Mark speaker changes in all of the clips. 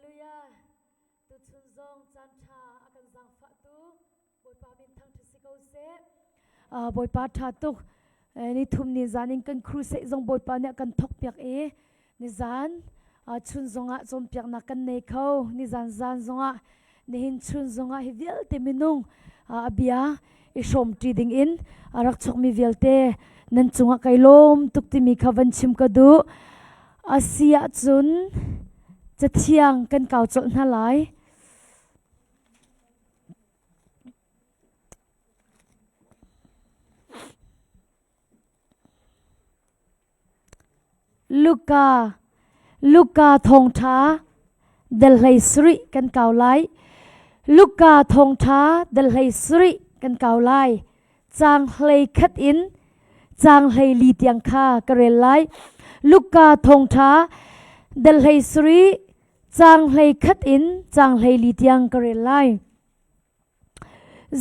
Speaker 1: Hallelujah. Tuchun zong caan ṭha a kan zaangfahtu Bawipa min thangṭhat si ko seh. Bawipa ṭha tuk. Ni thum ni zan in kan crusade zong Bawipa nih a kan thawk piak i nizan chun zongah cawnpiaknak kan nei kho. Nizan zan zongah nihin chun zongah hi vialte minung a bia i hrawmṭi ding in a rak chawkmi vialte nan cungah kai lawm tuk timi kha van chim ka duh. Asi ahcun cathiang kan kau colh hna lai. Luka Luka thawngṭha dal hlei sarih kan kau lai. Luka thawngṭha dal hlei sarih kan kau lai. Caang hlei khat in caang hlei li tiang kha ka rel lai. Luka thawngṭha dal hlei sarih caang hlei khat in caang hlei li tiang ka rel lai.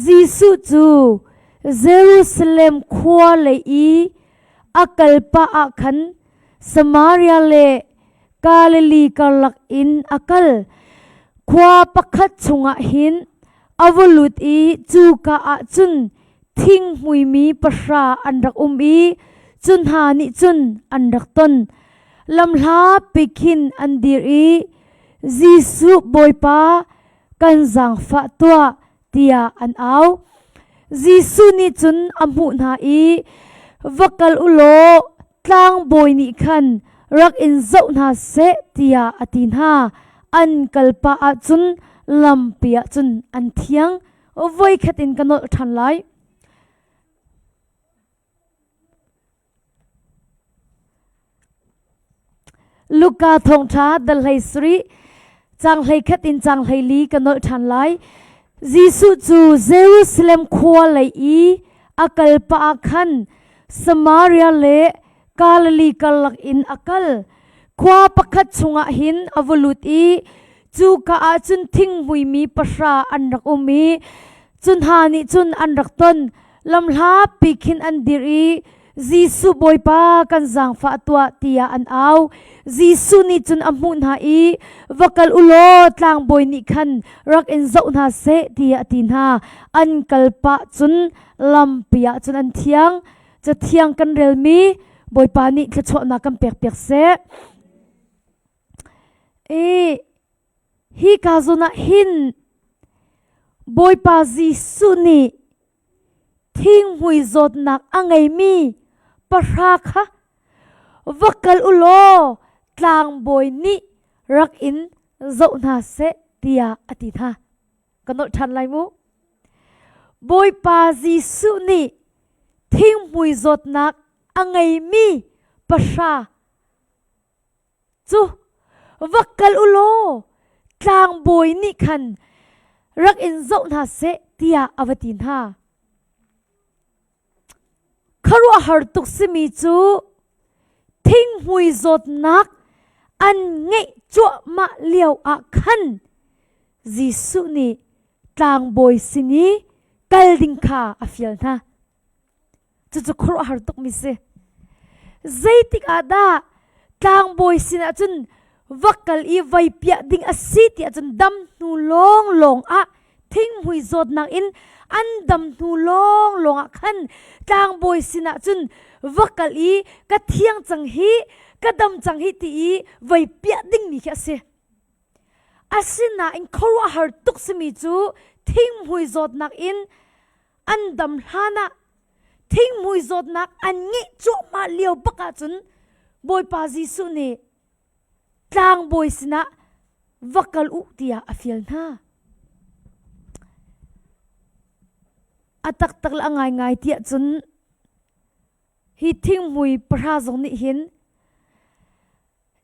Speaker 1: Jesuh cu Jerusalem khua lei i a kal pah ah khan Samaria le Galilee karlak in a kal. Khua pakhat chungah hin a va lut i cuka ah cun thinghmuimi pahra an rak um i cu hna nih cun an rak ton. Lamhlapi khin an dir i Jesuh Bawipa, kan zaangfah tuah tiah an au. Jesuh nih cun a hmuh hna i va kal u law tlangbawi nih khan rak in zoh hna seh tiah a ti hna. An kal pah ahcun lampi ah cun an thiang. Voikhat in ka nolh ṭhan lai. Luka thawngṭha dal hlei sarih caang hlei khat in caang hlei li ka nolh ṭhan lai. Jesuh cu Jerusalem khua lei i a kal pah ah khan Samaria le Galilee karlak in a kal. Khua pakhat chungah hin a va lut i cuka ah cun thinghmuimi pahra an rak um i cu hna nih cun an rak ton. Lamhlapi khin an dir i Jesuh Bawipa kan zaangfah tuah tiah an au. Jesuh nih cun a hmuh hna i va kal u law tlangbawi nih khan rak in zoh hna seh tiah a ti hna. An kal pah cun lampi ah cun an thiang. Cathiang kan relmi Bawipa nih thluachuahnak kan pekpiak seh. I hi ka zawn ah hin Bawipa Jesuh nih thinghmui zawtnak a ngeimi pahra kha va kal u law tlangbawi nih rak in zoh hna seh tiah a ti hna. Ka nolh ṭhan lai mu. Bawipa Jesuh nih thinghmui zawtnak a ngeimi pahra cu va kal u law tlangbawi nih khan rak in zoh hna seh tiah a va ti hna. Khuaruahhar tuk simi cu thinghmui zawtnak an ngeih cuahmah lio ah khan Jesuh nih tlangbawi sin i kal ding kha a fial hna. Cucu khuaruahhar tukmi si. Zeitik ah dah tlangbawi sinah cun va kal i vai piah ding a si ti ahcun dam hnu lawnglawng ah thinghmui zawtnak in an dam hnu lawnglawng ah khan tlangbawi sinah cun va kal i ka thiang cang hi ka dam cang hi ti i vai piah dingmi khi a si. Asinain khuaruahhar tuk simi cu thinghmui zawtnak in an dam hlan ah thinghmui zawtnak an ngeih cuahmah lio bak ahcun Bawipa Jesuh nih tlangbawi sinah va kal u tiah a fial hna. A taktak le a ngaingai tiah cun hi thinghmui pahra zong nih hin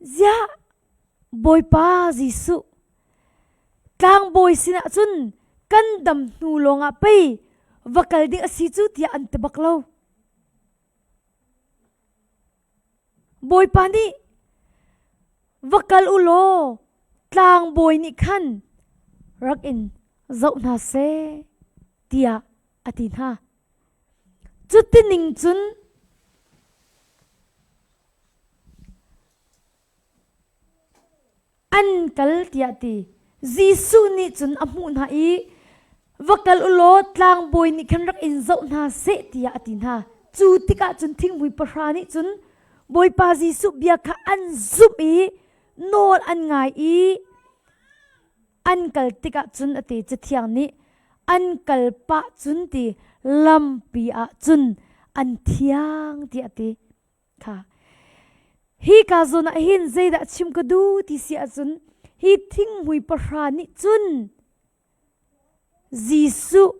Speaker 1: ziah Bawipa Jesuh tlangbawi sinah cun kan dam hnu lawngah pei va kal ding a si cu tiah an ti bak lo. Bawipa nih va kal u law tlangbawi nih khan rak in zoh hna seh tiah a ti hna. Cutining cun An kal tiah ti. Jesuh nih cun a hmuh hna i va kal u law tlangbawi nih khan rak in zoh hna seh tiah a ti hna. Cu tikah cun thinghmui pahra nih cun Bawipa Jesuh bia kha an zumh i nawl an ngai i an kal tikah cun a ti Cathiang nih an kal pah cun ti lampi ah cun an thiang tiah a ti. Kha hi ka zawn ah hin zeidah chim ka duh ti si ahcun hi thinghmui pahra nih cun Jesuh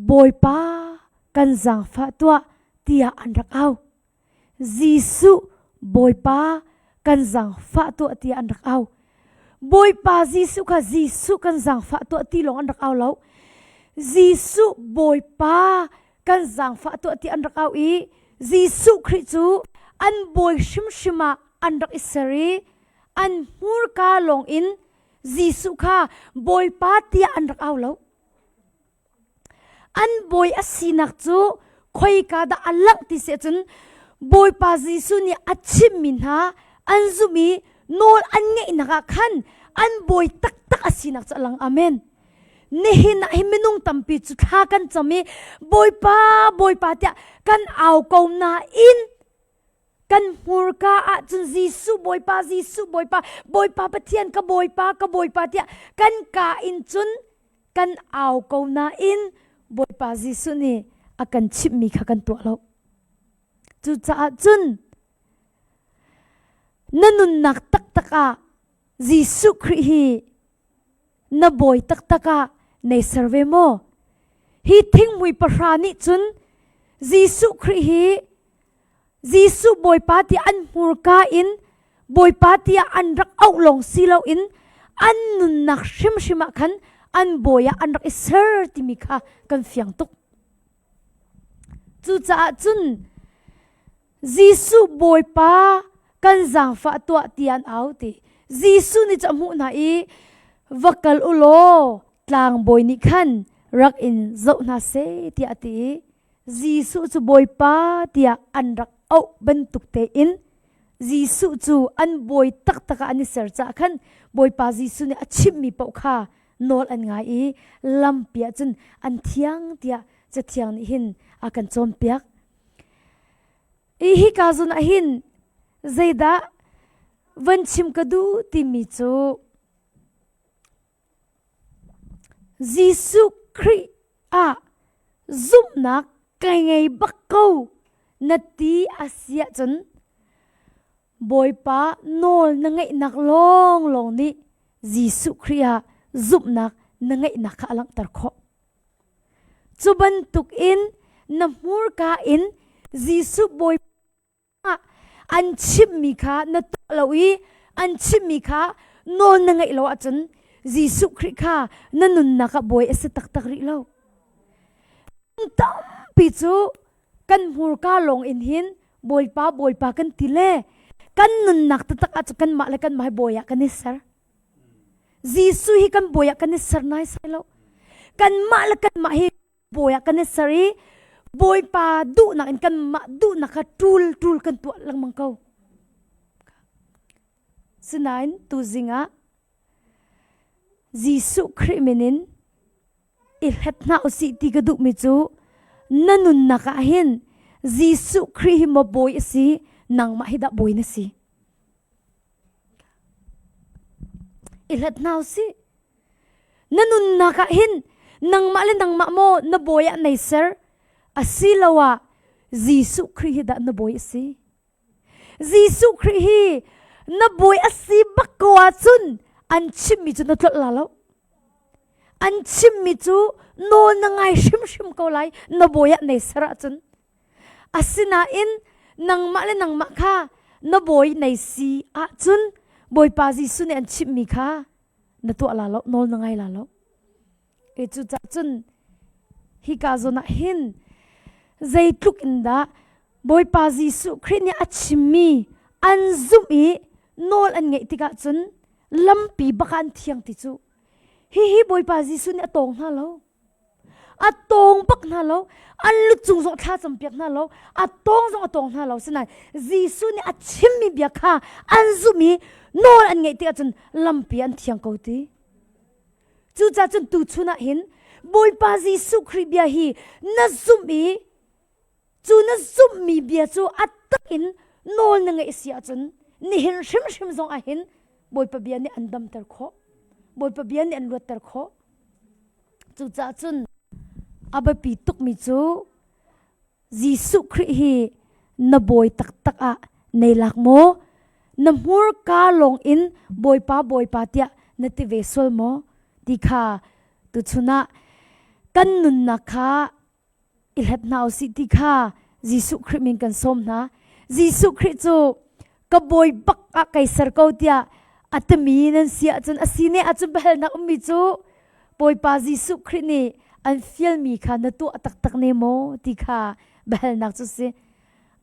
Speaker 1: Bawipa kan zaangfah tuah tiah an rak au. Jesuh Bawipa kan zaangfah tuah tiah an rak au. Bawipa Jesuh kha Jesuh kan zaangfah tuah ti lawng an rak au lo. Jesuh Bawipa kan zaangfah tuah ti an rak au i Jesuh Khrih cu an bawi hrimhrim ah an rak i ser i an hmurka lawng in Jesuh kha Bawipa tiah an rak au lo. An bawi a sinak cu khoika dah a langh ti si ahcun Bawipa Jesuh nih a chimmi hna an zumh i nawl an ngeihnak ah khan an bawi taktak a sinak cu a lang. Amen. Nihin ah hi minung tampi cu thla kan cam i Bawipa, Bawipa tiah kan au ko nain kan hmurka ahcun Jesuh Bawipa, Jesuh Bawipa, Bawipa Pathian ka Bawipa, ka Bawipa tiah kan ka in cun kan au ko nain Bawipa Jesuh nih a kan chimhmi kha kan tuah lo. Cucaah cun na nunnak taktak ah Jesuh Khrih hi na bawi taktak ah nei ser ve maw? Hi thinghmui pahra nih cun Jesuh Khrih hi Jesuh Bawipa ti an hmurka in Bawipa tiah an rak auh lawng si loin an nunnak hrimhrim ah khan an bawi ah an rak i ser timi kha kan fiang tuk. Cucaah cun Jesuh Bawipa kan zaangfah tuah ti an au ti. Jesuh nih cu a hmuh hna i va kal u law tlangbawi nih khan rak in zoh hna seh tiah a ti i Jesuh cu Bawipa tiah an rak auh bantuk tein Jesuh cu an bawi taktak ah an i ser caah khan Bawipa Jesuh nih a chimhmi paoh kha nawl an ngai i lampi ah cun an thiang tiah Cathiang nih hin a kan cawnpiak. I hika zawn ah hin zeidah van chim ka duh timi cu Jesuh Khrih ah zumhnak ka ngei bak ko na ti a si ahcun Bawipa nawl na ngeihnak lawnglawng nih Jesuh Khrih ah zumhnak na ngeihnak kha a langhter khawh. Cu bantuk in na hmurka in Jesuh Bawipa an chimhmi kha na tuah lo i an chimhmi kha nawl na ngeih lo ahcun Jesuh Khrih kha na nunnak ah bawi a si taktak rih lo. Tampi cu kan hmurka lawng in hin Bawipa Bawipa kan ti le kan nunnak taktak ah cu kanmah le kanmah hi bawi ah kan i ser. Jesuh hi kan bawi ah kan i ser naisai lo. Kanmah le kanmah hi bawi ah kan i ser i Bawipa duhnak in kanmah duhnak kha ṭul ṭul kan tuah lengmang ko. Sinain tuzing ah Jesuh Khrih min in i hlet hna usih ti ka duhmi cu na nunnak ah hin Jesuh Khrih hi maw bawi a si nangmah hi dah bawi na si. I hlat hna usih. Na nunnak ah hin nangmah le nangmah maw na bawi ah nei ser asiloah Jesuh Khrih hi dah na bawi a si. Jesuh Khrih hi na bawi a si bak ko ahcun an chimmi cu na tlolh la lo. An chimmi cu nawl na ngai hrimhrim ko lai na bawi ah nei ser ahcun. Asinain nangmah le nangmah kha na bawi nei si ahcun Bawipa Jesuh nih an chimhmi kha na tuah la lo, nawl na ngai la lo. E cucaah cun hika zawn ah hin zeitluk in dah Bawipa Jesuh Khrih nih a chimmi an zumh i nawl an ngeih tikah cun lampi bak ah an thiang ti cu hihi Bawipa Jesuh nih a tawng hna lo. A tawng bak hna lo. An lu cung zong thla campiak hna lo. A tawng zong a tawng hna lo. Sinain Jesuh nih a chimmi bia kha an zumh i nawl an ngeih tikah cun lampi an thiang ko ti. Cucaah cun tuchun ah hin Bawipa Jesuh Khrih bia hi na zumh i cu na zumhmi bia cu a tak in nawl na ngeih si ahcun nihin hrimhrim zong ah hin Bawipa bia nih an damter khawh. Bawipa bia nih an luatter khawh. Cucaah cun a biapi tukmi cu Jesuh Khrih hi na bawi taktak ah nei lak maw? Na hmurka lawng in Bawipa Bawipa tiah na ti ve sual maw? Ti kha tuchun ah kan nunnak kha i hlep hna usih ti kha Jesuh Khrih min kan sawm hna. Jesuh Khrih cu ka bawi bak ah kai ser ko tiah a timi nan si ahcun a si ne ahcun biahalnak ummi cu Bawipa Jesuh Khrih nih an fialmi kha na tuah taktak ne maw ti kha biahalnak cu si.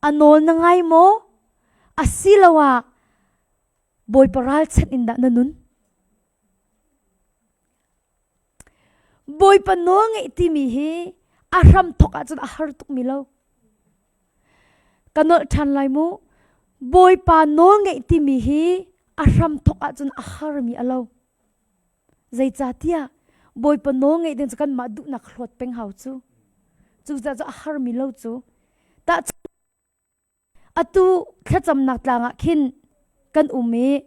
Speaker 1: A nawl na ngai maw? Asiloah Bawipa ralchanh in dah na nun? Bawipa nawl ngeih timi hi a hram thawk ahcun a har tukmi lo. Ka nolh ṭhan lai mu. Bawipa nawl ngeih timi hi a hram thawk ahcun a harmi a lo. Zeicahtiah Bawipa nawl ngeih ding cu kanmah duhnak hlawt peng hau cu. Cucaah cu a harmi lo cu. Tahchunh atu thlacamnak tlang ah khin kan um i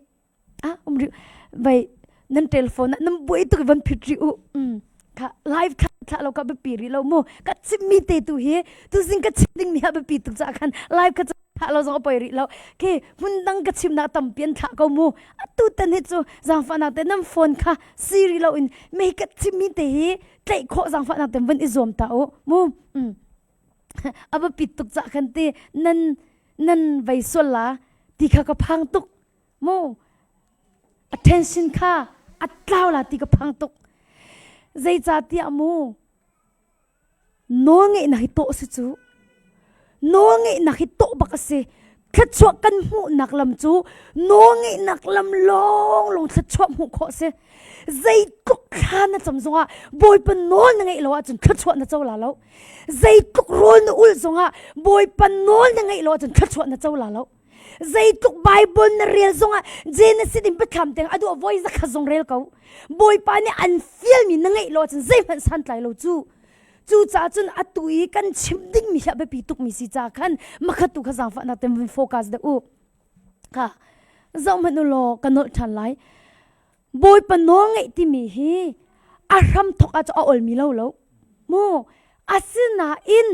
Speaker 1: ah um rih vai nan telephone ah nan buai tuk i van phit rih u mm kha live thla thla lo ka biapi rih lo mu ka chimmi te tu hi tuzing ka chim ding mi a biapi tuk caah khan live kha thlah lo zong a poi rih lo khi hmun dang ka chimnak tampi an thlah ko mu atu tan hi cu zaangfahnak te nan phone kha si rih lo in me ka chimmi te hi tlaih khawh zaangfahnak te van i zuam ta u mu mm a biapit tuk cah khan ti nan nan vei sual la ti kha ka phang tuk mu attention kha a tlau la ti ka phang tuk zeicahtiah mu Nawlngeihnak hi tawh a si cu. Nawlngeihnak hi tawh bak a si. Thluachuah kan hmuhnak lam cu nawlngeihnak lam lawnglawng thluachuah hmuh khawh a si. Zeitluk thla na cam zongah Bawipa nawl na ngeih lo ahcun thluachuah na co la lo. Zeitluk rawl na ulh zongah Bawipa nawl na ngeih lo ahcun thluachuah na co la lo. Zeitluk Bible na rel zongah Genesis in biathlam tiang a duh voi zakhat zong rel ko. Bawipa nih an fialmi na ngeih lo ahcun zeihmanh santlai lo cu. Cucaah cun atu i kan chim dingmi hi a biapi tukmi si caah khan makhat tu kha zaangfahnak ten vun focus deuh u. Kha zoh hmanh u law ka nolh ṭhan lai. Bawipa nawl ngeih timi hi a hram thawk ah a olmi lo lo. Mu asinain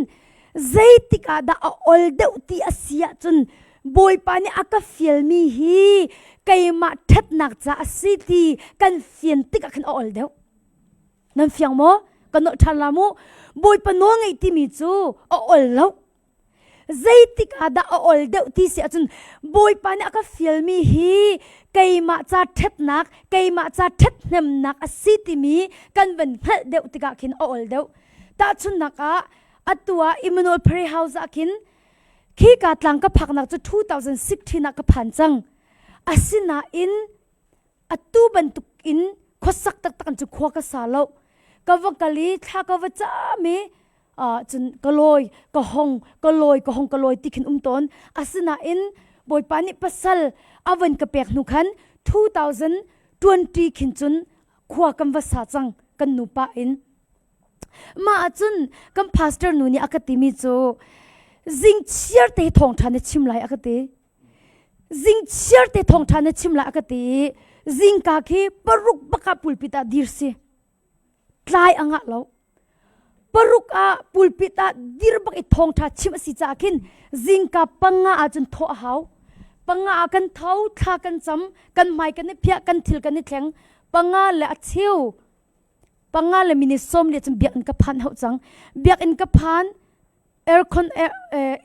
Speaker 1: zeitik ah dah a ol deuh ti a si ahcun Bawipa nih a ka fialmi hi keimah ṭhatnak ca a si ti kan fian tikah khan a ol deuh. Nan fiang maw? Ka nolh ṭhan la mu. Bawipa nawl ngeih timi cu a ol lo. Zeitik ah dah a ol deuh ti si ahcun Bawipa nih a ka fialmi hi keimah ca ṭhatnak, keimah ca ṭhathnemnak a si timi kan van hngalh deuh tikah khin a ol deuh. Tahchunhnak ah atu ah Emmanuel Prayer House ah khin khika tlang ka phaknak cu 2016 ah ka phan cang. Asinain atu bantuk in khuasak taktak in cu khua ka sa lo ka va kal i thla ka va cam i cun ka lawi ka hong ka lawi ka hong ka lawi ti khin um tawn asinain bawipa nih pasal a van ka pek hnu khan 2020 khin cun khua kan va sa cang kan nupa in mah ahcun kan pastor nu nih a ka timi cu zing chiar te thawngṭha na chim lai a ka ti Zingchiar te thawngṭha na chim la a ka ti i zingka khi paruk bak ah pulpit ah dir si. Tlai a ngah lo. Paruk ah pulpit ah dir bak i thawngṭha chim a si caah khin zingka panga ah cun thawh a hau. Panga ah kan tho, thla kan cam, kan hmai kan i phiah, kan thil kan i thleng. Panga le a cheu panga le minute sawm le cun biakinn ka phan hau cang. Biakinn ka phan aircon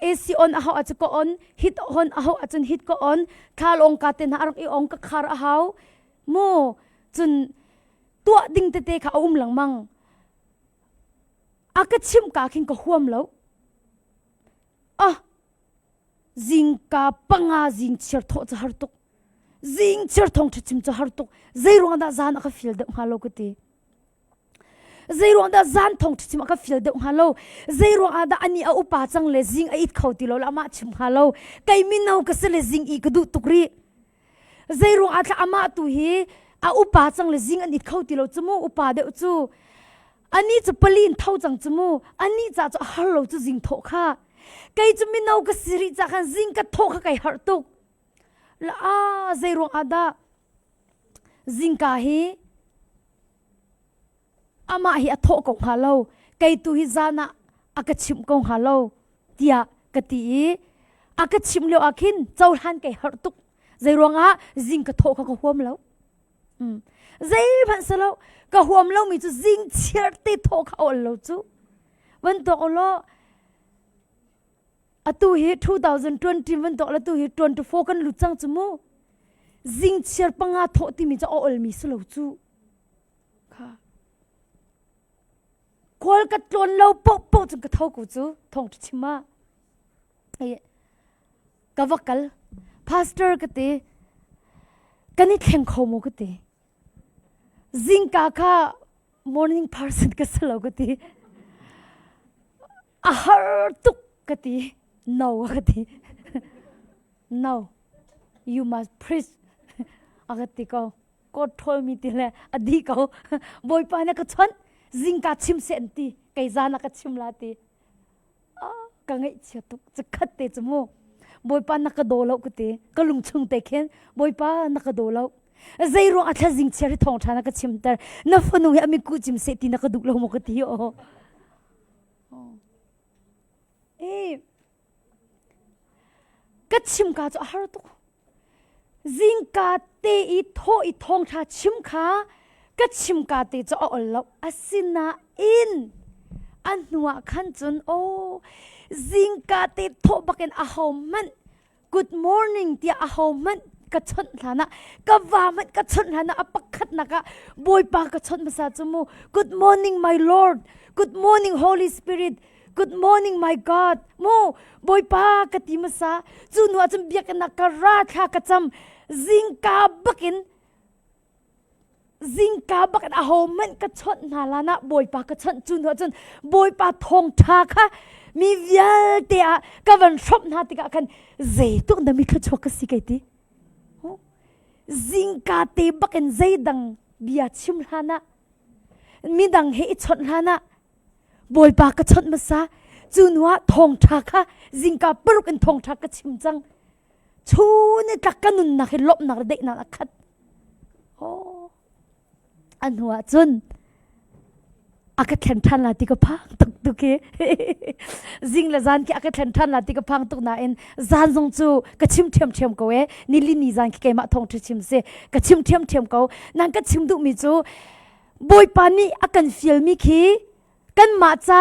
Speaker 1: AC on a hau ahcun ka on heat on a hau ahcun heat ka on thlalawng ka te hna a rak i ong ka khar a hau mu cun tuah ding tete kha a um lengmang a ka chimh ka khin ka huam lo ah zingka panga zing chiar thawh cu har tuk zing chiar thong ṭha chim cu har tuk zei ruang dah zan a ka feel deuh hnga lo ka ti. Zei ruang dah zan thong chim a ka fial deuh hnga lo? Zei ruang ah dah ani a upa cang le zing a it kho ti lo le amah chim hnga lo? Kei mino ka si le zing i ka duh tuk rih. Zei ruang ah thla amah tu hi a upa cang le zing an it kho ti lo cu mu upa deuh cu. Ani cu pali in tho cang cu mu. Ani ca cu a har lo cu zing thawh kha. Kei cu mino ka si rih ca khan zing ka thawh kha kai harh tuk. La a zei ruang ah dah zingka hi amah hi a thawh ko hnga lo kei tu hi zan ah a ka chimh ko hnga lo tiah ka ti i a ka chimh lio ah khin cohlan kai harh tuk zei ruangah zing ka thawh kha ka huam lo mm. zeihmanh si lo ka huam lomi cu zing chiar te thawh kha ol lo cu van tuak law atu hi 2020 van tuak la tu hi 24 kan lut cang cu mu zing chiar panga thawh timi cu a olmi si lo cu Kha. Kawl ka tlawn lo poh poh cun ka tho ko cu thong chim ah. Ka va kal. Pastor ka ti. Kan i thleng kho mu ka ti. Zingka kha morning person ka si lo ka ti. A har tuk ka ti. No ka ti. No. You must preach. A ka ti ko. Kawt ṭhawlmi ti le a di ko. Bawipa nih ka chawnh zingka chim seh an ti kei zan ah ka chim la ti. Ka ngaihchia tuk cikhat te cu mu. Bawipa na ka daw lo ka ti. Ka lungchung te khin Bawipa na ka daw lo. Zei ruang a thla zing chia hi thawng ṭha na ka chimter. Na fanu hi a miku chim seh ti na ka duh lo maw ka ti aw. Eh ka chim ka cu a har tuk. Zingka te i thawh i thawngṭha chim kha ka chimka te cu a ol lo. Asinain a hnuah khan cun aw zingka te thawh bakin ahohmanh good morning tiah ahohmanh ka chawnh hlan ah ka va hmanh ka chawnh hlan ah a pakhatnak ah Bawipa ka chawnh hmasa cu mu good morning my Lord good morning Holy Spirit Good morning my God. Mu Bawipa ka ti hmasa. Cu hnu ah cun biakinn ah ka ra thla ka cam. Zingka bakin zingka bakin aho hmanh ka chawnh hna lan ah Bawipa ka chawnh cu hnu ah cun Bawipa thawngṭha kha mi vialte ah ka van hrawmh hna tikah khan zeitluk na mi thluachuak ka si kai ti. Zingka te bakin zeidang bia chim hlan ah midang he i chawnh hlan ah Bawipa ka chawnh hmasa cu hnu ah thawngṭha kha zingka paruk in thawngṭha ka chim cang chun i tlak ka nunnak hi lawmhnak le daihnak a khat oh a hnu ah cun a ka thlen ṭhan la ti ka phang tuk tuk hi zing le zan khi a ka thlen ṭhan la ti ka phang tuk nain zan zong cu ka chim ṭhiamṭhiam ko e nili ni zan khi keimah thawngṭha chim si ka chim ṭhiamṭhiam ko nang ka chim duhmi cu Bawipa nih a kan fialmi khi kanmah ca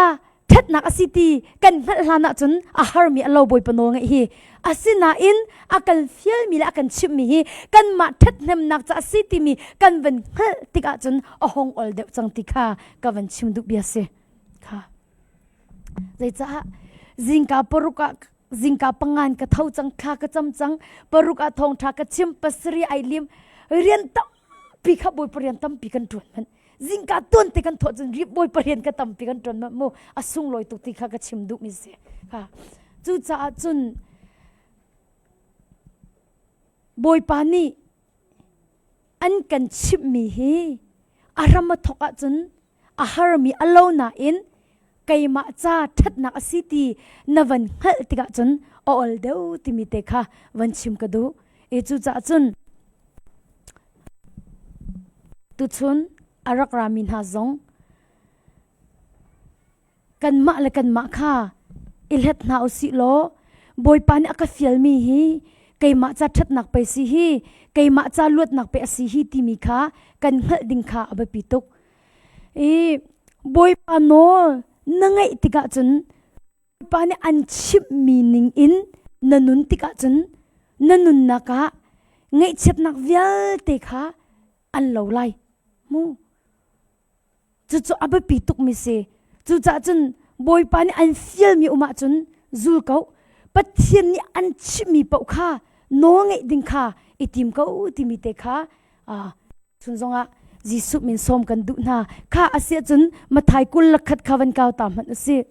Speaker 1: ṭhatnak a si ti kan hngalh hlan ahcun a harmi a lo Bawipa nawl ngeih hi. Asinain a kan fialmi le a kan chimhmi hi kanmah ṭhathnemnak ca a si timi kan van hngalh tik ahcun a hong ol deuh cang ti kha ka van chim duh bia si. Kha. Zeicah zingka paruk ah zingka pangan ka tho cang thla ka cam cang paruk ah thawngṭha ka chim pasarih ai lim rian tam tampi kha bawipa rian tampi kan ṭuan manh zingka tuan te kan thawh cun bawipa rian ka tampi kan ṭuan manh mu a sunglawi tuk ti kha ka chim duhmi si kha cucaah cun bawipa nih an kan chimhmi hi a ram a thawk ahcun a harmi a lo nain keimah ca ṭhatnak a si ti na van hngalh tikah cun a ol deuh timi te kha van chim ka duh. E cucaah cun tuchun a rak rami hna zong kanmah le kanmah kha i hlet hna usih law Bawipa nih a ka fialmi hi keimah ca ṭhatnak pei si hi keimah ca luatnak pe a si hi timi kha kan hngalh ding kha a biapi tuk. I Bawipa nawl na ngaih tikah cun Bawipa nih an chimhmi ning in na nun tikah cun na nunnak ah ngaihchiatnak vialte kha an lo lai mu. Cucu a biapi tukmi si. Cucaah cun Bawipa nih an fialmi um ahcun zul ko. Pathian nih an chimhmi paoh kha nawl ngeih ding kha i tim ko timi te kha chun zongah. Jesuh min sawm kan duh hna. Kha a si ahcun Mathai 20 le khat kha van kau ta hmanh u sih.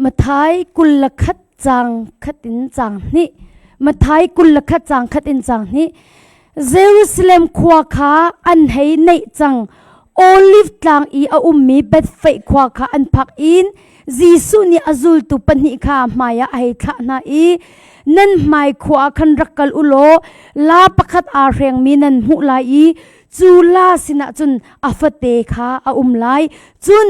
Speaker 1: Mathai 21 caang khat in caang hnih. Mathai 21 caang khat in caang hnih. Jerusalem khua kha an hei neih cang. Olive tlang i a ummi Bethphage khua kha an phak in Jesuh nih a zultu pahnih kha hmaiah a hei thlah hna i nan hmai khua ah khan rak kal u law la pakhat aa hrengmi nan hmuh lai i cu la sinah cun a fate kha a um lai. Cun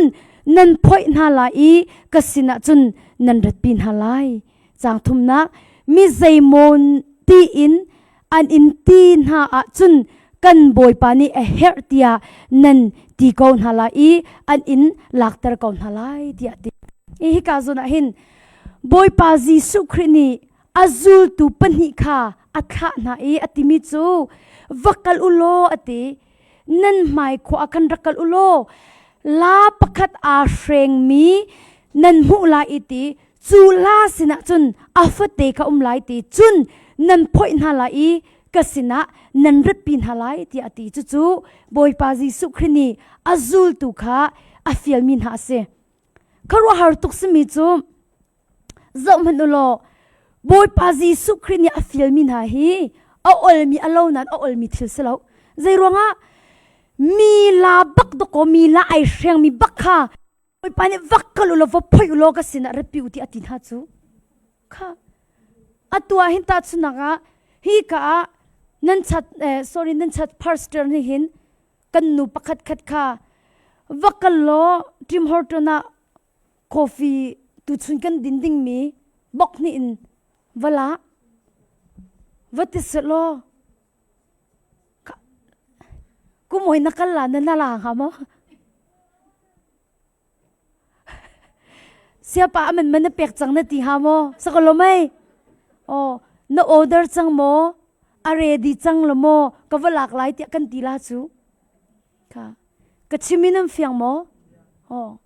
Speaker 1: nan phoih hna lai i ka sinah cun nan ratpi hna lai. Caang thumnak mi zeimaw tiin an in ti hna ahcun kan Bawipa nih a herh tiah nan ti ko hna lai i an in lakter ko hna lai tiah ti. Hika zawn ah hin Bawipa Jesuh Khrih nih a zultu pahnih kha a thlah hna i a timi cu va kal u law a ti nan hmai khua ah khan rak kal u law la pakhat aa hrengmi nan hmuh lai i ti cu la sinah cun a fate kha um lai ti cun nan phoih hna lai i ka sinah nan ratpi hna lai tiah a ti cucu Bawipa Jesuh Khrih nih a zultu kha a fialmi hna a si khuaruahhar tuk simi cu zohhmanh u law Bawipa Jesuh Khrih nih a fialmi hna hi a olmi a lo nain a olmi thil si lo zei ruangah mi la bak dawkaw mi la ai hrengmi bak kha Bawipa nih vak kal u law va phoih u law ka sinah ratpi u ti a ti hna cu kha atu ah hin tahchunhnak ah hi ka ah nan chat eh, sorry nan chat pastor nih hin kan nu pakhat khat kha va kal law Tim Horton ah coffee tuchun kan din dingmi bok hnih in va la va ti selaw Kumoi na kal la na na la hnga maw? Siapa aman man na pek cang na ti hnga maw? Sakalo mei? Oh, na order cang maw? A ready cang lo maw? Ka va lak lai tiah kan ti la cu. Ka ka chim in an fiang maw? Oh.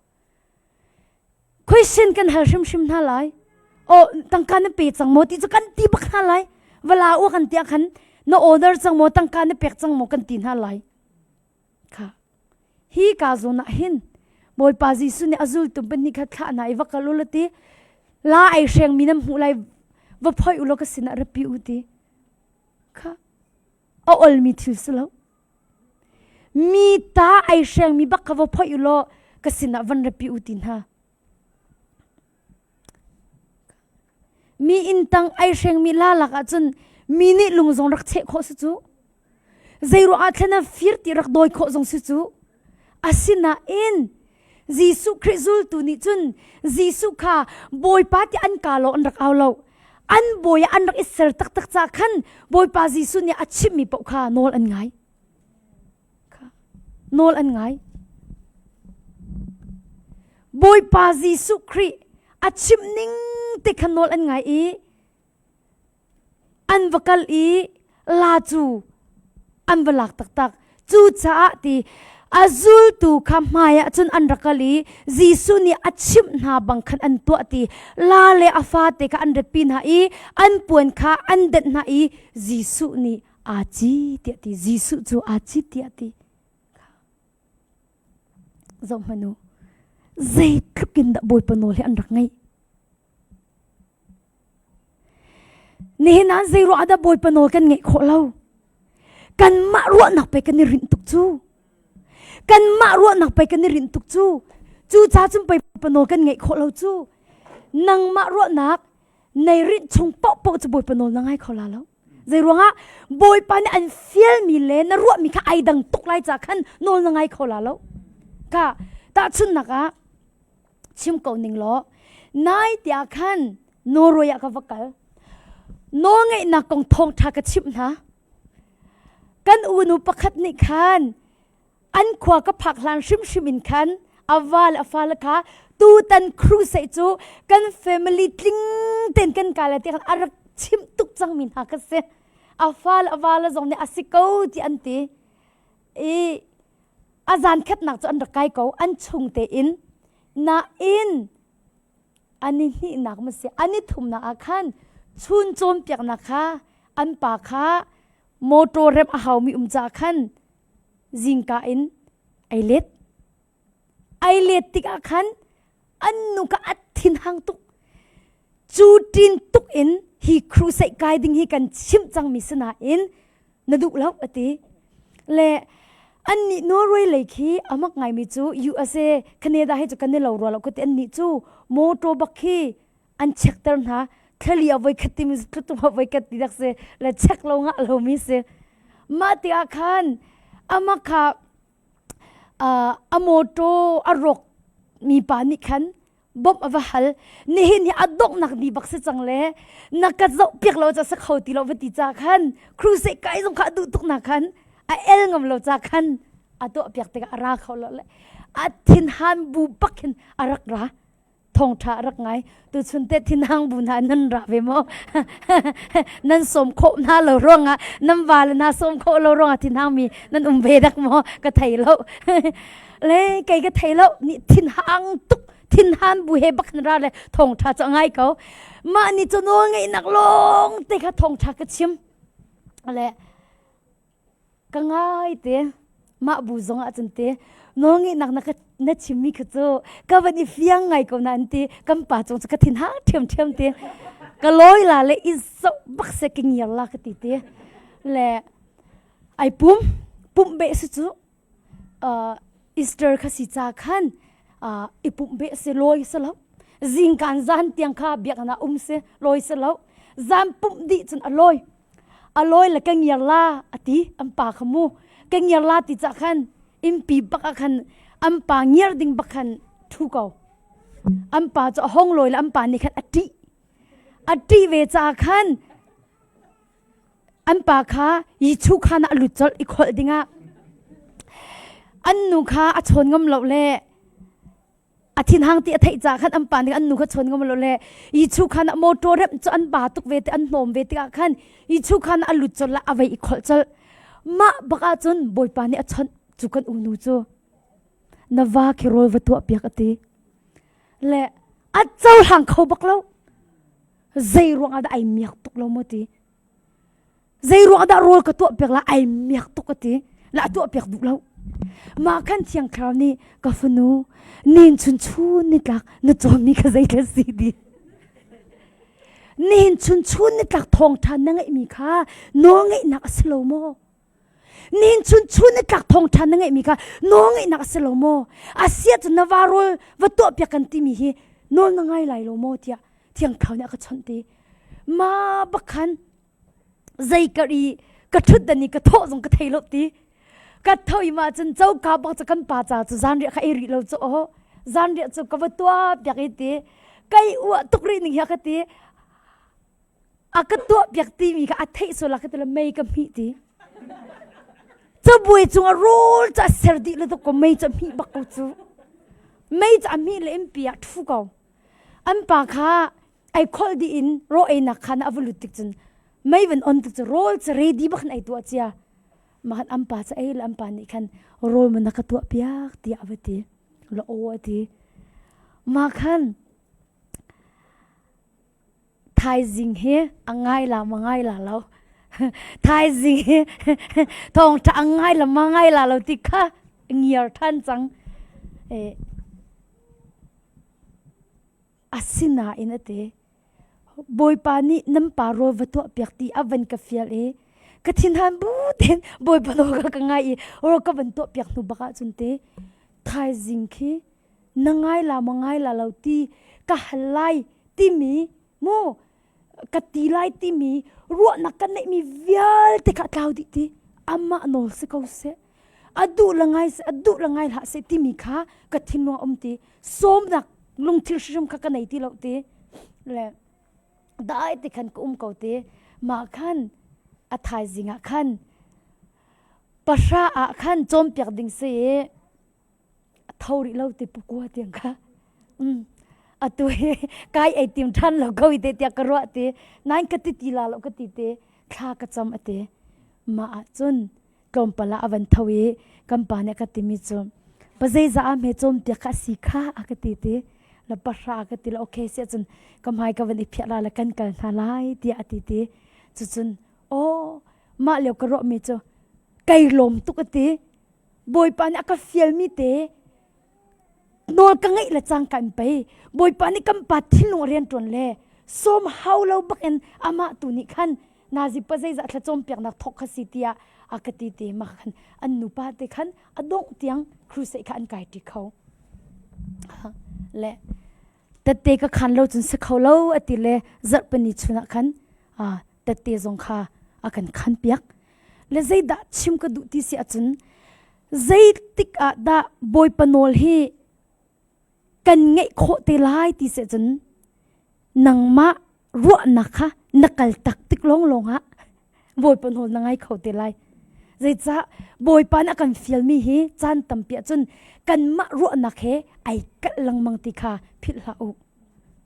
Speaker 1: Question kan hal hrimhrim hna lai. Oh, tangka na pe cang maw ti cu kan ti bak hna lai. Vala u kan tiah khan na order cang maw tangka na pek cang maw kan ti hna lai. Kha. Hi ka zawn ah hin Bawipa Jesuh nih a zultu pahnih kha thlah hna i va kal u la ti la ai hreng mi nan hmuh lai va phoi u law ka sinah rapi u ti. Kha. A olmi thil si lo. Mi ta ai hrengmi bak kha va phoih u law ka sinah van rapi u ti hna. Mi inn tang ai hrengmi la lak ahcun mi nih lung zong rak cheh khawh si cu. Zei ruah ah thlen ah fir ti rak dawi khawh zong si cu. Asinain Jesuh Khrih zultu nih cun Jesuh kha Bawipa ti an ka lo an rak au lo. An bawi ah an rak i ser taktak caah khan Bawipa Jesuh nih a chimmi paoh kha nawl an ngai. Nawl an ngai. Bawipa Jesuh Khrih a chim ning te kha nawl an ngai i an va kal i la cu an va lak taktak. Cucaah ti a zultu kha hmaiah cun an rak kal i Jesuh nih a chimh hna bang khan an tuah ti la le a fate kha an ratpi hna i an puan kha an denh hna i Jesuh nih aa ci tiah ti Jesuh cu aa cit tiah ti zoh hmanh u zeitluk in dah Bawipa nawl hi an rak ngaih Nihin ah zei ruah dah Bawipa nawl kan ngeih khawh lo? Kanmah ruahnak pei kan i rinh tuk cu. Kanmah ruahnak pei kan i rinh tuk cu. Cu ca cun pei Bawipa nawl kan ngeih khawh lo cu. Nangmah ruahnak nei rinh chung paohpaoh cu Bawipa nawl na ngai kho la lo. Zei ruangah Bawipa nih an fialmi le na ruahmi kha ai dang tuk lai ca khan nawl na ngai kho la lo. Ka tahchunhnak ah chim ko ning law nai tiah khan Norway ah ka va kal nawlngeihnak kong thawngṭha ka chimh hna kan unu pakhat nih khan an khua ka phak hlan hrimhrim in khan a va le a fale kha tutan crusade cu kan family tling ten kan kai lai tiah khan a rak chimh tuk cangmi hna ka si a fa le a va le zong nih a si ko ti an ti i. A zan khatnak cu an rak kai ko an chung tein. Nain an i hnihnak ma si an i thumnak ah khan chun cawnpiaknak kha an pa kha motor remh a haumi um caah khan zingka in ai let. Ai let tikah khan an nu kha a thinhang tuk. Cu ṭin tuk in hi crusade kai ding hi kan chimh cangmi si nain na duh lo a ti. Le annih Norway lei khi a mak ngaimi cu USA, Canada hi cu kan i lo rua lo ka ti annih cu motor bak khi an check ter hna thlali a voi khat timi tlutum a voi khat ti dak si le check lo ngah lomi si mah tikah khan amah kha a motor a rawk mi pa nih khan bawmh a va hal nihin hi a donghnak ni bak si cang le na ka zoh piak lo ca sa kho ti lo va ti ca khan crusade kai zong kha a duh tuk na khan a el ngam lo ca khan a tuah piak tikah a ra kho lo le a thinhan bu bak hin a rak ra thawngṭha rak ngai tuchun te thinhang bu hna nan ra ve maw nan sawm khawh hna lo ruangah nan va le hna sawm khawh lo ruangah thinhang mi nan um ve dak maw ka thei lo le kei ka thei lo ni thinhang tuk thinhan bu he bak ra le thawngṭha cu ngai ko mah ni cu nawl ngeihnak lawng te kha thawngṭha ka chim le Ka ngai te. Mah bu zong ah cun te nawlngeihnak na ka na chimmi kha cu ka van i fiang ngai ko na an ti kan pa cung cu ka thin hang ṭhiamṭhiam te ka lawi la le i zoh bak se ka ngiar la ka ti te le ai pum pumh beh si cu uh, Easter kha si ca khan uh, i pumh beh si lawi si lo zingkan zan tiang kha biakinn ah um si lawi si lo zan pumh dih cun a lawi a lawi le ka ngiar la a ti an pa kha mu ka ngiar la ti cah khan innpi bak ah khan an pa ngiar ding bak khan thu ko an pa cu a hong lawi le an pa nih khan a ṭih a ṭih ve caah khan an pa kha yichu khan ah a lut colh i kholh dingah an nu kha a chawn ngam lo le a thinhang ti a theih ca khan an pa nih an nu kha chawn ngam lo le i chu khan a motor rem cu an ba tuk ve te an hnawm ve tikah khan i chu khan a lut col la a vei i kholh col mah bak ah cun bawipa nih a chawnh cu kan unu cu na va khi rawl va tuah piak a ti le a cohlang kho bak lo zei ruang ah dah ai miak tuk lo maw ti Zei ruang dah rawl ka tuah piak la ai miak tuk ka ti. La tuah piak duh lo. Mah khan thiang thlarau nih ka fanu nin chun chun ni tlak na cawmmi kha zei dah si di. Nihin chun chun ni tlak thawng ṭha na ngeihmi kha nawl ngeihnak a si lo maw? Nihin chun chun ni tlak thawng ṭha na ngeihmi kha nawl ngeihnak a si lo maw? A si ahcun na va rawl va tuah piak kan timi hi nawl na ngai lai lo maw tiah thiang thlarau nih a ka chawnh ti. Ma bak khan zei ka i ka ṭhut dan i ka thawh zong ka thei lo ti ka tho i ma cun coka bak cu kan pa ca cu zanriah kha ei rih lo cu aw zanriah cu ka va tuah piak i ti kai uah tuk rih ning hi ka ti a ka tuah piak ti mi kha a theih sual ka ti le mei ka hmih ti cabuai cung a rawl cu a ser dih le tuk ko mei cu a hmih bak ko cu mei cu a hmih le in pi ah ṭhu ko an pa kha ai kholh dih in raw einak khan a va lut tik cun mei van on tik cu rawl cu ready bak in ei tuah cia mah an pa cu ei le an pa nih khan rawl man ka tuah piak tiah a va ti la aw a ti mah khan thaizing hi a ngai la ma ngai la lo thaizing hi thawngṭha a ngai la ma ngai la lo ti kha ngiar ṭhan cang eh Asinain a ti, Bawipa nih nan pa rawl va tuahpiak ti a van ka fial i ka thinhan bu tein Bawipa nawl kha ka ngai i rawl ka van tuahpiak hnu bak ahcun te thaizing khi na ngai la maw ngai la lo ti ka hal lai timi mu ka ti lai timi ruahnak ka neihmi vialte kha a tlau dih ti amah nawl si ko seh a duh la ngai seh a duh la ngai hlah seh timi kha ka thinlung a um ti sawmnak lungthil hrim kha ka nei ti lo ti le dai ti khan ka um ko ti mah khan a thaizing ah khan pahra ah khan cawnpiak ding si i a tho rih lo ti pukua tiang kha um atu hi kai ei tim than lo ko te tiah ka ruah ti nain ka ti ti la lo ka ti te thla ka cam ate mah ah cun. Tlawmpal ah a van tho i kan pa nih a ka timi cu pa zeizah ah hme cawmpiak kha a si kha a ka ti ti la pahra a ka ti la okay si ahcun ka hmai ka van i phiah la le kan kal hna lai tiah a ti ti cucun aw mah lio ka ruahmi cu kai lawm tuk a ti Bawipa nih a ka fialmi te nawl ka ngeih le cangka in pei Bawipa nih kan pa thinlung a rianṭuan le sawm hau lo bakin amah tu nih khan nazi pa zeizah thla cawnpiaknak thawk kha si tiah a ka ti te ma khan an nupa te khan a dongh tiang crusade kha an kai ṭi kho le tette ka khan lo cun si kho lo a ti le zarhpini chun ah khan tette zong kha a kan khan piak le zeidah chim ka duh ti si ahcun zeitik ah dah Bawipa nawl hi kan ngeih khawh te lai ti si ahcun nangmah ruahnak kha na kal tak tik lawnglawng ah Bawipa nawl na ngai kho te lai. Zeicah Bawipa nih a kan fialmi hi caan tampi ahcun kanmah ruahnak he ai kalh lengmang ti kha philh hlah u.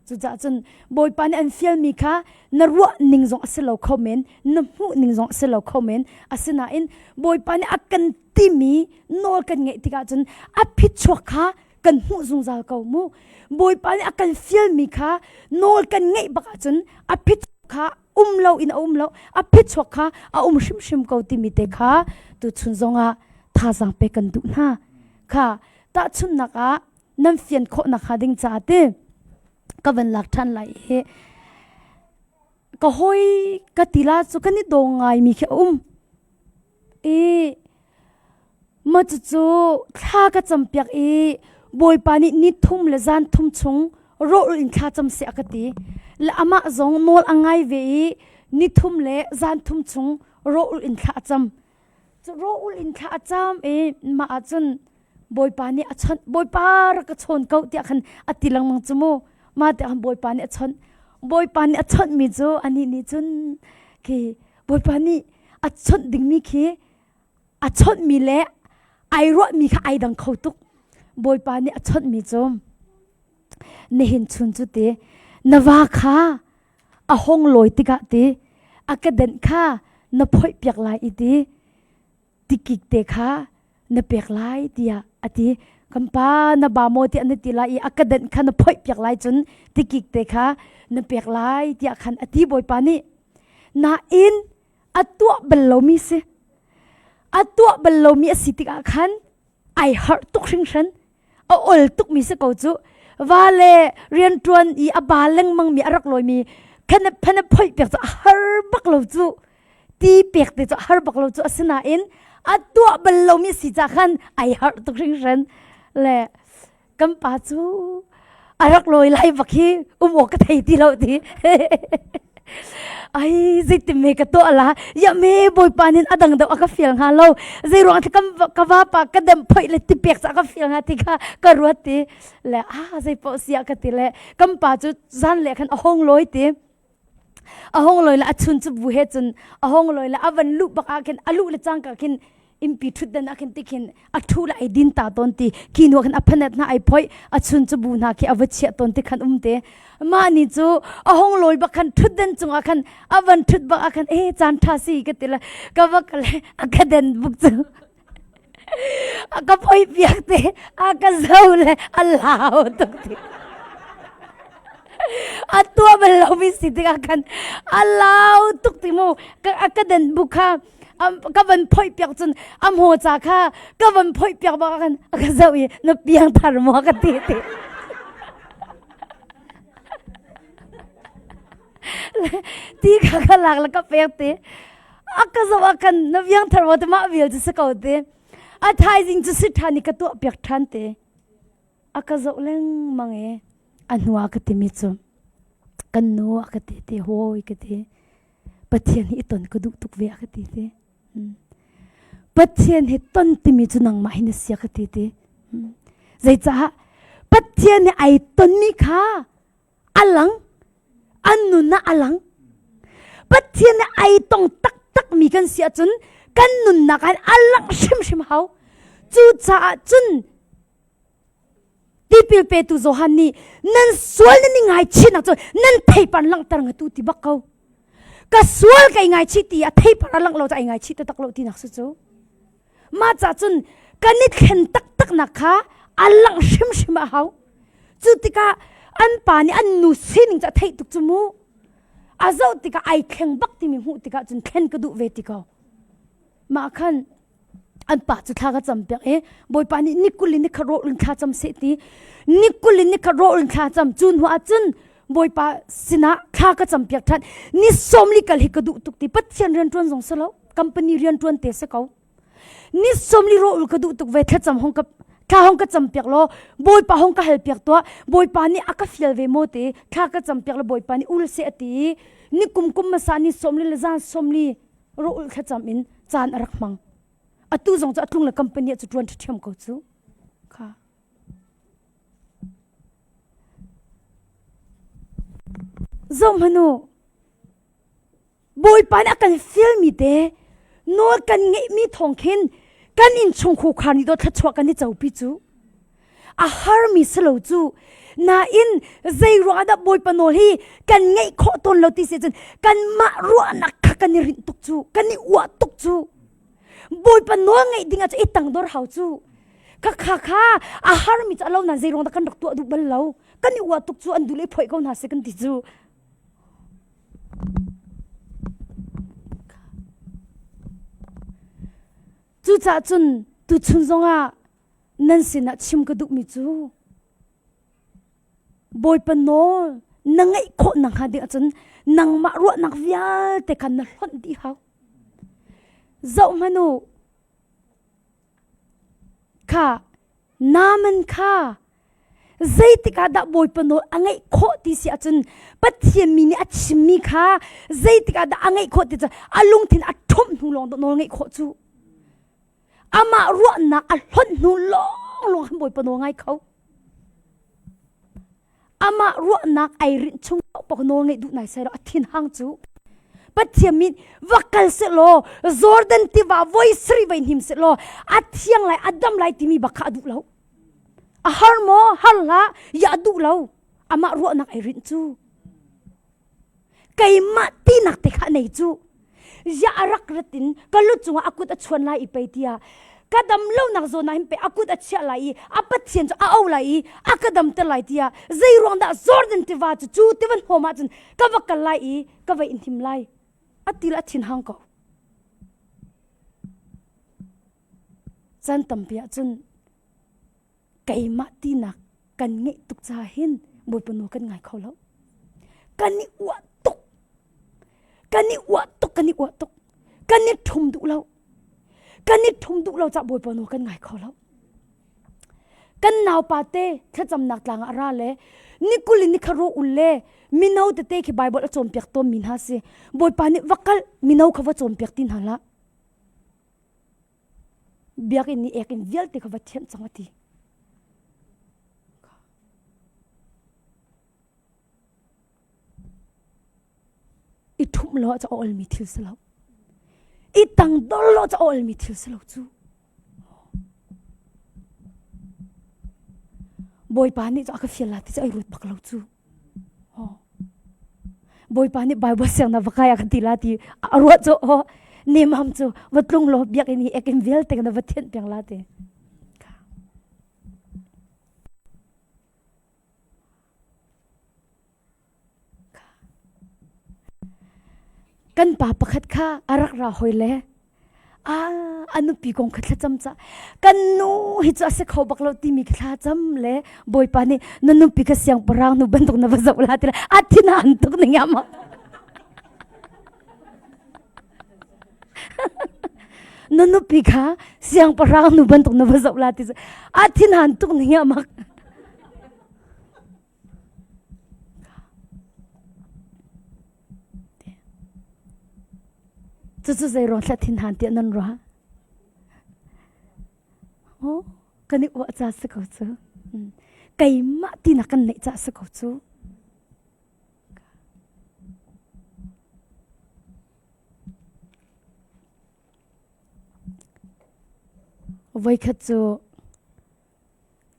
Speaker 1: Cucaah cun Bawipa nih an fialmi kha na ruah ning zong a si lo kho men, na hmuh ning zong a si lo kho men. Asinain Bawipa nih a kan timi nawl kan ngeih tikah cun a phichuak kha kan hmuh zungzal ko mu. Bawipa nih a kan fialmi kha nawl kan ngeih bak ahcun a phichuak kha um lo in a um lo, a phichuak kha a um hrimhrim ko timi te kha tuchun zongah thazaang pek kan duh hna. Kha tahchunhnak ah nan fian khawh nakhnga ding caah ti ka van lak ṭhan lai i ka hawi ka ti la cu kan i daw ngaimi khi a um i ma cucu thla ka campiak i Bawipa nih ni thum le zan thum chung rawh in thla cam seh a ka ti le amah zong nawl a ngai ve i ni thum le zan thum chung rawh in thla a cam cu rawh in thla a cam i mah ah cun Bawipa nih a chawnh Bawipa rak ka chawn ko tiah khan a ti lengmang cu mu mah tiah khan Bawipa nih a chawnh Bawipa nih a chawnhmi cu anih nih cun khi Bawipa nih a chawnh dingmi khi a chawnhmi le ai ruahmi kha ai dang kho tuk Bawipa nih a chawnhmi cu nihin chun cu ti na va kha a hong lawi tikah ti a kedenh kha na phoih piak lai i ti tikik te kha na pek lai tiah a ti kan pa na ba maw tiah na ti lai i a kedenh kha na phoih piak lai cun tikik te kha na pek lai tiah khan a ti bawipa nih nain a tuah bal lomi si a tuah bal lomi a si tikah khan ai harh tuk hringhran a ol tukmi si ko cu va le rianṭuan i a ba lengmang mi a rak lawimi khan phan phoih piak cu a har bak lo cu ti pek te cu a har bak lo cu asinain a tuah bal lomi si ca khan ai harh tuk hringhran le kan pa cu a rak lawi lai bak hi um awk ka thei ti lo ti ai zeitin me ka tuah la ya me bawipa nin a dang deuh a ka fial hnga lo zei ruang kan ka va pa ka dem phoi le ti pek ca ka fial hnga ti kha ka ruat ti le a zei poh sia ka ti le kan pa cu zan le khan a hong loi ti a hong loi le a chun cu bu he cun a hong loi le a van luh bak ah khin a luh le cangka khin innpi ṭhutdan ah khin tikhin a ṭhu le ai din ta tawn ti khi hnu khin a phanet hna ai phoih a chun cu bu hna khi a va chiah tawn ti khan um te mah ni cu a hong lawi bak khan ṭhutdan cungah khan a van ṭhut bak ah khan e caan ṭha si ka ti le ka va ka le a ka den buk cu a ka phoih piak te a ka zo le a lau tuk ti a tua bal lomi si tikah khan a lau tuk ti mu a ka den bu kha ka van phoih piak cun a hmaw ca kha ka van phoih piak bak khan a ka zoh i na piang thar maw ka ti ti ti kha ka lak le ka pek ti a ka zoh ah khan na piang thar maw ti mah vial cu si ko ti a thaizing cu si ṭhan i ka tuah piak ṭhan ti a ka zoh lengmang i a hnu ah ka timi cu kan nu a ka ti ti hawi ka ti Pathian hi i ton ka duh tuk ve a ka ti ti Pathian hi ton timi cu nangmah hi na si a ka ti ti zeicaah Pathian hi ai tonmi kha a lang an nun ah a lang Pathian nih ai tong taktak mi kan si ahcun kan nunnak ah a langh hrimhrim hau cucaah cun tipil petu Johan nih nan sual nan i ngaichihnak cu nan theipar langhter ngatu ti bak ko ka sual kai ngaichih ti a theipar a langh lo cu ai ngaichih taktak lo tinak si cu. Mah ca cun kan i thlen taktak nak kha a langh hrimhrim a hau. Cu tikah an pa nih an nu sining cu a theih tuk cu mu. A zoh tikah ai thleng bak timi hmuh tikah cun thlen ka duh ve ti ko. Mah khan an pa cu thla ka cam piak i Bawipa nih ni kul in ni khat rawl in thla cam seh ti ni kul in ni khat rawl in thla cam cu hnu ah cun Bawipa sinah thla ka cam piak ṭhan ni sawmli kal hi ka duh tuk ti Pathian rian ṭuan zong si lo company rian ṭuan te si ko ni sawmli rawl ka duh tuk ve thlacam hong ka thla hong ka cam piak law Bawipa hong ka hal piak tuah Bawipa nih a ka fial ve maw ti thla ka cam piak law Bawipa nih ul seh a ti ni kum kum hmasa ni sawmli le zan sawmli rawl thlacam in caan a rak hmang atu zong cu a tlung le company ah cu ṭuan ṭhiam ko cu kha zohmanh u Bawipa nih a kan fialmi te nawl kan ngeihmi thawng khin kan innchung khukhar nih dawt thluachuah kan i copi cu a harmi si lo cu nain zei ruang ah dah Bawipa nawl hi kan ngeih khawh tawn lo ti si cun kanmah ruahnak kha kan i rinh tuk cu kan i uah tuk cu Bawipa nawl ngeih ding ah cu i tangdor hau cu kha kha kha a harmi cu a lo nain zei ruang dah kan rak tuah duh bal lo kan i uah tuk cu an duh le i phoih ko hna seh kan ti cu Cucaah cun tuchun zongah nan sinah chim ka duhmi cu Bawipa nawl na ngeih khawh nakhnga ding ahcun nangmah ruahnak vialte kha na hlonh dih hau. Zoh hmanh u, kha Naaman kha zeitik ah dah Bawipa nawl a ngeih khawh ti si ahcun Pathian mi nih a chimmi kha zeitik ah dah a ngeih khawh ti cu a lungthin a ṭhumh hnu lawng nawl ngeih khawh cu amah ruahnak a hlonh hnu lawng lawng khan Bawipa nawl ngai kho amah ruahnak ai rinh chung paoh nawl ngeih duh nai sai lo a thinhang cu Pathian min va kal seh law Jordan tiva voi sarih voi hnim seh law a thiang lai a dam lai timi bak kha a duh lo a har maw har hlah ya a duh lo amah ruahnak ai rinh cu keimah tinak te kha nei cu ya a rak rat in ka lu cungah a kut a chuan lai i pei tiah ka dam lonak zawn ah hin pei a kut a chiah lai i a pathian cu a o lai i a ka damter lai tiah zei ruang dah Jordan tiva cu cu tiva hnawm ah cun ka va kal lai i ka va in him lai a til a thin hang ko caan tampi ah cun keimah tinak kan ngeih tuk ca hin Bawipa nawl kan ngai kho lo. Kan i uah tuk. Kan i uah tuk, kan i uah tuk. Kan i ṭhum duh lo. Kan i ṭhum duh lo cah Bawipa nawl kan ngai kho lo. Kan naupa te thlacamnak tlang ah ra le nikul in nikha ro ul le mino tete khi Bible a cawnpiak tawn mi hna si. Bawipa nih va kal mino kha va cawnpiak ti hna hlah. Biakinn i ekinn vialte kha va thianh cang a ti. I ṭhumh lo ah ca olmi thil si lo. I tangdor lo ca olmi thil si lo cu. Bawipa nih cu a ka fial la ti cu ai ruat bak lo cu. Bawipa nih Bible siang na va kai a kan ti la ti a ruah cu oh nemam cu va tlung law biakinn hi ekin vialte na va thianh piang la ti. Kan pa pakhat kha a rak ra hoi le ah a nupi kong kha thlacam ca kan nu hi cu a si kho bak lo timi kha thlacam le bawipa nih na nupi kha siangpahrang nu bantuk na va zoh la ti le a thin an tuk ning ama na nupi kha siangpahrang nu bantuk na va zoh la ti a thin han tuk ning amak Cucu zei ruang thla thin han tiah nan ruah? Oh, kan i uah ca si ko cu. Keimah tinak kan neih ca si ko cu. Voikhat cu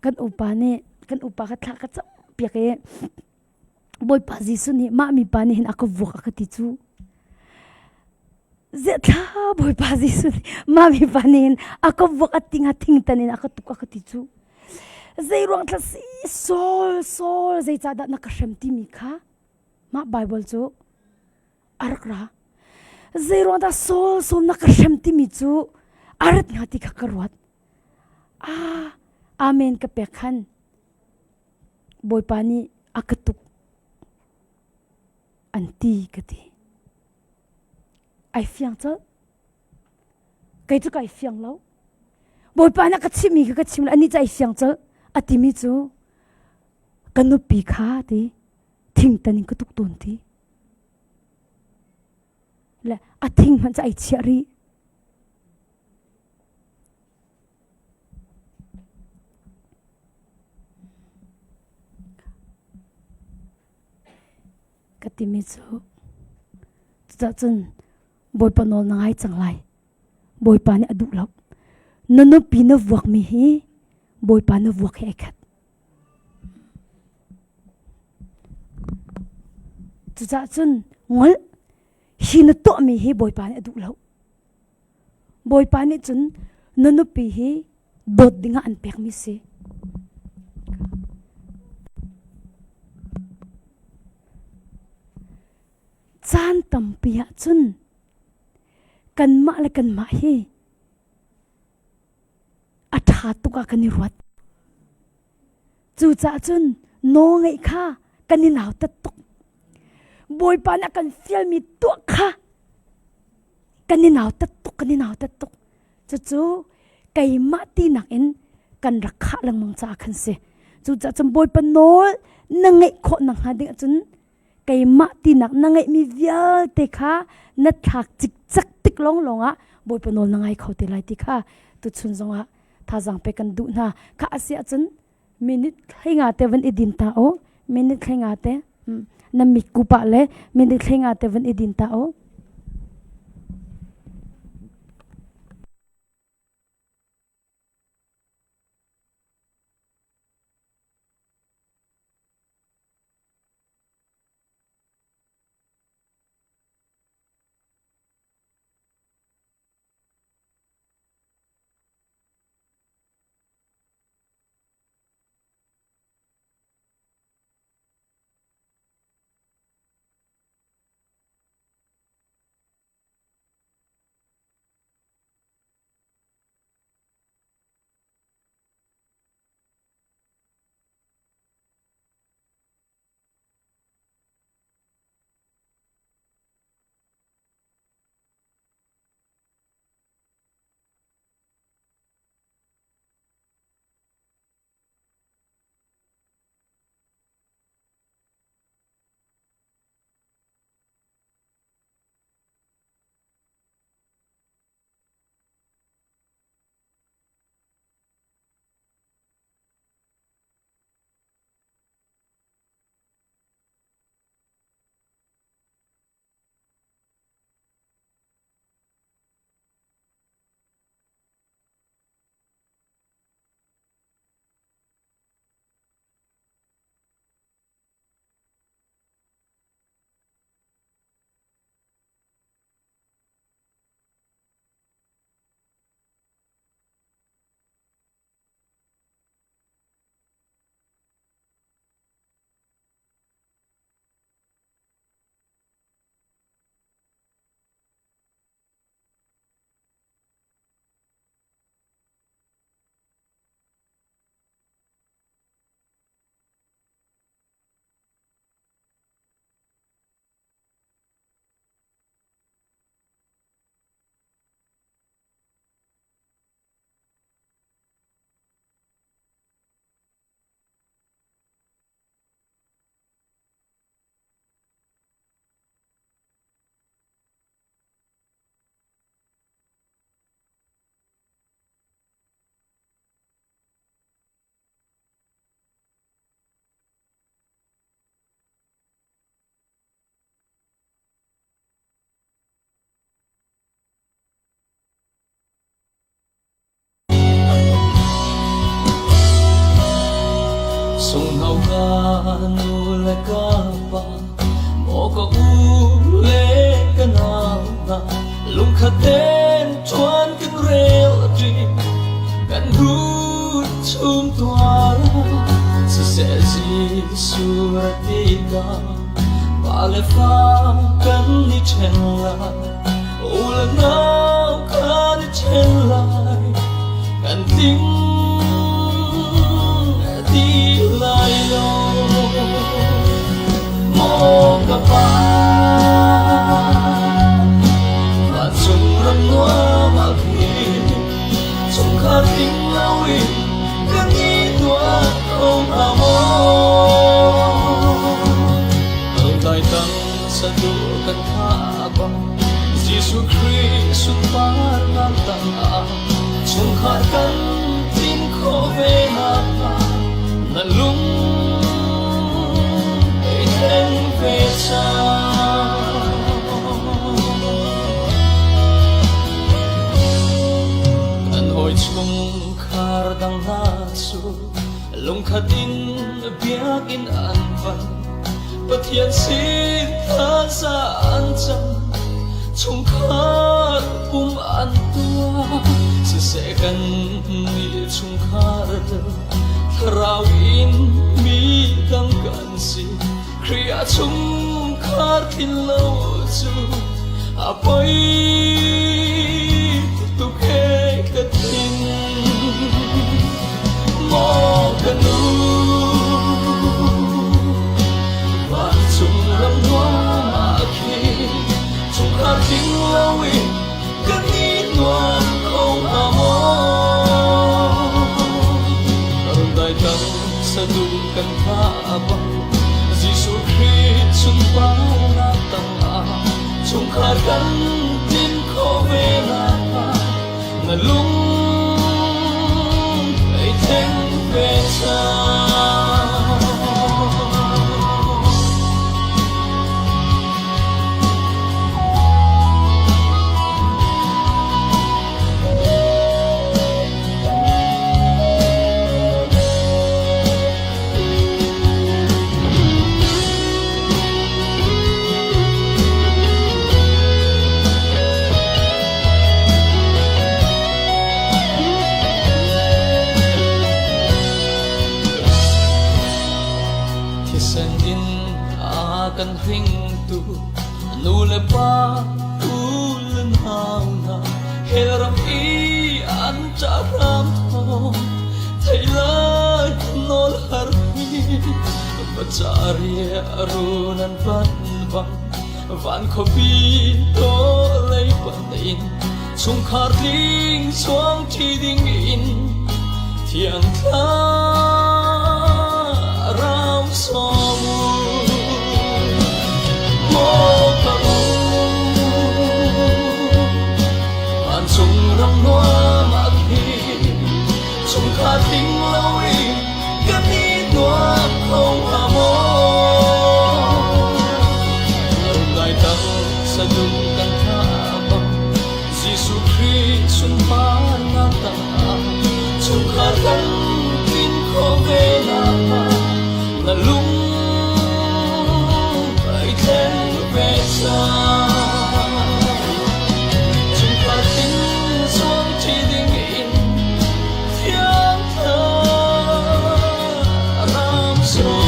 Speaker 1: kan upa nih kan upa kha thla ka campiak i Bawipa Jesuh nih mah mipa nih hin a ka vuak a ka ti cu. Ziathla Bawipa Jesuh nih mah mipa nih hin a ka vuak a ting a thingtan in a ka tuk a ka ti cu. Zei ruang thla si Saul Saul zeicahdah na ka hrem timi kha mah Bible cu a rak ra. Zei ruang dah Saul Saul na ka hrem timi cu a rat hnga ti kha ka ruat. Ah, amen ka pek khan Bawipa nih a ka tuk an ti ka ti. Ai fiang colh. Kei cu kai fiang lo. Bawipa nih a ka chimhmi kha ka chim lo. Anih cu ai fiang colh. A timi cu ka nupi kha ti thingtan in ka tuk tawn ti. Le a thing hmanh cu ai chiah rih. Ka timi cu cucah cun Bawipa nawl na ngai cang lai. Bawipa nih a duh lo. Na nupi na vuakmi hi Bawipa na vuak hi ai khat. Cucah cun ngol hi na tuahmi hi Bawipa nih a duh lo. Bawipa nih cun na nupi hi dawt dingah an pekmi si. Caan tampi ah cun kanmah le kanmah hi a ṭha tuk ah kan i ruat. Cucaah cun nawlngeih kha kan i nautat tuk. Bawipa nih a kan fialmi tuah kha kan i nautat tuk, kan i nautat tuk. Cucu keimah tinak in kan rak khah lengmang caah khan si. Cucaah cun Bawipa nawl na ngeih khawh nakhnga ding ahcun keimah tinak na ngeihmi vialte kha na thlak cikcek tik lawnglawng ah Bawipa nawl na ngai kho te lai ti kha tuchun zongah thazaang pe kan duh hna. Kha a si ahcun minute thlenga te van i din ta u. Minute thlenga te na mit pah le minute thlenga te van i din ta u.
Speaker 2: Ten ṭuan kan rel ṭi, kan rut chum tuar. Siseh Jesuh ra tikah, pa le fa kan i ṭhen lai. U le nau kan i ṭhen lai. Kan tling ti lai lo. Maw ka pa, vancung ram nuam ah khin chungkhar tling loin kan i tuah ko hnga maw? Dai tang saduh kan thah bang Jesuh Khrih sunparnak tangah chungkhar kan tlin khawh ve nakhnga na lung ei thleng ve cang. Kan hawi chungkhar dang hna cu lungkhat in biakinn an pan. Pathian sin thaza an cam, chungkhar pum an tuah. Siseh kan nih chungkhar thlarau in mi dang kan si. Khrih ah chungkhar thin lo cu a poi tuk he ka thin. Maw ka nu, vancung ram nuam ah khin chungkhar tling loin kan i nuam ko hnga maw? Dai tang saduh kan thah bang Jesuh Khrih sunparnak tangah chungkhar kan tlin khawh ve nakhnga na lung ei thleng ve cang. Thisen in a kan hringtu nu le pa u le nau hna hell ram i an ṭah hram thawng thei lai nawl har hi Pacari run an pan bang van khuapi tawlei pan in chungkhar tling chuang ṭi ding in thiang thlarau sawm u. Maw ka u, vancung ram nuam ah khin chungkhar tling loin kan i nuam kho hnga maw? Ngai tang saduh kan thah bang Jesuh Khrih sunparnak tangah chungkhar kan tlin khawh ve nakhnga na lung ai thleng ve cang. Chungkhar tling zuang ṭi ding in thiang thlarau sawm.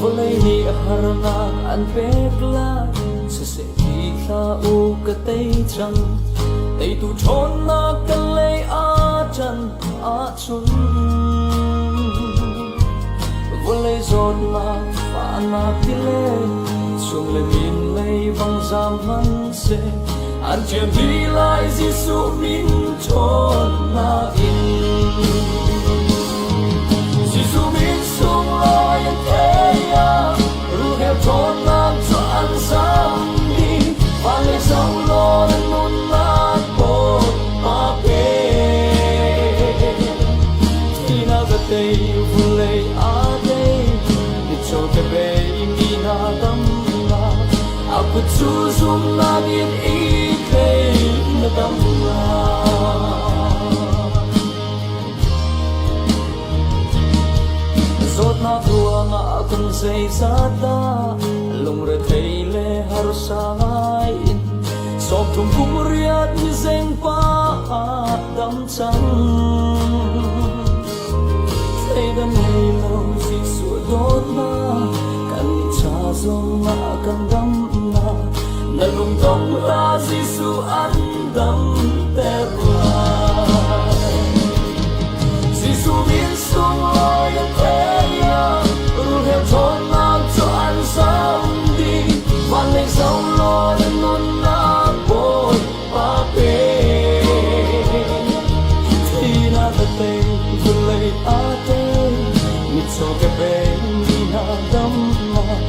Speaker 2: Vawlei nih harnak an pek lai, siseh ti hlah u ka tei cang. Teitu ṭhawnnak ka lei aa ṭan ahcun vawlei zawtnak fahnak tile chung le min lei bang zaam hmanhseh an ṭiam dih lai Jesuh min ṭhawnnak in. cu zumnak in i tlei na dam lai. Zawtnak ruangah kum zeizat dah lungrethei le harsa ngai in 30 kum riat mi zengpa dam cang. Thleidan ngei lo Jesuh dawtnak kan cha zongah kan damnak na lungdong hlah Jesuh an damter lai. Jesuh min sunglawi a thei ah rulheu ṭhawnnak cu an zam dih. Van lei zoh law na nunnak Bawipa pe. Thihnak a tei, vawlei aa tei, mitcaw ke peng mi hna damnak.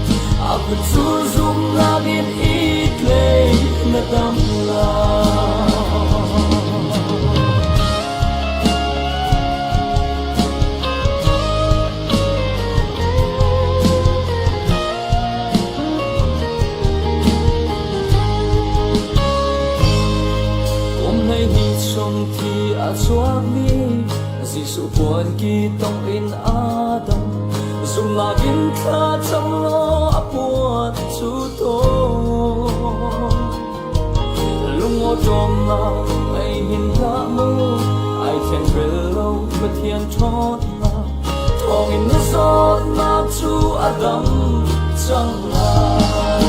Speaker 2: A kut cu zumhnak in i tlei na dam lai. Kum 12 chung thi a chuakmi Jesuh puan ki tong in a dam. Zumhnak in thla cam law a puan cu tawn. Lungawṭawmnak ngei hin hlah mu, ai then bel lo Pathian ṭhawnnak thawngin na zawtnak cu a dam cang lai.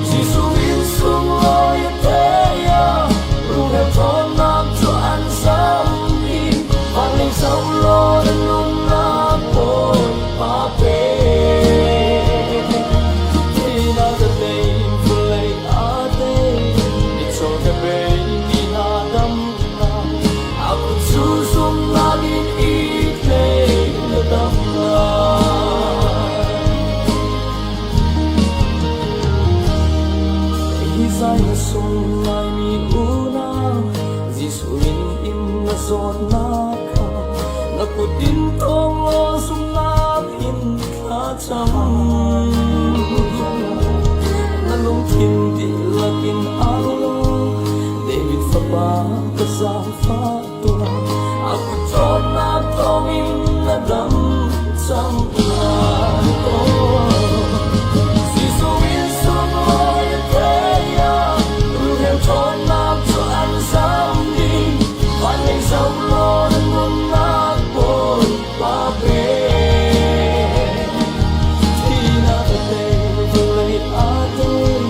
Speaker 2: Jesuh min sunglawi a thei ah, rulheu ṭhawnnak cu an zam i van lei zoh law na nunnak Bawipa pe. Thihnak a tei, vawlei aa tei, mitcaw ka bei mi hna damnak, a kut cu zumhnak in i tlei na dam lai. Hi zai na sung laimi unau, Jesuh min in na zawtnak kha na kut in tawng law zumhnak in thla cam. Na lungthin dihlak in au law, David fapa ka zaangfah tuah. A kut ṭhawnnak thawngin na dam cang lai. Oh. Jesuh in sunglawi a thei ah, rulheu ṭhawnnak cu an zam dih. Van lei zoh law na nunnak Bawipa pe. Thihnak a tei, vawlei aa tei,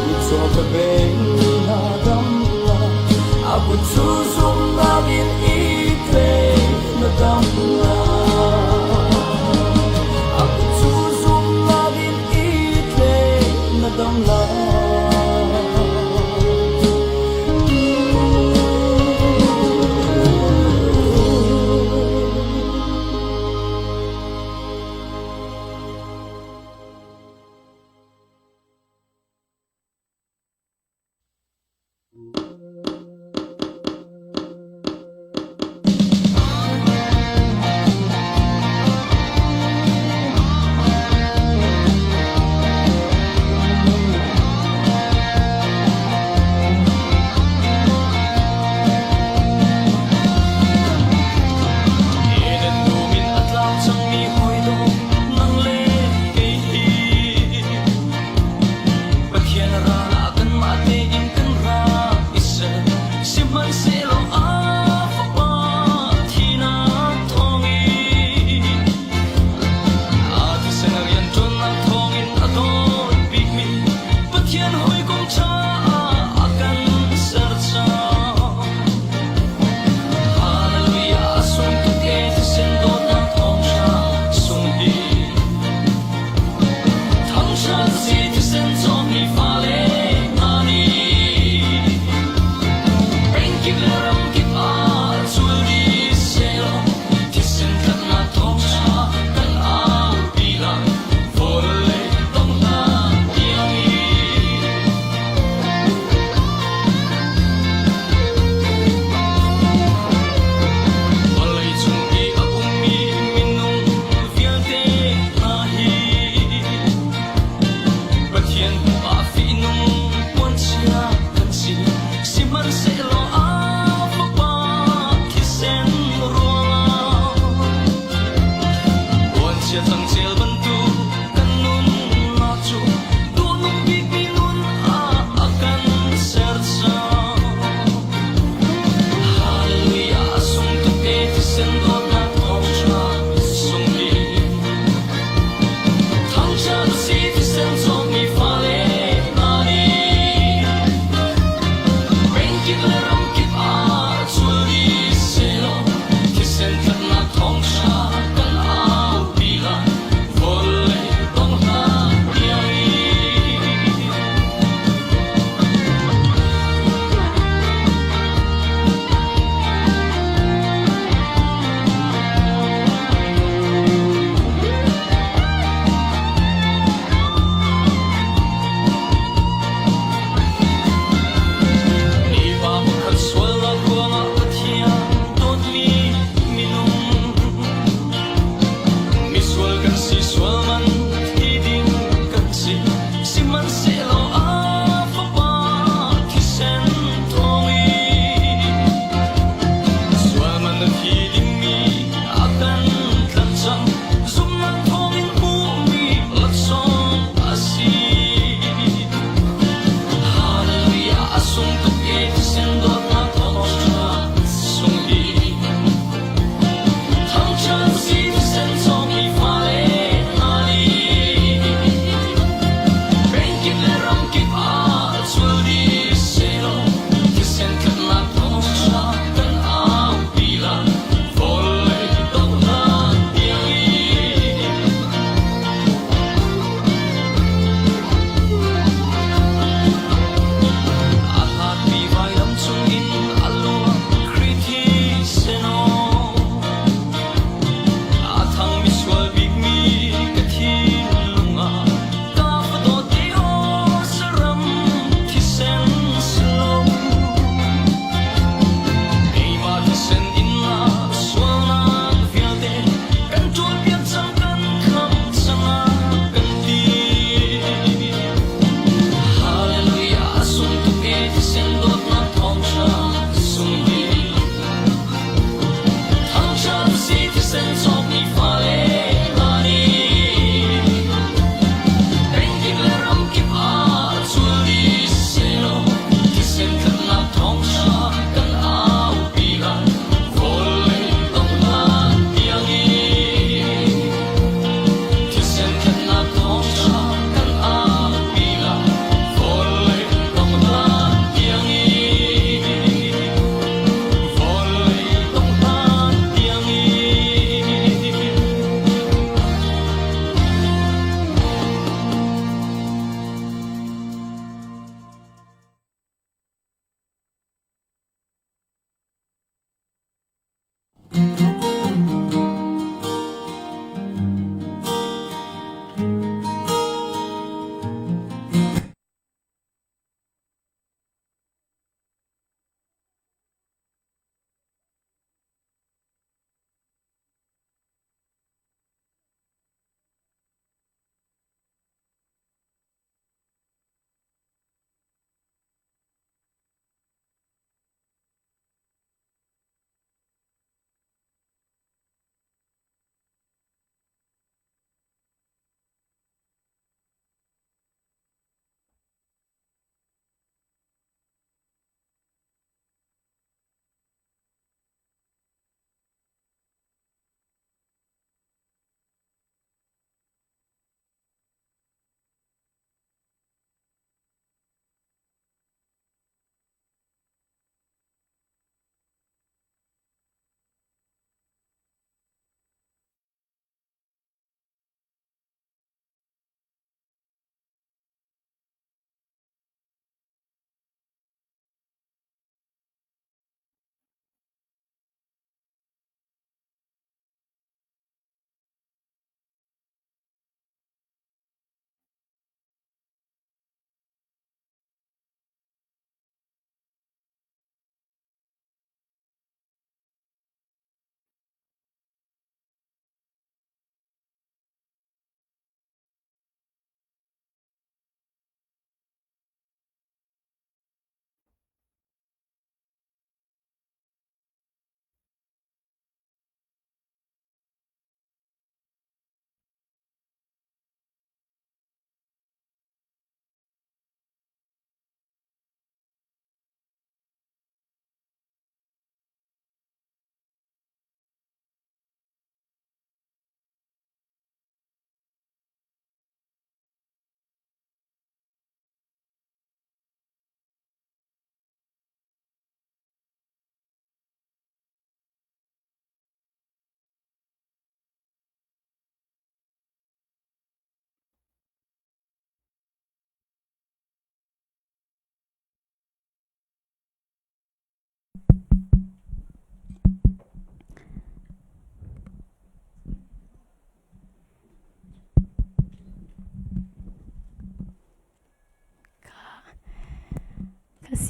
Speaker 2: mitcaw ka beng mi hna damnak. A kut cu zumhnak in i tlei na dam lai.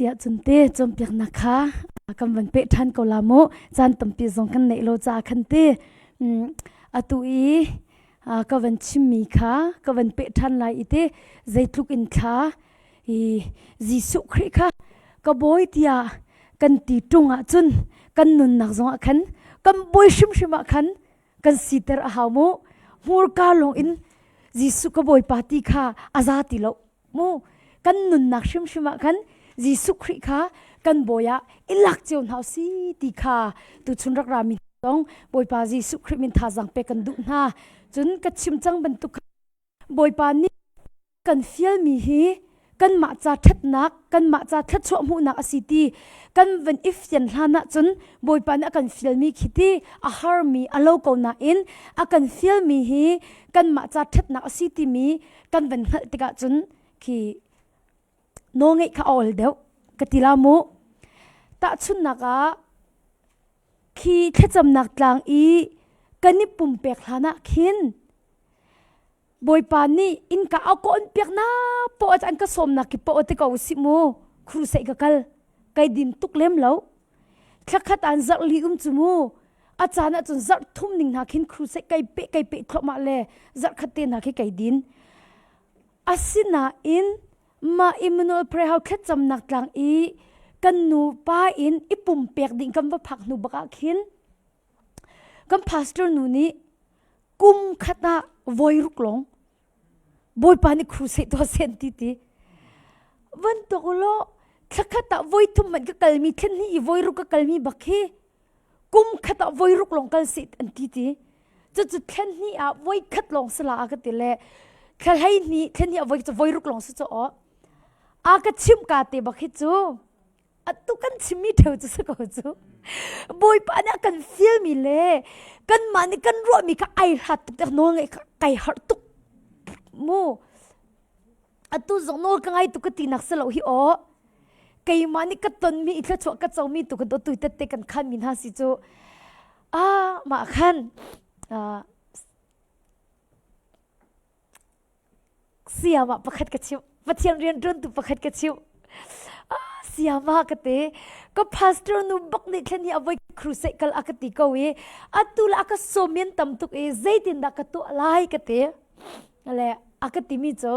Speaker 1: Asi ahcun te cawnpiaknak kha kan van peh ṭhan ko la mu. Caan tampi zong kan neih lo caah khan te atu i ka van chimmi kha ka van peh ṭhan lai i te zeitluk in thla i Jesuh Khrih kha ka bawi tiah kan ti ṭung ahcun kan nunnak zongah khan kan bawi hrimhrim ah khan kan siter a hau mu. Hmurka lawng in Jesuh ka bawipa ti kha a za ti lo. Mu kan nunnak hrimhrim ah khan Jesuh Khrih kha kan bawi ah i lak cio hna si ti kha tuchun rak rami zong Bawipa Jesuh Khrih min thazaang pek kan duh hna. Cun ka chim cang bantuk Bawipa nih kan fialmi hi kanmah ca ṭhatnak kanmah ca thluachuah hmuhnak a si ti kan van i fian hlan ahcun Bawipa nih a kan fialmi khi ti a harmi a lo ko nain a kan fialmi hi kanmah ca ṭhatnak a si timi kan van hngalh tikah cun khi nawlngeih kha a ol deuh ka ti la mu tahchunhnak ah khi thlacamnak tlang i kan i pumpek hlan ah khin Bawipa nih innka a ka on piak na poh an ka sawmnak ki poh te ko si mu crusade ka kal kai din tuk lem lo thlakhat an zarh li um cu mu a caan ah cun zarh thum ning hna khin crusade kai pe kai pe thluahmah le zarh khat te hna khi kai din asinain mah Emmanuel Prayer House thlacamnak tlang i kan nu pa in i pumpek ding kan va phak hnu bak ah khin kan pastor nu nih kum khat ah voi ruk long Bawipa nih crusade tuah sen ti ti. Van tuk ulaw thlakhat ah voi thum man ka kalmi thlen hi i voi ruk ka kalmi bak hi kum khat ah voi ruk lawng kal si an ti ti. Cucu thlen hnih ah voi khat lawng sala a ka ti le thla hlei hnih thlen hnih ah voi voi ruk lawng si cu aw. A ka chimh ka te bak hi cu atu kan chimmi ṭheo cu si ko cu bawipa nih a kan fialmi le kanmah nih kan ruahmi kha ai hlat tuk tiah nawl ngaih kha kai harh tuk mu atu zong nawl ka ngai tuk ka tinak si lo hi aw keimah nih ka tonmi i thluachuah ka comi tu ka dawtu tette kan khanmi hna si cu ah mah khan Siamah pakhat ka chimh. Pathian rianṭuantu pakhat ka chimh. Ah, siamah ka te. Ka pastor nu bak nih thlen hi a voi crusade kal a ka ti ko i atu la a ka sawm in tam tuk i zeitindah ka tuah lai ka ti. Le a ka timi cu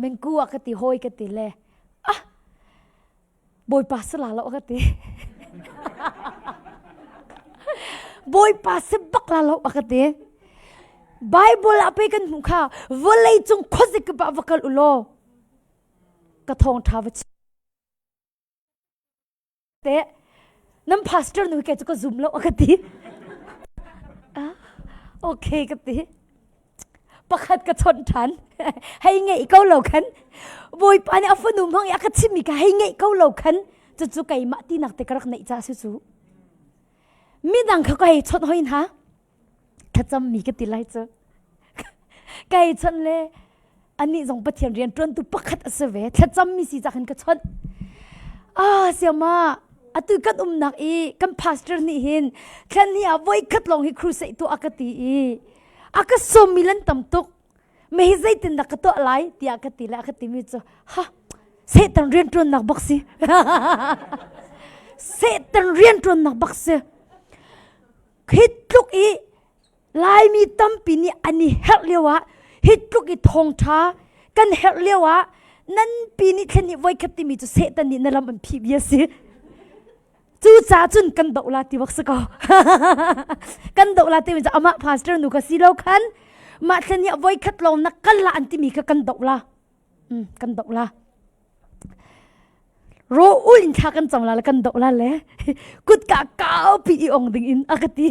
Speaker 1: mengku a ka ti hawi ka ti le ah Bawipa si la lo ka ti. Bawipa si bak la lo a ka ti. Bible ah pe kan hmuh kha vawlei cung khuazik kip ah va kal u law ka thawng ṭha va chim te nan pastor nu ke cu ka zum lo a ka ti. Ah, okay ka ti. Pakhat ka chawnh ṭhan. Hei ngeih ko lo khan. Bawipa nih a fanu hmang i a ka chimmi kha hei ngeih ko lo khan. Cucu keimah tinak te ka rak neih ca si cu. Midang kha ka hei chawnh hoi hna. Thlacammi ka ti lai cu. Ka hei chawnh le anih zong Pathian rian ṭuantu pakhat a si ve. Thlacammi si cah khan ka chawnh. Ah, siama, atu kan umnak i kan pastor nih hin thlan hi ah voi khat lawng hi crusade tuah a ka ti i a ka sawmmi lan tam tuk me hi zeitin dah ka tuah lai tiah ka ti le a ka timi cu ha Satan rian ṭuannak bak si Satan rian ṭuannak bak si khi tluk i Laimi tampi nih an i herh lio ah hi tluk i thawngṭha kan herh lio ah nan pi nih thlen nih voikhat timi cu Satan nih na lam an phih bia si. Cucaah cun kan doh la ti bak si ko. kan doh la timi cu amah pastor nu ka si lo khan mah thlen nih voikhat lawng na kal la an timi kha kan doh la. Mm, kan doh la. Ro ul in thla kan cam la le kan doh la le kutka kaupi i ong ding in a ka ti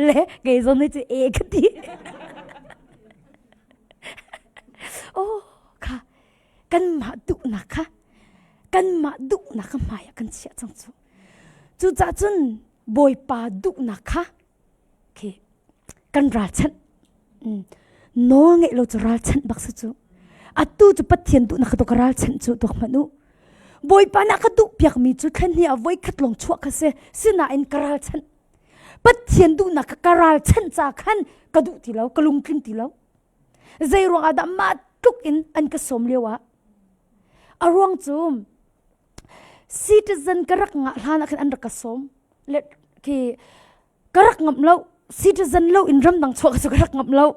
Speaker 1: le kei zon nih cu e ka ti. oh kha kanmah duhnak kha kanmah duhnak kha hmai ah kan chiah cang cu. Cucaah cun Bawipa duhnak kha khi kan ralchanh nawl ngeih lo cu ralchanh bak si cu atu cu pathian duhnak ka ka ralchanh cu tuak hmanh u bawipa na ka duh piakmi cu thlen hi a voi khat lawng chuah kha si sinain ka ralchanh pathian duhnak ka ka ralchanh ca khan ka duh ti lo ka lungtling ti lo zei ruang ah dah mah tluk in an ka sawm lio ah a ruang cu. Citizen ka rak ngah hlan ah khan an rak ka sawm. Le khi ka rak ngamh lo. Citizen lo in ramdang chuah ka cu ka rak ngamh lo.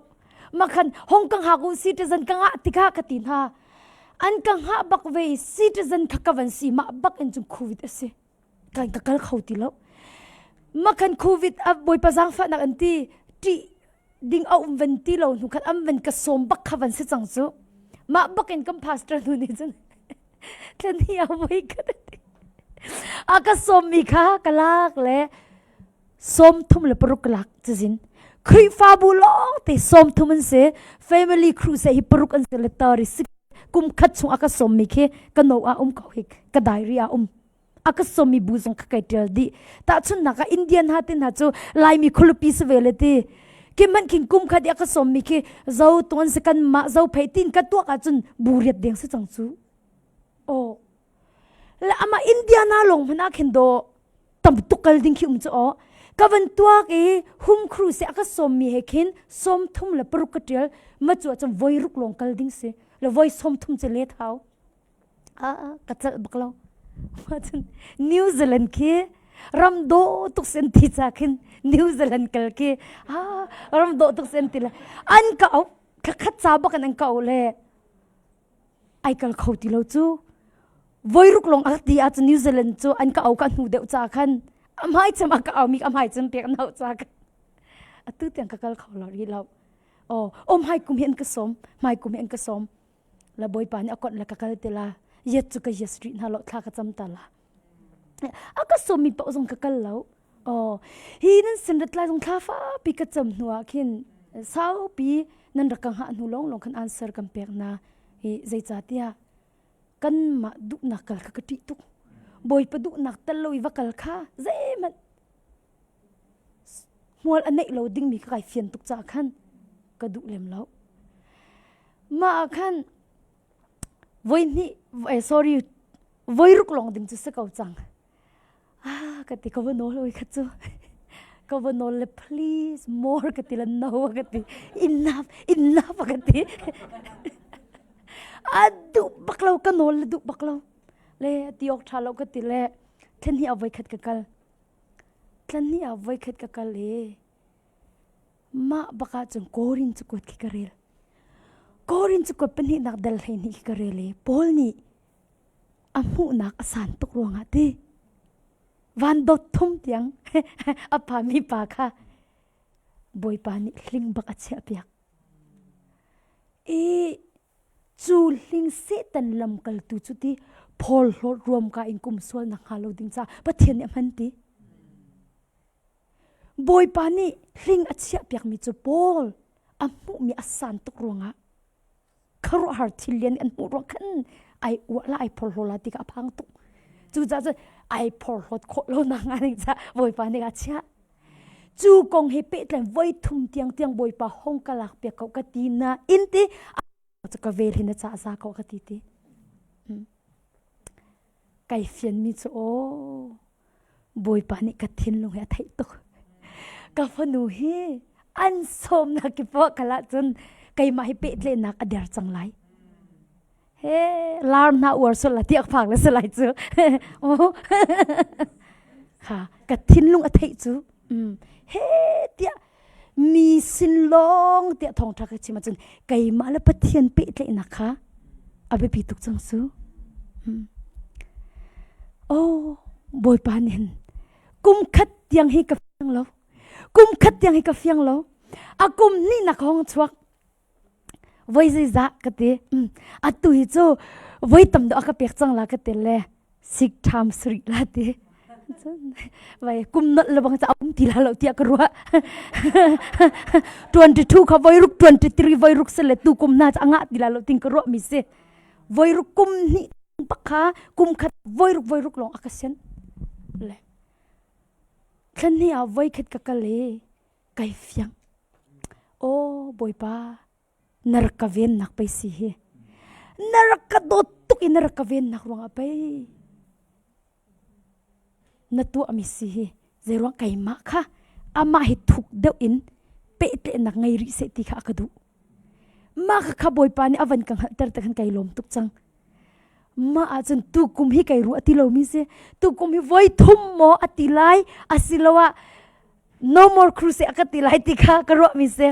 Speaker 1: Mah khan Hong Kong hak u citizen ka ngah tikah ka ti hna. An ka hngah bak ve citizen kha ka van si mah bak in cun COVID a si. Kan ka kal kho ti lo. Mah khan COVID a bawipa zaangfahnak an ti ṭih ding a um van ti lo hnu khan an van ka sawm bak kha van si cang cu. Mah bak in kan pastor nu nih cun thlen hi a voi ka a ka sawmmi kha ka lak le 36 ka lak cazin Khrihfabu lawng te 30 an si family crusade hi paruk an si le tari si kum khat chung a ka sawmmi khi ka no ah um ko hi ka diary ah um a ka sawmmi bu zong kha kai ṭial dih tahchunhnak ah Indian ha tin ha cu Laimi khualipi si ve le ti ki hmanh khin kum khat i a ka sawmmi khi zo tuan si kan mah zo phei tin ka tuak ahcun bu riat deng si cang cu aw le amah Indiana lawng hmanh ah khin do tam tuk kal ding khi um cu aw ka van tuak i hum khru se a ka sawmmi he khin 36 ka ṭial ma cu ahcun voi ruk lawng kal ding si le voi 30 cu let hau ka celh bak lo. Cun New Zealand khi ram dawh tuk sin ti ca khin New Zealand kal khi ram dawh tuk sin ti le an ka auh khat ca bak in an ka auh le ai kal kho ti lo cu voi ruk lawng a ti ahcun New Zealand cu an ka au ka hnu deuh ca khan a hmai cem a ka au mi a hmai cem pek an hauh ca khan atu tiang ka kal kho lo rih lo oh oh hmai kum hi an ka sawm hmai kum hi an ka sawm la bawipa nih a konh le ka kal te la yet cu ka yes rih hna lo thla ka cam ta la a ka sawmmi paoh zong ka kal lo oh hi nan sin rat lai zong thla fapi ka cam hnu ah khin saupi nan rak ka hngah hnu lawng lawng khan answer kan pek na hi zeicahtiah kanmah duhnak kal kha ka ṭih tuk bawipa duhnak tel lo i va kal kha zeihmanh hmual a neih lo dingmi kha kai fian tuk caah khan ka duh lem lo. Mah ah khan voi hnih eh, sorry voi ruk lawng ding cu si ko cang. Ah ka ti ka va nawl oi kha cu. Ka va nawl le please more ka ti le no ka ti enough enough ka ti. A duh bak lo ka nawl le duh bak lo. Le ti awk ṭha lo ka ti le thlen hi a voi khat ka kal. Tlanhnih ah voikhat ka kal i mah bak ahcun Korin cakuat khi ka rel. Korin cakuat pahnihnak dal 12 khi ka rel i Paul nih a hmuhnak a san tuk ruangah ti van dot thum tiang a phami pa kha Bawipa nih hling bak a chiahpiak. I Cu hling Satan lamkaltu cu ti phawlhlawt ruamka in kum sual nak hnga lo ding caah Pathian nih a hman ti. Bawipa nih hling a chiahpiakmi cu Paul a hmuhmi a san tuk ruangah khuaruahhar thil lian an hmuh ruang khan ai uah la ai phorhlaw la ti kha a phang tuk. Cucaah cun ai phorhlawt khawh lo nak hnga ding caah Bawipa nih a chiah. Cu kong he pehtlain voi thum tiang tiang Bawipa hong ka lak piak ko ka ti na in ti ka vel hi na ca za ko ka ti ti. Kai fian mi cu aw Bawipa nih ka thinlung hi a theih tuk. Ka fanu hi an sawmnak ki poah kal ahcun keimah hi pehtlaihnak a der cang lai. He lar hna uar sual la tiak phak le salai cu. Ha ka thinlung a theih cu. He tiah mi sin lawng tiah thawngṭha ka chim ahcun keimah le Pathian pehtlaihnak kha a biapi tuk cang su. Oh, Bawipa nih hin kum khat tiang hi ka fiang lo. Kum khat tiang hi ka fiang lo. A kum hnihnak hong chuak. Voi zeizah ka ti. Atu hi cu voi tam deuh a ka pek cang la ka ti le sik ṭham suri la ti. Vai kum nolh le bang ca um ti la lo tiah ka ruah. 22 kha voi ruk 23 voi ruk se le tu kum na ca ngah ti la lo ting ka ruah mi si. Voi ruk kum hnih pak kha kum khat voi ruk voi ruk lawng a ka sen. Le thlan hnih ah voi khat ka kal i kai fiang. Aw Bawipa, na rak ka vennak pei si hi. Na rak ka dawt tuk i na rak ka vennak ruangah pei na tuahmi si hi zeiruang keimah kha amah hi thuk deuh in pehtlaihnak ngei rih seh ti kha a ka duh. Mah kha kha Bawipa nih a van ka hngalhter te khan kai lawm tuk cang. Mah ahcun tukum hi kai ruah ti lomi si. Tukum hi voi thum maw a ti lai asiloah no more crusade a ka ti lai ti kha ka ruahmi si.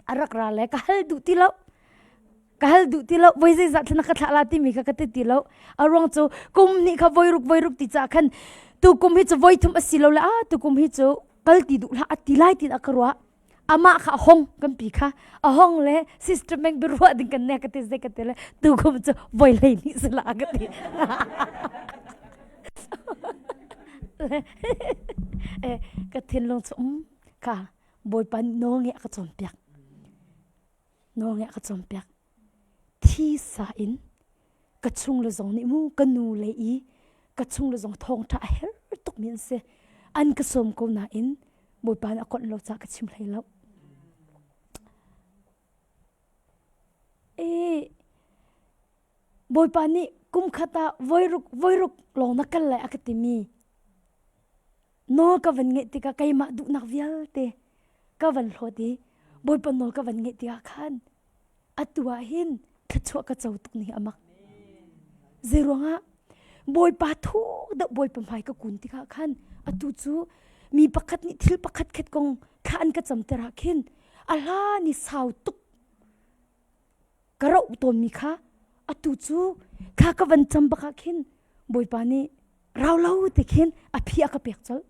Speaker 1: A rak ra le ka hal duh ti lo. Ka hal duh ti lo. Voi zeizah thlan ka thlah la timi kha ka ti ti lo. A ruang cu kum nih kha voi ruk voi ruk ti ca khan tukum hi cu voi thum a si lo le ah tukum hi cu kal ti duh hlah a ti lai ti a ka ruah. Amah kha a hong kan pi kha a hong le sister meng biaruah ding kan ne ka ti zei ka ti le tukum cu voi hlei nih si la ka ti. Eh, ka thinlung cu um ka bawipa nawl nge a ka cawnpiak. Nawl nge a ka cawnpiak. Thisa in ka chung le zong nih mu ka nu le i ka chung le zong thawngṭha a her tukmi an si. An ka sawm ko nain Bawipa nih a konh lo caah ka chim hlei lo. E Bawipa nih kum khat ah voiruk voiruk lawng na kal lai a ka timi nawl ka van ngeih tikah keimah duhnak vialte ka van hlawt i Bawipa nawl ka van ngeih tikah khan atu ah hin thluachuah ka co tuk ning amak. Zeiruangah Bawipa thuk deuh Bawipa hmai ka kun tikah khan atu cu mi pakhat nih thil pakhat khat kong thla an ka camter ah khin a hlan i sau tuk ka roh tawnmi kha atu cu thla ka van cam bak ah khin Bawipa nih rau lo te khin a phi a ka pek colh.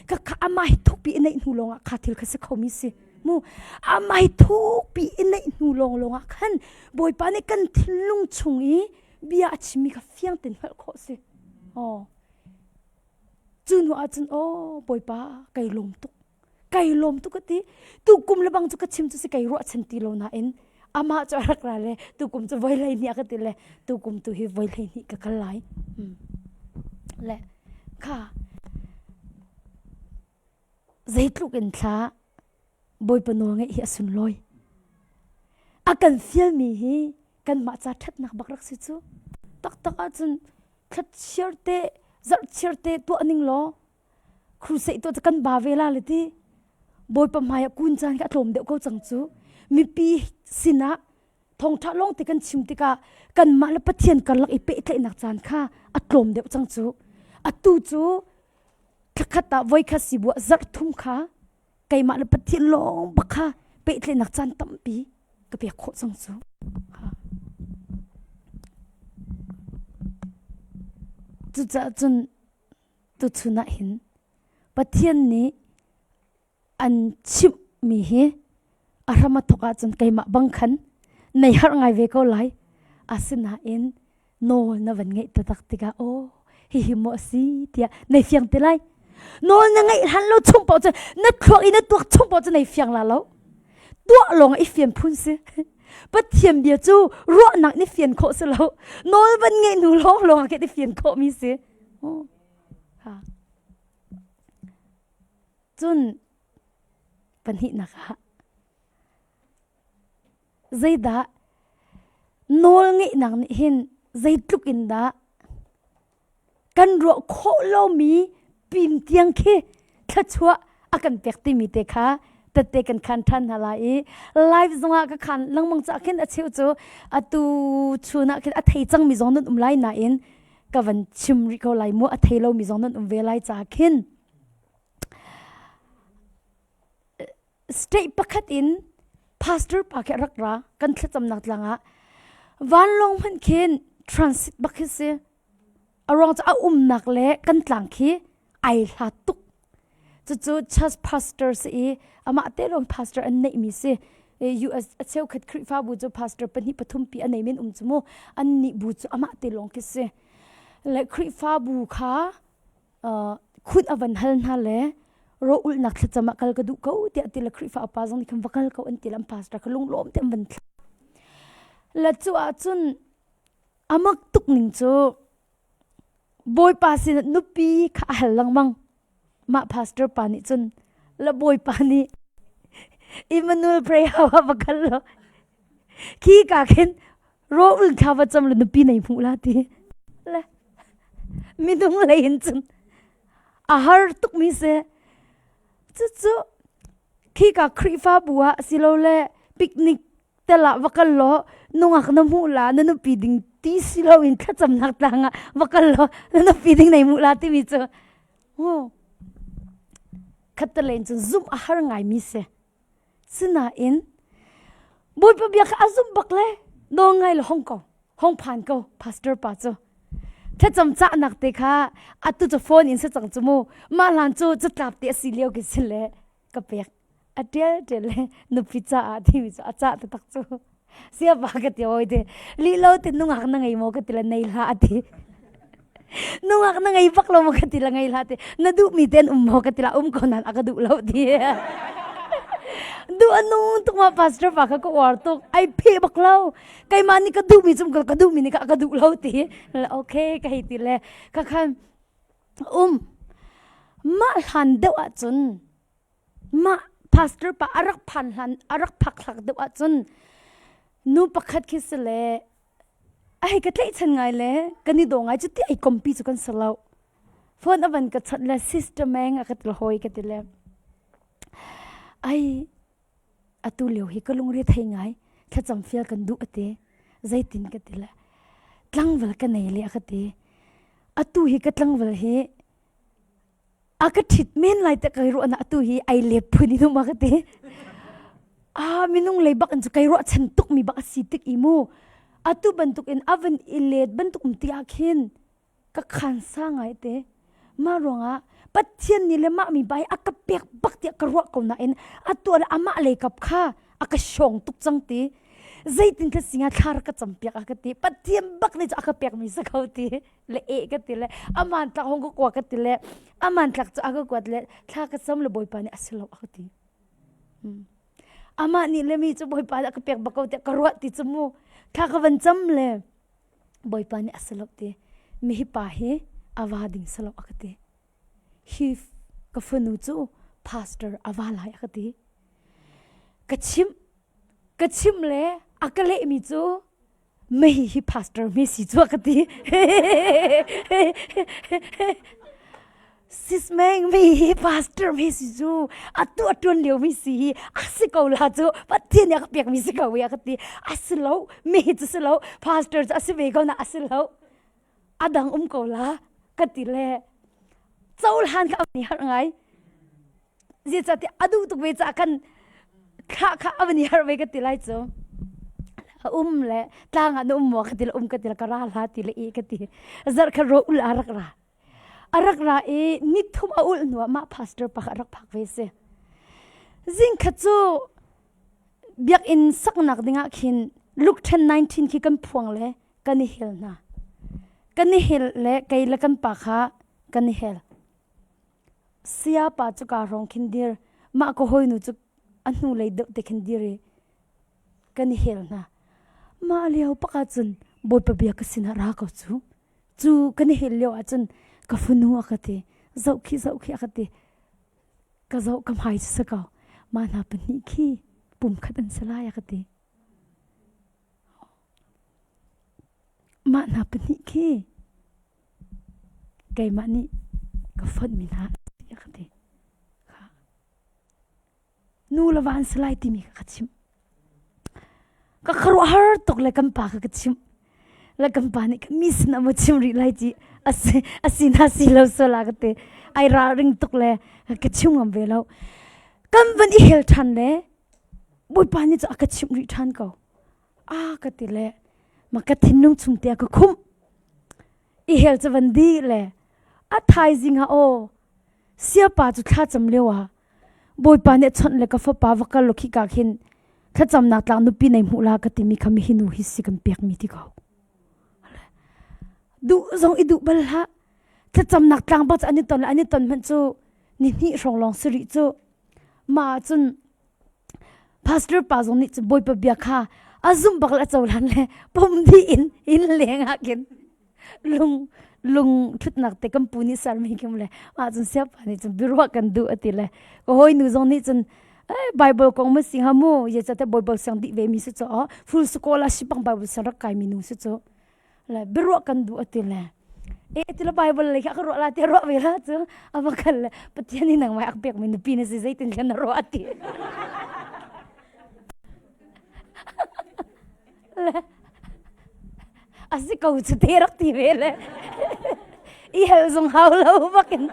Speaker 1: Ka kha amah hi thukpi i neih hnu lawngah kha thil kha si khomi si. Mu amah hi thukpi i neih hnu lawng lawngah khan Bawipa nih kan thinlung chung i bia a chimmi kha fiang tein hngalh khawh si. Oh. Cu hnu ahcun aw Bawipa kai lawm tuk. Kai lawm tuk ka ti. Tu kum le bang cu ka chim cu si kai ruahchan ti lo nain amah cu a rak ra le tu kum cu voi hlei hnih a ka ti le tu kum tu hi voi hlei hnih ka kal lai. Hmm. Le kha zeitluk in thla Bawipa nawl ngeih hi a sunlawi. A kan fialmi hi kanmah ca ṭhatnak bak rak si cu. Taktak ahcun thlachiar te zarhchiar te tuah ning law crusade tuah cu kan ba ve la le ti. Bawipa hmai ah kun caan kha a tlawm deuh ko cang cu. Mipi sinah thawngṭha lawng te kan chim tikah kanmah le Pathian karlak i pehtlaihnak caan kha a tlawm deuh cang cu. Atu cu thlakhat ah voikhat sibuah zarh thum kha keimah le Pathian lawng bak kha pehtlaihnak caan tampi ka pek khawh cang cu. Cucaah cun tuchun ah hin Pathian nih an chimhmi hi a hram a thawk ahcun keimah bang khan nei harh ngai ve ko lai. Asinain nawl na van ngeih taktak tikah aw hihi maw a si tiah nei fiang te lai. Nawl na ngeih hlan lo chung paoh cu na thluak i na tuak chung paoh cu nei fiang la lo. Tuah lawng i fian phun si. Pathian bia cu ruahnak nih fian khawh si lo. Nawl van ngeih hnu lawng lawng ah khin i fian khawhmi si. Oh. Ha. Cun pahnihnak ah zeidah nawlngeihnak nih hin zeitluk in dah kan ruah khawh lomi pin tiang khi thluachuah a kan pek timi te kha tette kan khan ṭhan hna lai i live zongah ka khan lengmang cah khin a cheu cu atu chun ah khin a thei cangmi zong nan um lai nain ka van chim rih ko lai mu a thei lomi zong nan um ve lai ca khin State pakhat in pastor pa khi a rak ra kan thlacamnak tlang ah vanlawng hmanh khin transit bak khi si. A ruang cu a umnak le kan tlang khi ai hlat tuk. Cucu church pastor si i amah te lawng pastor an neihmi si. US a cheukhat Khrihfabu cu pastor pahnih pathum pi a nei men um cu mu. An nih bu cu amah te lawng khi si. Le Khrihfabu kha khut a van hal hna le rawlulhnak thlacam ah kal ka duh ko tiah ti le Khrihfa upa zong nih khan va kal ko an ti le an pastor kha lunglawm te an van thlah. Le cu ahcun a mak tuk ning cu Bawipa sin nupi kha a hal lengmang. Mah pastor pa nih cun le Bawipa nih Emmanuel prayer house ah va kal law khi ka khin rawlul thla va cam le nupi nei hmuh la ti. Le minung lei in cun a har tukmi si cucu khika Khrihfabu ah silole picnic tel ah va kal law Nungak na hmuh la na nupi ding ti si loin thlacamnak tlang ah va kal law na nupi ding nei hmuh la timi cu khattalen cun zumh a har ngaimi si. Sinain Bawipa bia kha a zumh bak le nawl ngai le hong ko hong phan ko pastor pa cu thlacam cahnak te kha atu cu phone in si cang cu mu mah hlan cu catlap te a si lio khi si le ka pek a ṭial ṭial le nupi caah timi cu a cah taktak cu siapa ka ti oi te lih lo te nungak na ngei maw ka ti le nei hlah a ti nungak na ngei bak lo maw ka ti le ngei hlah ti na duhmi te an um maw ka ti la um ko nan a ka duh lo ti duh a nung tuk ma pastor pa kha ka uar tuk ai phe bak lo keimah nih ka duhmi cum ka duhmi nih ka duh lo ti okay ka hei ti le ka khan um mah hlan deuh ahcun Mah pastor pa a rak phan hlan a rak phak hlak deuh ahcun nu pakhat khi si le a hei ka tlaihchan ngai le kan i daw ngai cu ti ai kompi cu kan si lo. Phone a van ka chawnh le sister meng a ka ti hawi ka ti le ai atu lio hi ka lungre thei ngai thlacam fial kan duh ate zeitin ka ti le tlangval ka nei le a ka ti atu hi ka tlangval hi A ka ṭhit men lai te kai ruah na atu hi ai lep phun in um a ka ti. Ah minung lei bak in cu kai ruah chan tuk mi bak a si tik i mu. Atu bantuk in a van i let bantuk um ti ah khin ka khan sa ngai te. Mah ruangah Pathian nih le mah mi bai a ka pek bak tiah ka ruah ko nain atu le amah lei kap kha a ka hrawng tuk cang ti. Zeitin ka singa thla rak ka cam piak a ka ti. Pathian bak nih cu a ka pek mi si ko ti. Le e ka ti le aman tlak hong ka kua ka ti le aman tlak cu a ka kuat le thla ka cam le bawipa nih a si lo a ka ti amah nih le mi cu bawipa nih a ka pek bak ko tiah ka ruah ti cu mu thla ka van cam le bawipa nih a si lo ti mi hi pa hi a va ding si lo a ka ti hi ka fanu cu pastor a va lai a ka ti ka chimh ka chimh le a ka lehmi cu mei hi pastor mi si cu ka ti sis meng mi hi pastor mi si cu atu atuan lio mi si hi a si ko la cu pathian nih a ka pek mi si ko a ka ti a si lo mi cu si lo pastor cu a si ve ko na a si lo a dang um ko la ka ti le cohlan ka ni har ngai Zeicahtiah a duh tuk ve caah kan thlah kha a van i harh ve ka ti lai cu. A um le tlang ah na um maw ka ti le um ka ti le ka ra hla ti le i ka ti. Zarh kha ro ul a rak ra. A rak ra i ni thum a ulh hnu ah mah pastor pa kha a rak phak ve si. Zing khat cu biakinn saknak dingah khin Luke 10:19 khi kan phuang le kan i hel hna. Kan i hel le kei le kan pa kha kan i hel. Sayapa cu kaa hrawng khin dir. Mah ka hawinu cu a hnulei deuh te khin dir i kan i hel hna. Mah lio pak ahcun Bawipa bia ka sinah ra ko cu. Cu kan i hel lio ahcun ka fanu a ka ti. Zoh khi zoh khi a ka ti. Ka zoh ka hmai cu si ko. Mah hna pahnih khi pumkhat an si lai a ka ti. Mah hna pahnih khi Keimah nih ka fonhmi hna a ka ti. Nu le va an si lai timi kha ka chimh. Ka khuaruahhar tuk le kan pa kha ka chimh. Le kan pa nih mi sin ah maw chim rih lai ci asi asi na si lo sual ka ti. Ai ralring tuk le ka chim ngam ve lo. Kan van i hel ṭhan le Bawipa nih cu a ka chimh rih ṭhan ko. A ka ti le ma ka thinlung chung te a ka khumh. I hel cu van di le a thaizing ah aw siapa cu thlacam lio ah Bawipa nih a chawnh le ka fapa va kal law khika khin thlacamnak tlang nupi nei hmuh la ka timi kha mihi nu hi si kan pekmi ti ko. Duh zong i duh bal hlah. Thlacamnak tlang bak cu an i ton le an i ton hmanh cu ni hnih hrawng lawng si rih cu. Mah ahcun Pastor pa zong nih cun Bawipa bia kha a zumh bak le a cohlan le pum dih in inn leng ah khin lung lung ṭhutnak te kan pu nih sermi khi le mah cun siapa nih cun biaruah kan duh a ti le ka hawinu zong nih cun Bible kong ma si hnga mu ye te Bible siang dih ve mi si cu full scholarship bang Bible siang rak kai mi nu si cu le biaruah kan duh a ti le e ti le Bible lei kha ka ruah la ti ruah ve la cu a va kal le Pathian nih nangmah ak pek mi nupi na si zeitin khan na ruah ti. Le a si ko cu te rak ti ve le i hel zong hau lo bakin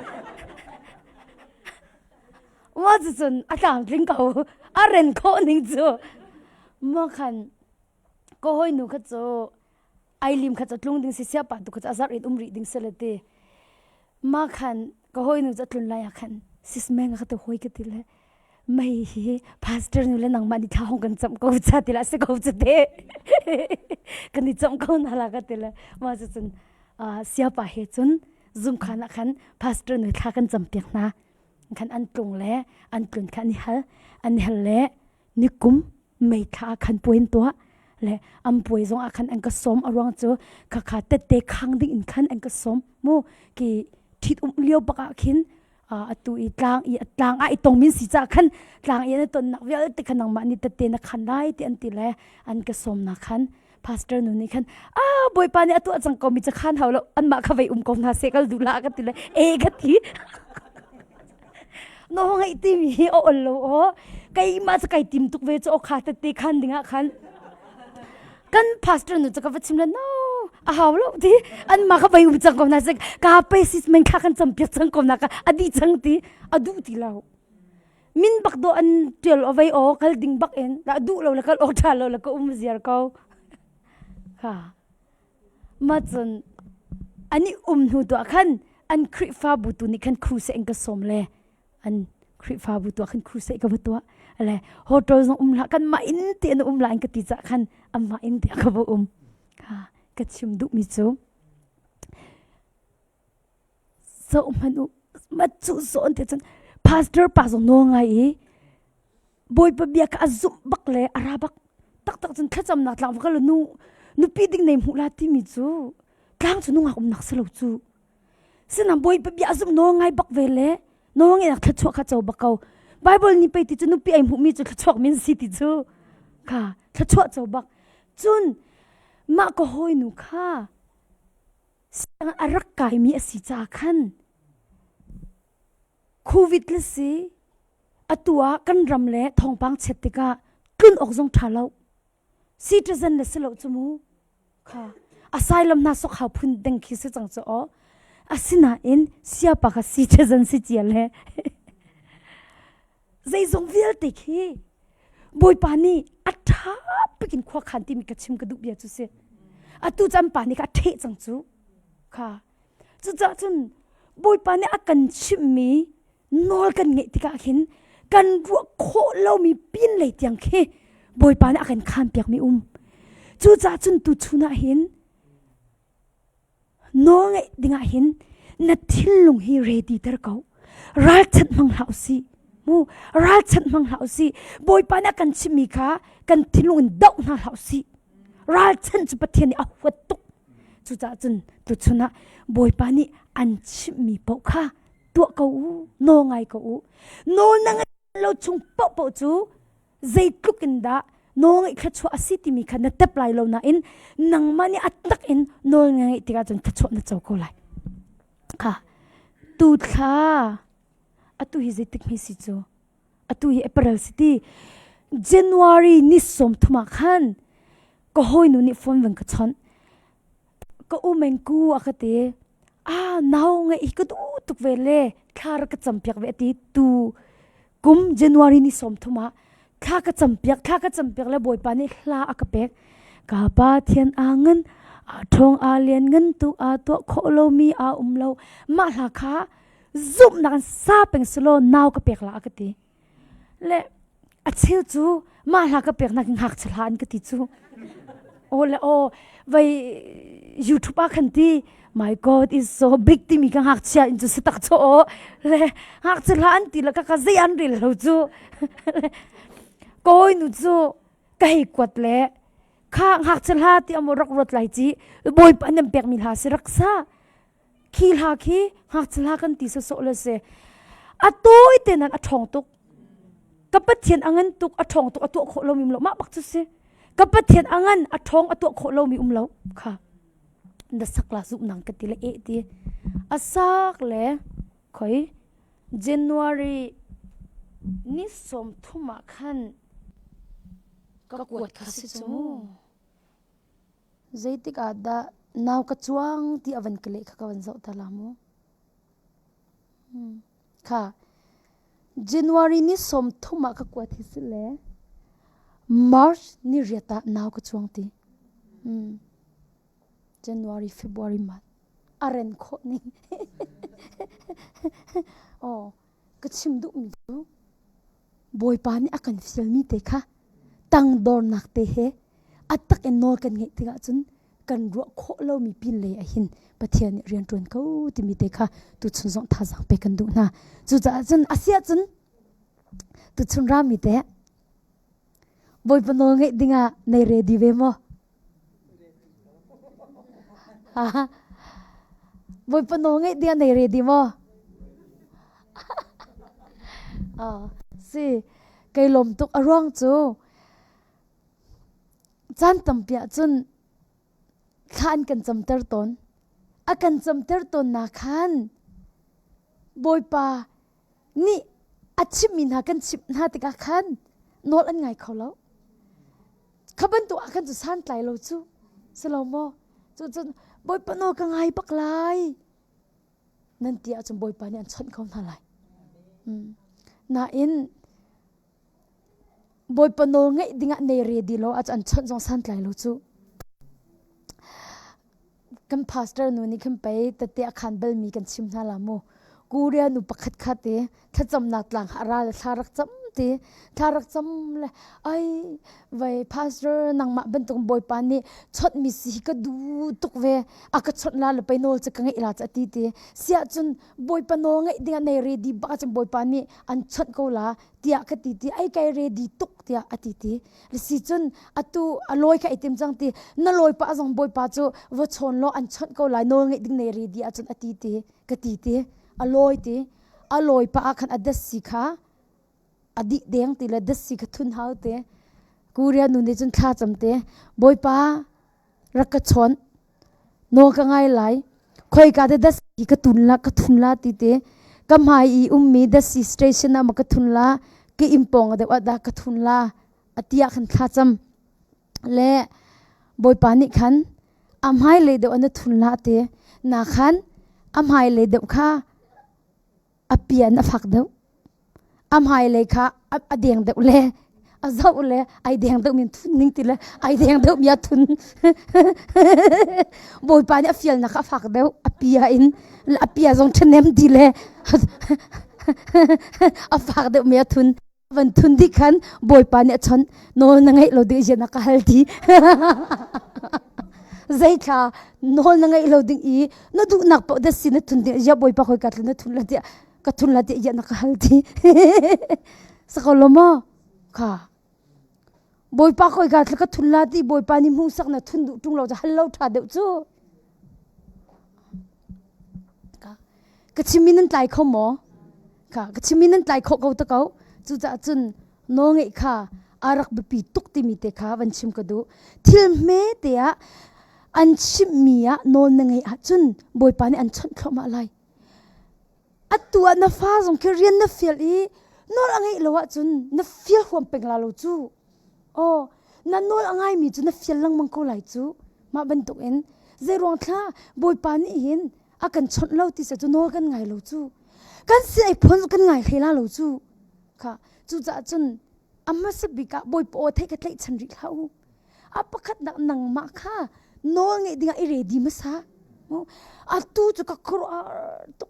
Speaker 1: ma cu cun a tlamtling ko a ren khawh ning cu ma khan ko hoi nu kha cu ai lim kha cu tlung ding si sia pa tu kha cu a zarh in um rih ding si le ti ma khan ka hoi nu cu tlun lai ah khan sis meng ka te hoi ka ti le mei hi pastor nu le nangmah nih thla hong kan camh ko cha ti la si ko cu te kan i camh ko na la ka ti le ma cu cun siapa he cun zum khan ah khan pastor nu thla kan cam piak hna khan an tlung le an tlun kha an i hal an i hal le nikum mei thla khan puan tuah le an puai zong ah khan an ka sawm a ruang cu khakha tette khang ding in khan an ka sawm mu ki ṭhit um lio bak ah khin atu i tlang i tlang ah i tong min si ca khan tlang i an tonnak vialte khan nangmah nih tette na khan lai ti an ti le an ka sawm na khan pastor nu nih khan a bawipa nih a tuah cang ko mi ca khan hau lo anmah kha vei um ko hna seh kal duh la ka ti le e ka ti no ngai ti mi hi o ol lo o keimah cu kai tim tuk ve cu o kha tette khan dingah khan kan pastor nu cu ka va chim le no a hau lo ti an ma kha vai um cang ko na sek ka pe sis men kha kan cam piak cang ko na ka adi cang ti a duh ti lo min bak do an tial o vai o kal ding bak in la duh lo le kal o tha lo le ka um ziar ko ha ma cun ani um hnu tu ah khan an Khrihfabu tu nih khan crusade in ka sawm le an Khrihfabu tu ah khan crusade ka va tuah le hotel zong um hlah kan mah inn te an um la in ka ti cah khan amah inn te ka va um ha ka chim duh mi cu zoh hmanh u ma cu zawn te cun pastor pa zong nawl ngai i Bawipa bia kha a zumh bak le a ra bak taktak cun thlacamnak tlang va kal nu nupi ding nei hmuh la timi cu tlang cu nungak umnak si lo cu sinain Bawipa bia a zumh nawl ngai bak ve le nawl ngeihnak thluachuah kha co bak ko Bible nih pei ti cu nupi ai hmuhmi cu thluachuak min si ti cu kha thluachuah co bak cun mah ka hawinu kha siang a rak kaimi a si caah khan Covid le si atu ah kan ram le thawngpang chiat tikah tlun awk zong ṭha lo citizen le si lo cu mu kha asylum hna sok hau phun ding khi si cang cu aw asinain siapa kha citizen si cia le zeizong vialte khi bawipa nih a ṭha pikin khua khan timi ka chim ka duh bia cu si atu caan pa nih kha a ṭheh cang cu kha cucaah cun bawipa nih a kan chimhmi nawl kan ngeih tikah khin kan ruah khawh lomi pin lei tiang khi bawipa nih a kan khaan piakmi um cucaah cun tuchun ah hin nawl ngeih dingah hin na thinlung hi ready ter ko ralchanh hmang hlah usih mu ralchanh hmang hlah usih bawipa nih a kan chimhmi kha kan thinlung in doh hna hlah usih ralchanh cu Pathian nih a huat tuk cucaah cun tuchun ah bawipa nih an chimhmi paoh kha tuah ko u nawl ngai ko u nawl na ngeih lo chung paohpaoh cu zeitluk in dah nawl ngeih thluachuah a si timi kha na tep lai lo nain nangmah nih a tak in nawl na ngeih tikah cun thluachuah na co ko lai kha tu thla atu hi zeitik hme si cu atu hi April si ti January ni sawm thum ah khan ka hawinu nih phone van ka chawnh ka u mengku a ka ti ah nau ngeih hi ka duh tuk ve le thla rak ka campiak ve ti tu kum January ni 30 ah thla ka campiak thla ka campiak le bawipa nih hla a ka pek ka pa thian a ngan a ṭhawng a lian ngan tu a tuah khawh lomi a um lo mah hla kha zumhnak in sa peng selaw nau ka pek la a ka ti Le a cheu cu mah hla ka pek nak ngakchia hla an ka ti cu. Aw le aw vai YouTube ah khan ti my God is so big timi ka ngakchia in cu si tak chu aw le ngakchia hla an ti le ka ka zei an rel lo cu. Kawi nu cu ka hei kuat le kha ngakchia hla ti amu rak ruat lai ci bawipa nan pek mi hla si rak sa Khi hla khi ngakchia hla kan ti sawsawh le si. A tawi te nan a ṭhawng tuk. Ka Pathian a ngan tuk, a ṭhawng tuk, a tuah khawh lomi um lo. Mah bak cu si. Ka Pathian a ngan, a ṭhawng, a tuah khawh lomi um lo. Kha. Na sak la zumh nang ka ti le eh ti. A sak le khoi January ni 30 ah khan ka kuat kha si cu mu. Zeitik ah dah nau ka cuang ti a van ka leh kha ka van zoh ta la mu. Hmm. Kha January ni 30 ah ka kuat hi si le March ni riat ah nau ka chuang ti. Hmm. January, February, March. A ren khawh ning. oh, ka chim duhmi cu Bawipa nih a kan fialmi te kha tangdornak te he a tak in nawl kan ngeih tikah cun kan ruah khawh lomi pin lei ah hin Pathian nih rian ṭuan ko timi te kha tuchun zong thazaang pek kan duh hna. Cucaah cun a si ahcun tuchun rami te Bawipa nawl ngeih dingah nei ready ve maw? Bawipa nawl ngeih dingah nei ready maw? Si, kai lawm tuk a ruang cu caan tampi ahcun thla an kan camter tawn. A kan camter tawn nak khan Bawipa nih a chimhmi hna kan chimh hna tikah khan nawl an ngai kho lo. Kha bantuk ah khan cu santlai lo cu si lo maw? Cucun Bawipa nawl ka ngai bak lai nan ti ahcun Bawipa nih an chawnh ko hna lai. Mm. Nain Bawipa nawl ngeih dingah nei ready lo ahcun an chawnh zong santlai lo cu. Kan pastor nu nih khin pei tete a khan balmi kan chim hna la mu. Korea nu pakhat kha te thlacamnak tlang a ra le thla rak cam ti thla rak cam le ai vai pastor nangmah bantuk bawipa nih chawnh mi si hi ka duh tuk ve a ka chawnh la le pei nawl cu ka ngeih la cu a ti ti siah cun bawipa nawl ngeih ding ah nei ready bak ahcun bawipa nih an chawnh ko la tiah ka ti ti ai kai ready tuk tiah a ti ti si cun atu a lawi kha i tim cang ti na lawi pah zong bawipa cu va chawn law an chawnh ko lai nawl ngeih ding nei ready ahcun a ti ti ka ti ti a lawi ti a lawi pah ah khan a datsi kha a dih deng ti le datsi kha thun hau te Korea nu nih cun thla cam te bawipa rak ka chawn nawl ka ngai lai khoika te datsi ka tun la ka thun la ti te ka hmai i ummi datsi station ah ma ka thun la ka inn pawng deuh ah dah ka thun la atiah khan thla cam le bawipa nih khan a hmai lei deuh ah na thun la te na khan a hmai lei deuh kha a pian a fak deuh a hmailei kha a deng deuh le a zoh le ai deng deuh mi thun ning ti le ai deng deuh mi a thun bawipa nih a fialnak kha a fak deuh a pia in a pia zong ṭhahnem ti le a fak deuh mi a thun van thun dih khan bawipa nih a chawnh nawl na ngeih lo ding zian a ka hal ti zeithla nawl na ngeih lo ding i na duhnak paoh da si na thun ding ya bawipa khoi ka na thun la tiah ka thun la tiah na ka hal ti sako lo maw kha bawipa khoi ka ka thun la ti bawipa nih hmuhsak na thun duh ṭung lo ca hal lo ṭha deuh cu ka chimmi nan tlai kho maw kha ka chimmi nan tlai khawh ko ta ko cucaah cun nawlngeih kha a rak biapi tuk timi te kha van chim ka duh thil hme te ah an chimhmi ah nawl na ngeih ahcun bawipa nih an chawnh thluahmah lai atu ah na fa zong khi rian na fial i nawl a ngeih lo ahcun na fial huam peng la lo cu Aw, na nawl a ngaimi cu na fial lengmang ko lai cu. Mah bantukin zeiruang thla Bawipa nih hin a kan chawnh lo ti cu nawl kan ngai lo cu. Kan sin ei phuan kan ngai hlei la lo cu. Kha cucaah cun a hmasa bik ah Bawipa aw theih ka tlaihchan rih hlah u. A pakhatnak nangmah kha nawl ngeih dingah i ready hmasa. Atu cu ka khuaruah tuk.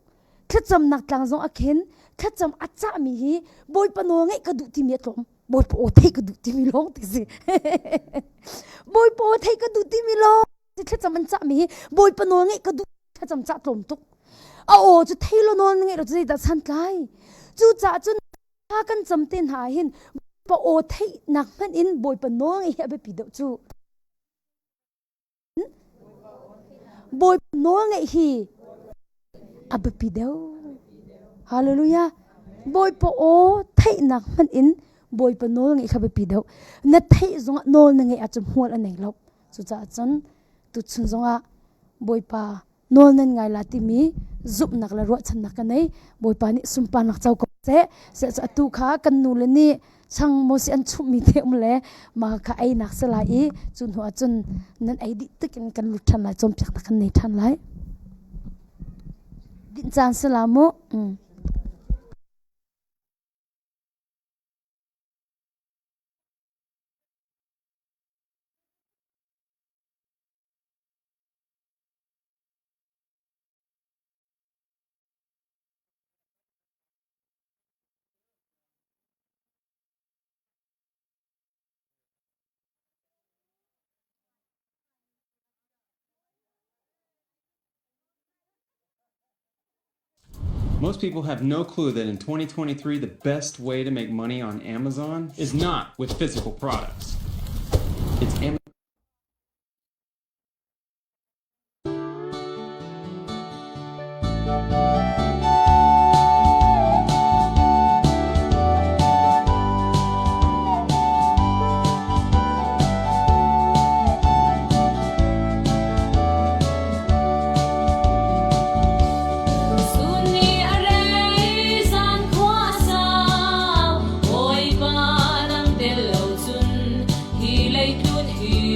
Speaker 1: Thlacamnak tlang zong a khen, thlacam a cahmi hi Bawipa nawl ngeih ka duh timi a tlawm. Bawipa aw theih ka duh timi lawng ti si. Bawipa aw theih ka duh timi lawng thlacam an cahmi hi Bawipa nawl ngeih ka duh thlacam cah tlawm tuk. A aw cu thei lo nawl ngeih lo cu zeidah santlai. Cucaah cun thla kan cam te hna hin Bawipa aw theihnak hmanh in Bawipa nawl ngeih hi a biapi deuh cu. Bawipa nawl ngeih hi a biapi deuh. Hallelujah. Bawipa aw theihnak hmanh in Bawipa nawl ngeih kha biapi deuh. Na theih zongah nawl na ngeih ahcun hmual a nei lo. Cucaah cun tuchun zongah Bawipa nawl nan ngai la timi zumhnak le ruahchannak ka nei. Bawipa nih sunparnak co ko seh. Seh atu kha kan nu le nih. Chang mo si an chumhmi te um le ma kha ei nak si lai i cu hnu ah cun nan ei dih tik in kan lut ṭhan lai, cawnpiaknak kan nei ṭhan lai. Dinh caan si la mu.
Speaker 3: Most people have no clue that in 2023, the best way to make money on Amazon is not with physical products. It's Amazon.
Speaker 2: Sunni a rei zan khua sau, Bawipa nang tel lo cun hi leitlun hi.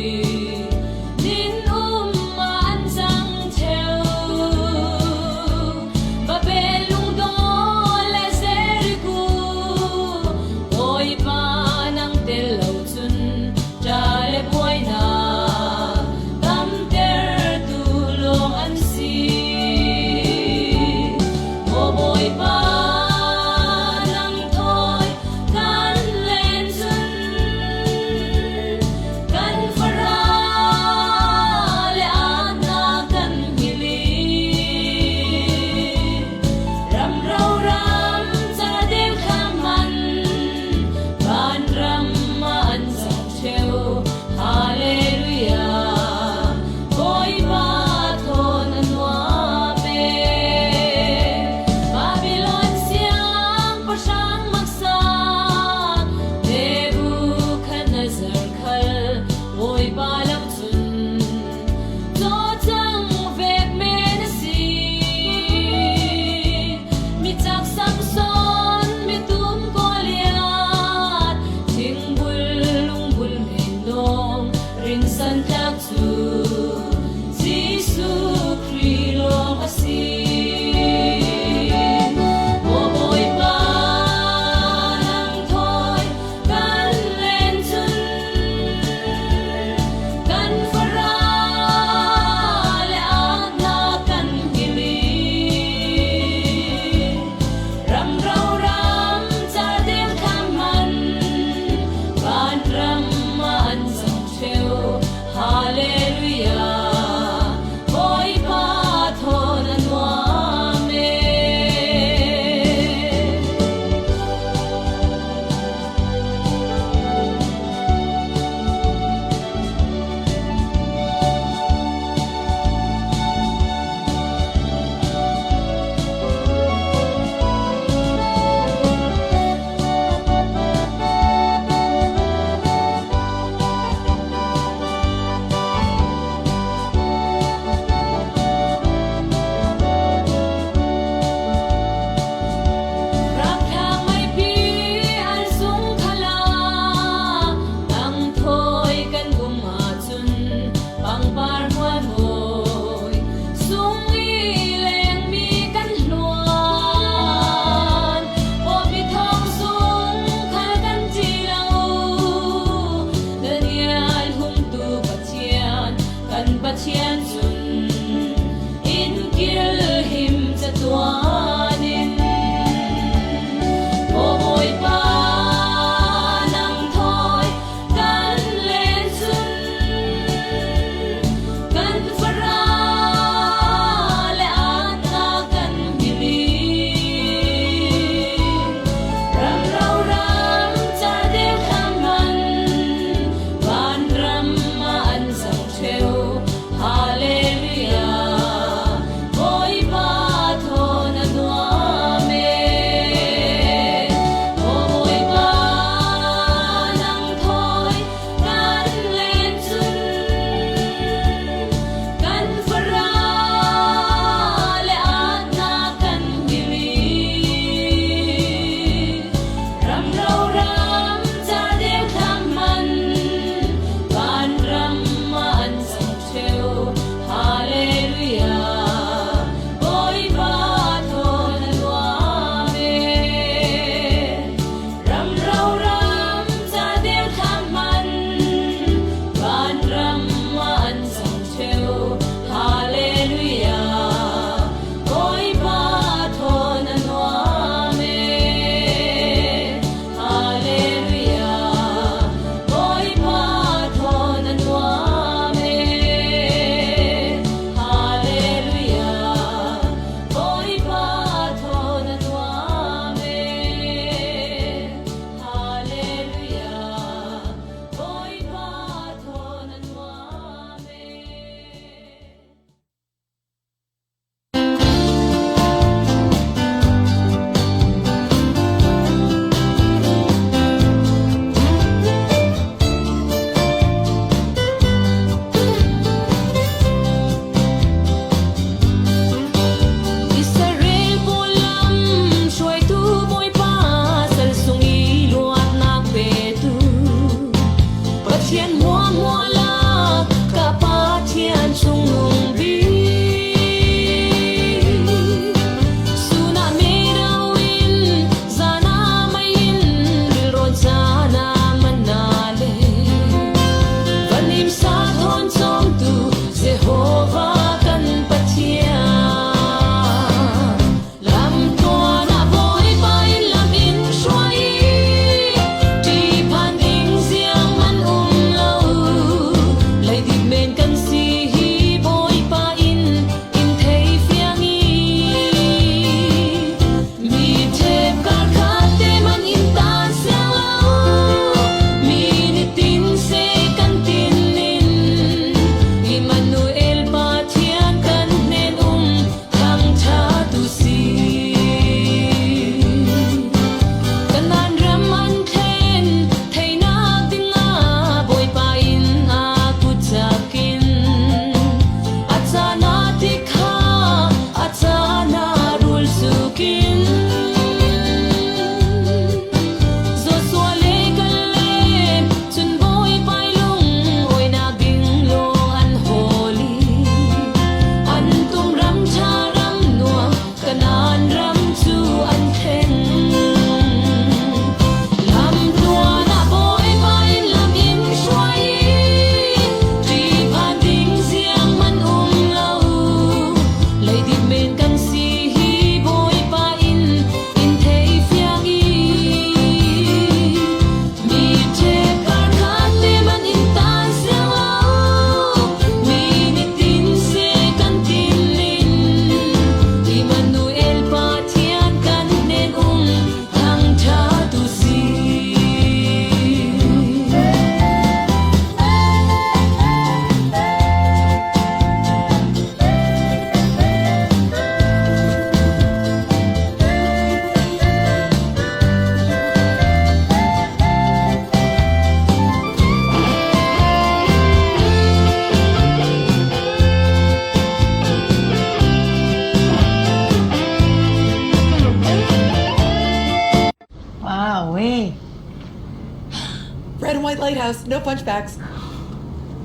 Speaker 4: lighthouse, no punchbacks.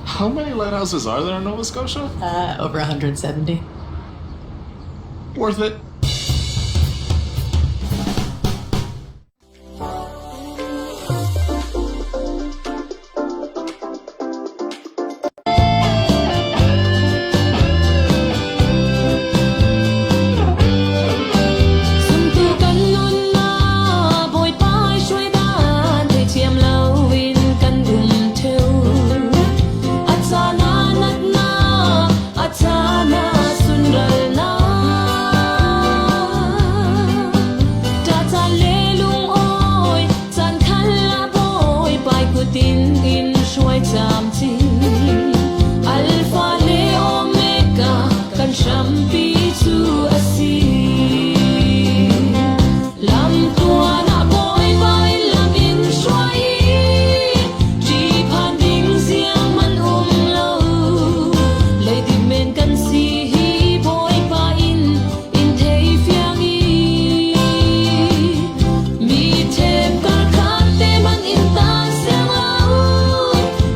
Speaker 4: How many lighthouses are there in Nova Scotia? Over 170. Worth it.
Speaker 5: Zumtu kan nunnak Bawipa hruai dan theithiam loin kan um theu. A caan ah natnak, a caan ah sunralnak. Ṭah caan le lungawi, caan khal ah Bawipa kut in in hruai camcin. Alpha le Omega kan hrampi cu a si. Lamtluan ah Bawipa in lam in hruai i ṭihphan ding ziang man um lo. Leidip men kan si hi Bawipa in in thei fiang i mi ṭhep karkhat te man in tan siang lo.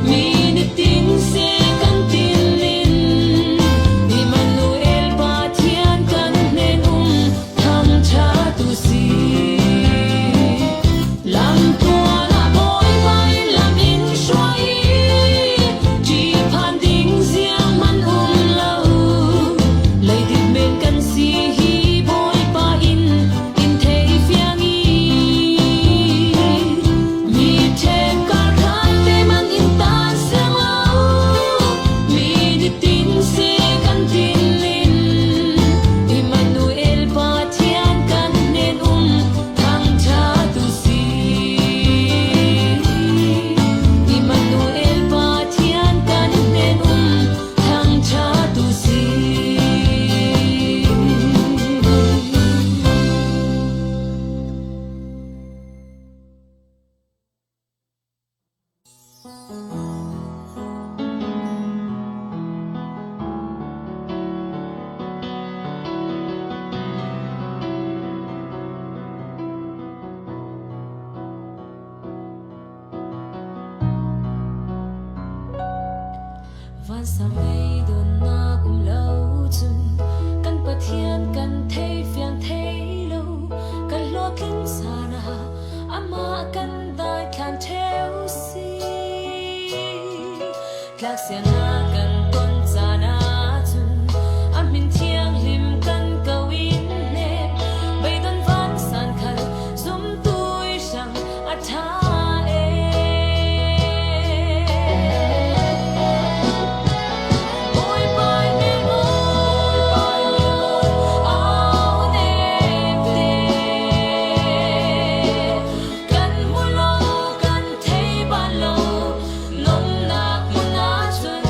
Speaker 5: Mi nitin se kan tin in Immanuel Pathian kan hnen um thangṭha tu si. Lamtluan ah Bawipa in lam in hruai i ṭihphan ding ziang man um lo. Leidip men kan si hi Bawipa in in thei fiang i mi ṭhep karkhat te man in tan siang lo. Mi nitin se kan tin in Immanuel Pathian kan hnen um thangṭha tu si. Immanuel Pathian kan hnen um thangṭha tu si. Vansang lei donnak um lo cun kan Pathian kan thei fiang thei lo kan hlawhtling caan ah amah kan daithlan ṭheo si. Tlak sian kan ton caan ahcun a min thianghlim kan ko in hnek beidon vansan khal zumtu i hrang a ṭha e. Bawipa nih au nem te kan hmu lo kan thei bal lo nomnak hmun ahcun.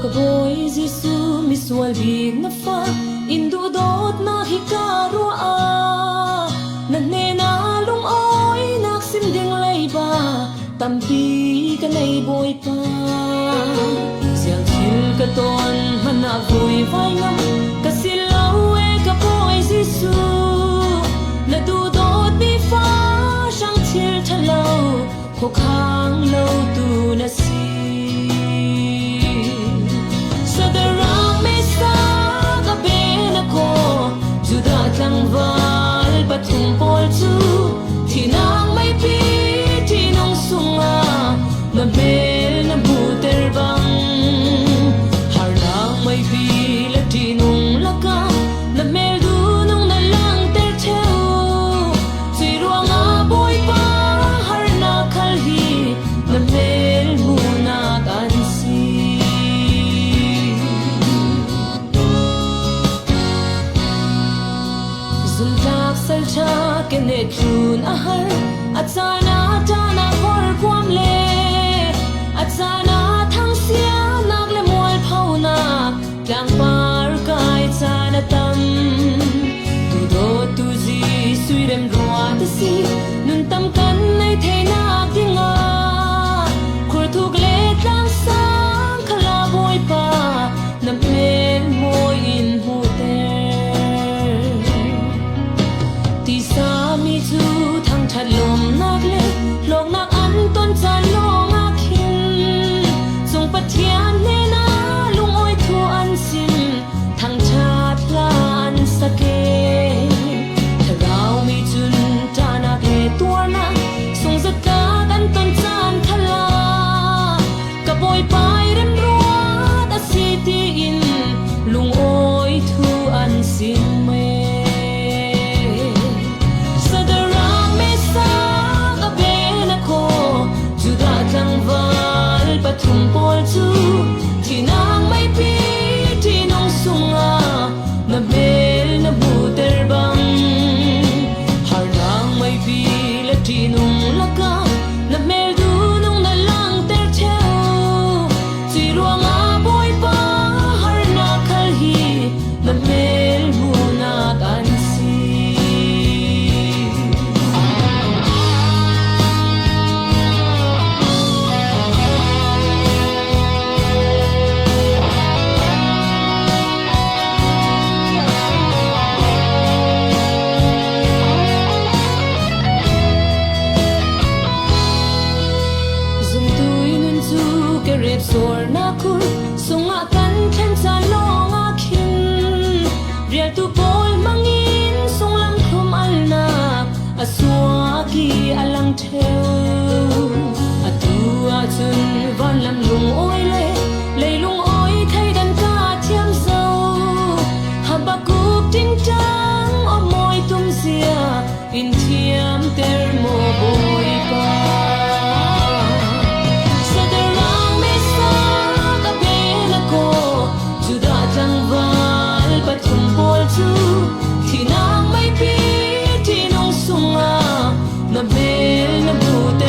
Speaker 5: Ka Bawi Jesuh misual bik na fa in duhdawtnak hi ka ruah ah na hnenah lungawinak sim ding leiba tampi ka nei Bawipa. Ziang thil ka ton hmanh ah vuivai ngam ka si lo e ka Bawi Jesuh na duhdawtmi fa hrang thil ṭhalo khuakhang lo tu na si. Sadarang Mesa ka pe na ko Judah tlangval pathum pawl cu thinang meipi ṭihnung sungah na hmel na hmuhter bang harnak meipi le ṭihnung lakah na hmel duhnung na langhter ṭheo. Cui ruangah Bawipa harnak khal hi na hmel hmuhnak an si. Zumtlak salṭha keneh tlun a har, a caan ah ṭahnak horkuam le a caan ah thangsianak le mualphonak tlangpar kai caan a tam. Tu dawt tu zi suirem rua te si nun tam kan nei theinak dingah khurthuk le tlang sang khala Bawipa na hmel mawi in hmuhter. Tisa mi cu thangṭhat lawmnak le hlawknak an ton caan lawngah khin cung Pathian hnenah lungawi thu an sim thangṭhat hla an sak e. Thlarau mi cun ṭahnak le tuarnak sungzatlak an ton caan khala ka Bawipa i remruat a si tiin lungawi thu an sim e. Sadarang Mesa ka Abednego Judah tlangval pathum pawl cu thinang meipi ṭihnung sungah na hmel na hmuhter bang harnak meipi le ṭihnung lakah na hmel duhnung na langhter ṭheo. Cui ruangah Bawipa harnak khal hi na hmel hmuhnak an si. Zumtu i nun cu kerep suarnak khur sungah kan thlen caan lawngah khin rialtu pawl hmangin sunglam thlum alnak a suak i a lang ṭheo. Atu ahcun vanlam lungawi le leilung awi thleidan ka thiam zo. Habakuk tingtang aw mawi tum zia in thiamter maw Bawipa. Sadarang Mesa ka pe na ko Judah tlangval pathum pawl cu thinang meipi ṭihnung sungah na hmel na hmuhter.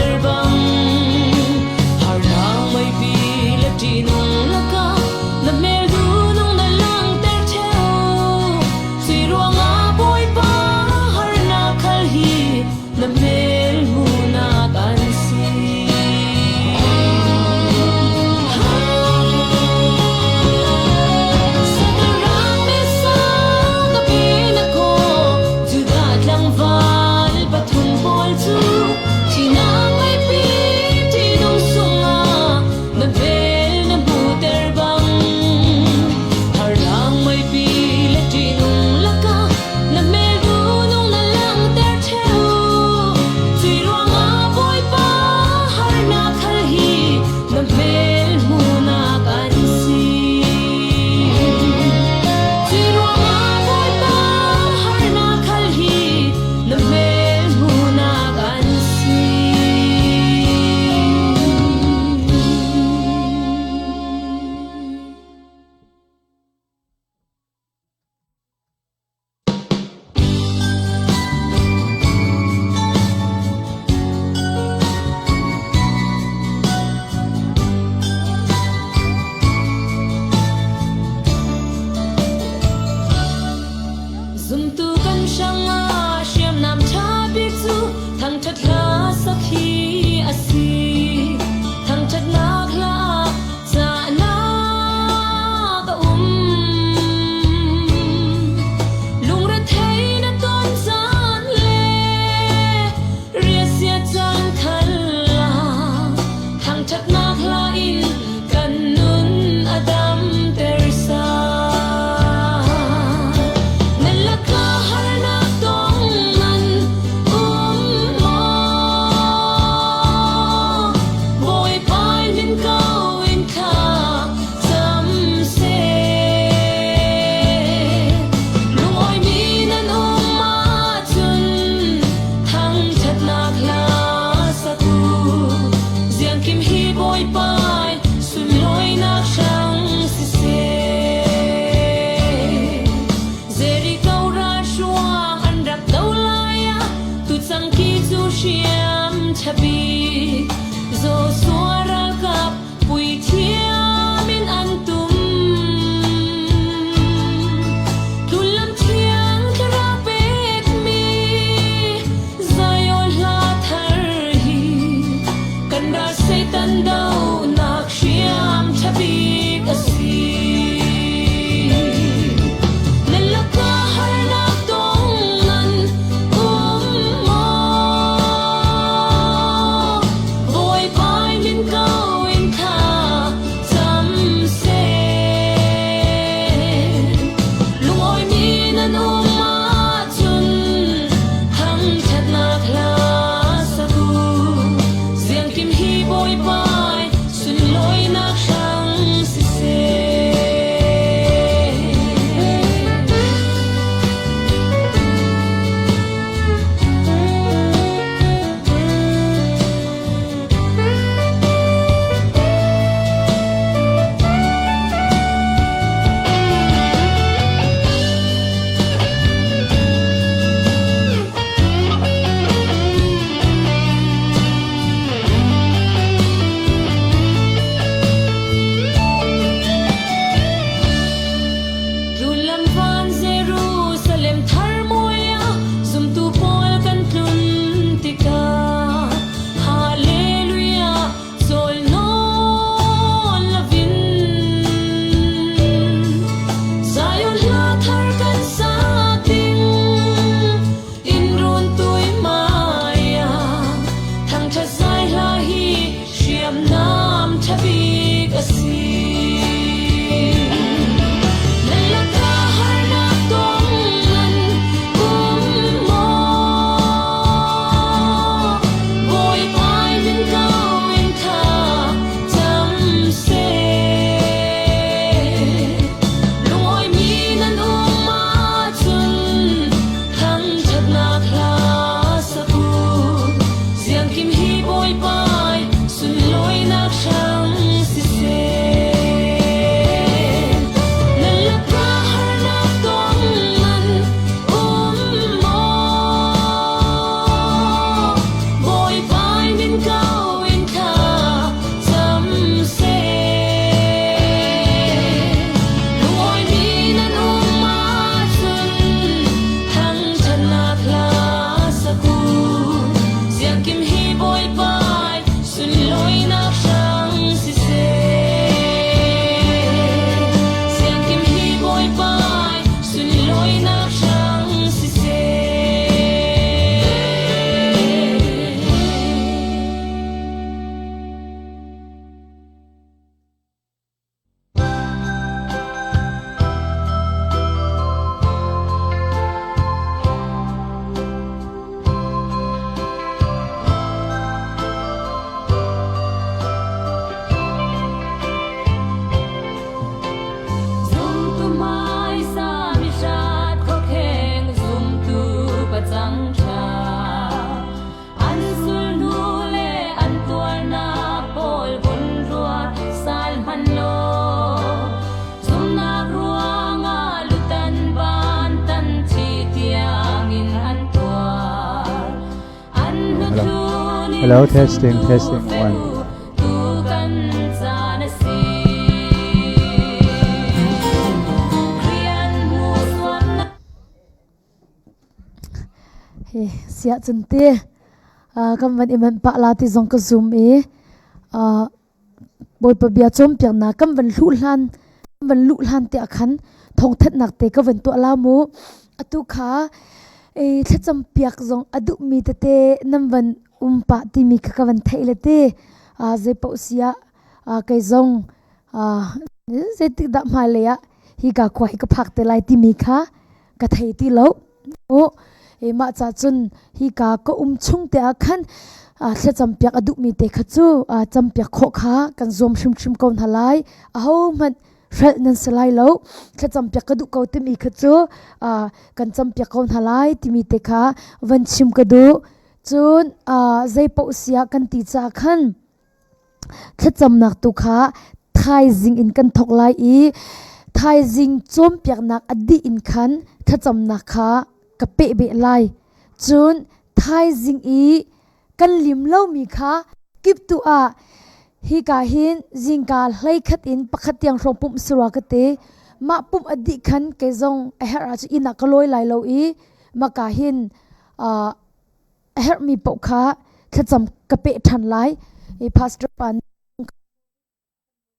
Speaker 6: Hello, testing, testing, one.
Speaker 1: Hi siah cun ti kan van i manh pah la ti zong ka zum i Bawipa bia cawnpiaknak kan van hluh hlan kan van luh hlan tiah khan thawngthanhnak te ka van tuah la mu. Atu kha thlacam piak zong a duhmi tete nan van um pah timi kha ka van theih le ti zeipaoh si ah kei zong zeitik dah hmailei ah hika khua hi ka phak te lai timi kha ka thei ti lo. Mah ca cun hika ka um chung te ah khan thlacam piak a duhmi te kha cu campiak khawh kha kan zuam hrimhrim ko hna lai. Ahohmanh hrelh nan si lai lo. Thlacam piak ka duh ko timi kha cu kan campiak ko hna lai timi te kha van chim ka duh. Cun zei paoh si ah kan ti caah khan Thlacamnak tu kha thaizing in kan thawk lai i thaizing cawnpiaknak a dih in khan thlacamnak kha ka peh beh lai. Cun thaizing i kan lim lomi kha kiptuh ah hika hin zingka hleikhat in pakhat tiang hrawng pumh si rua ka ti. Mah pumh a dih khan kei zong a herh ahcun inn ah ka lawi lai lo i maka hin uh, a herhmi paoh kha thlacam ka peh ṭhan lai i pastor pa nih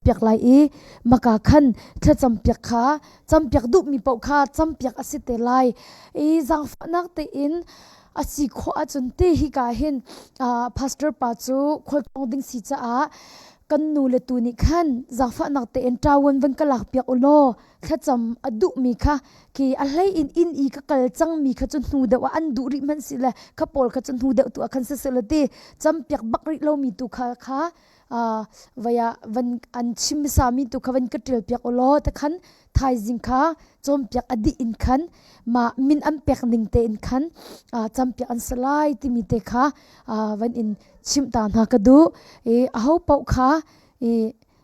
Speaker 1: piak lai i maka khan thlacam piak kha campiak duhmi paoh kha campiak a si te lai i zaangfahnak tein a si khawh ahcun te hi ka hin pastor pa cu khualtlawng ding si caah kan nu le tu nih khan zaangfahnak tein ṭawan van ka lak piak u law thlacam a duhmi kha khi a hlei in inn i ka kal cangmi kha cu hnu deuh ah an duh rih hmanh si le kha pawl kha cu hnu deuh tu ah khan si le ti campiak bak rih lomi tu kha kha vai ah van an chim hmasami tu kha van ka ṭial piak u law te khan thaizing kha cawnpiak a dih in khan mah min an pek ning te in khan campiak an si lai timi te kha van in chimh ta hna ka duh i aho paoh kha i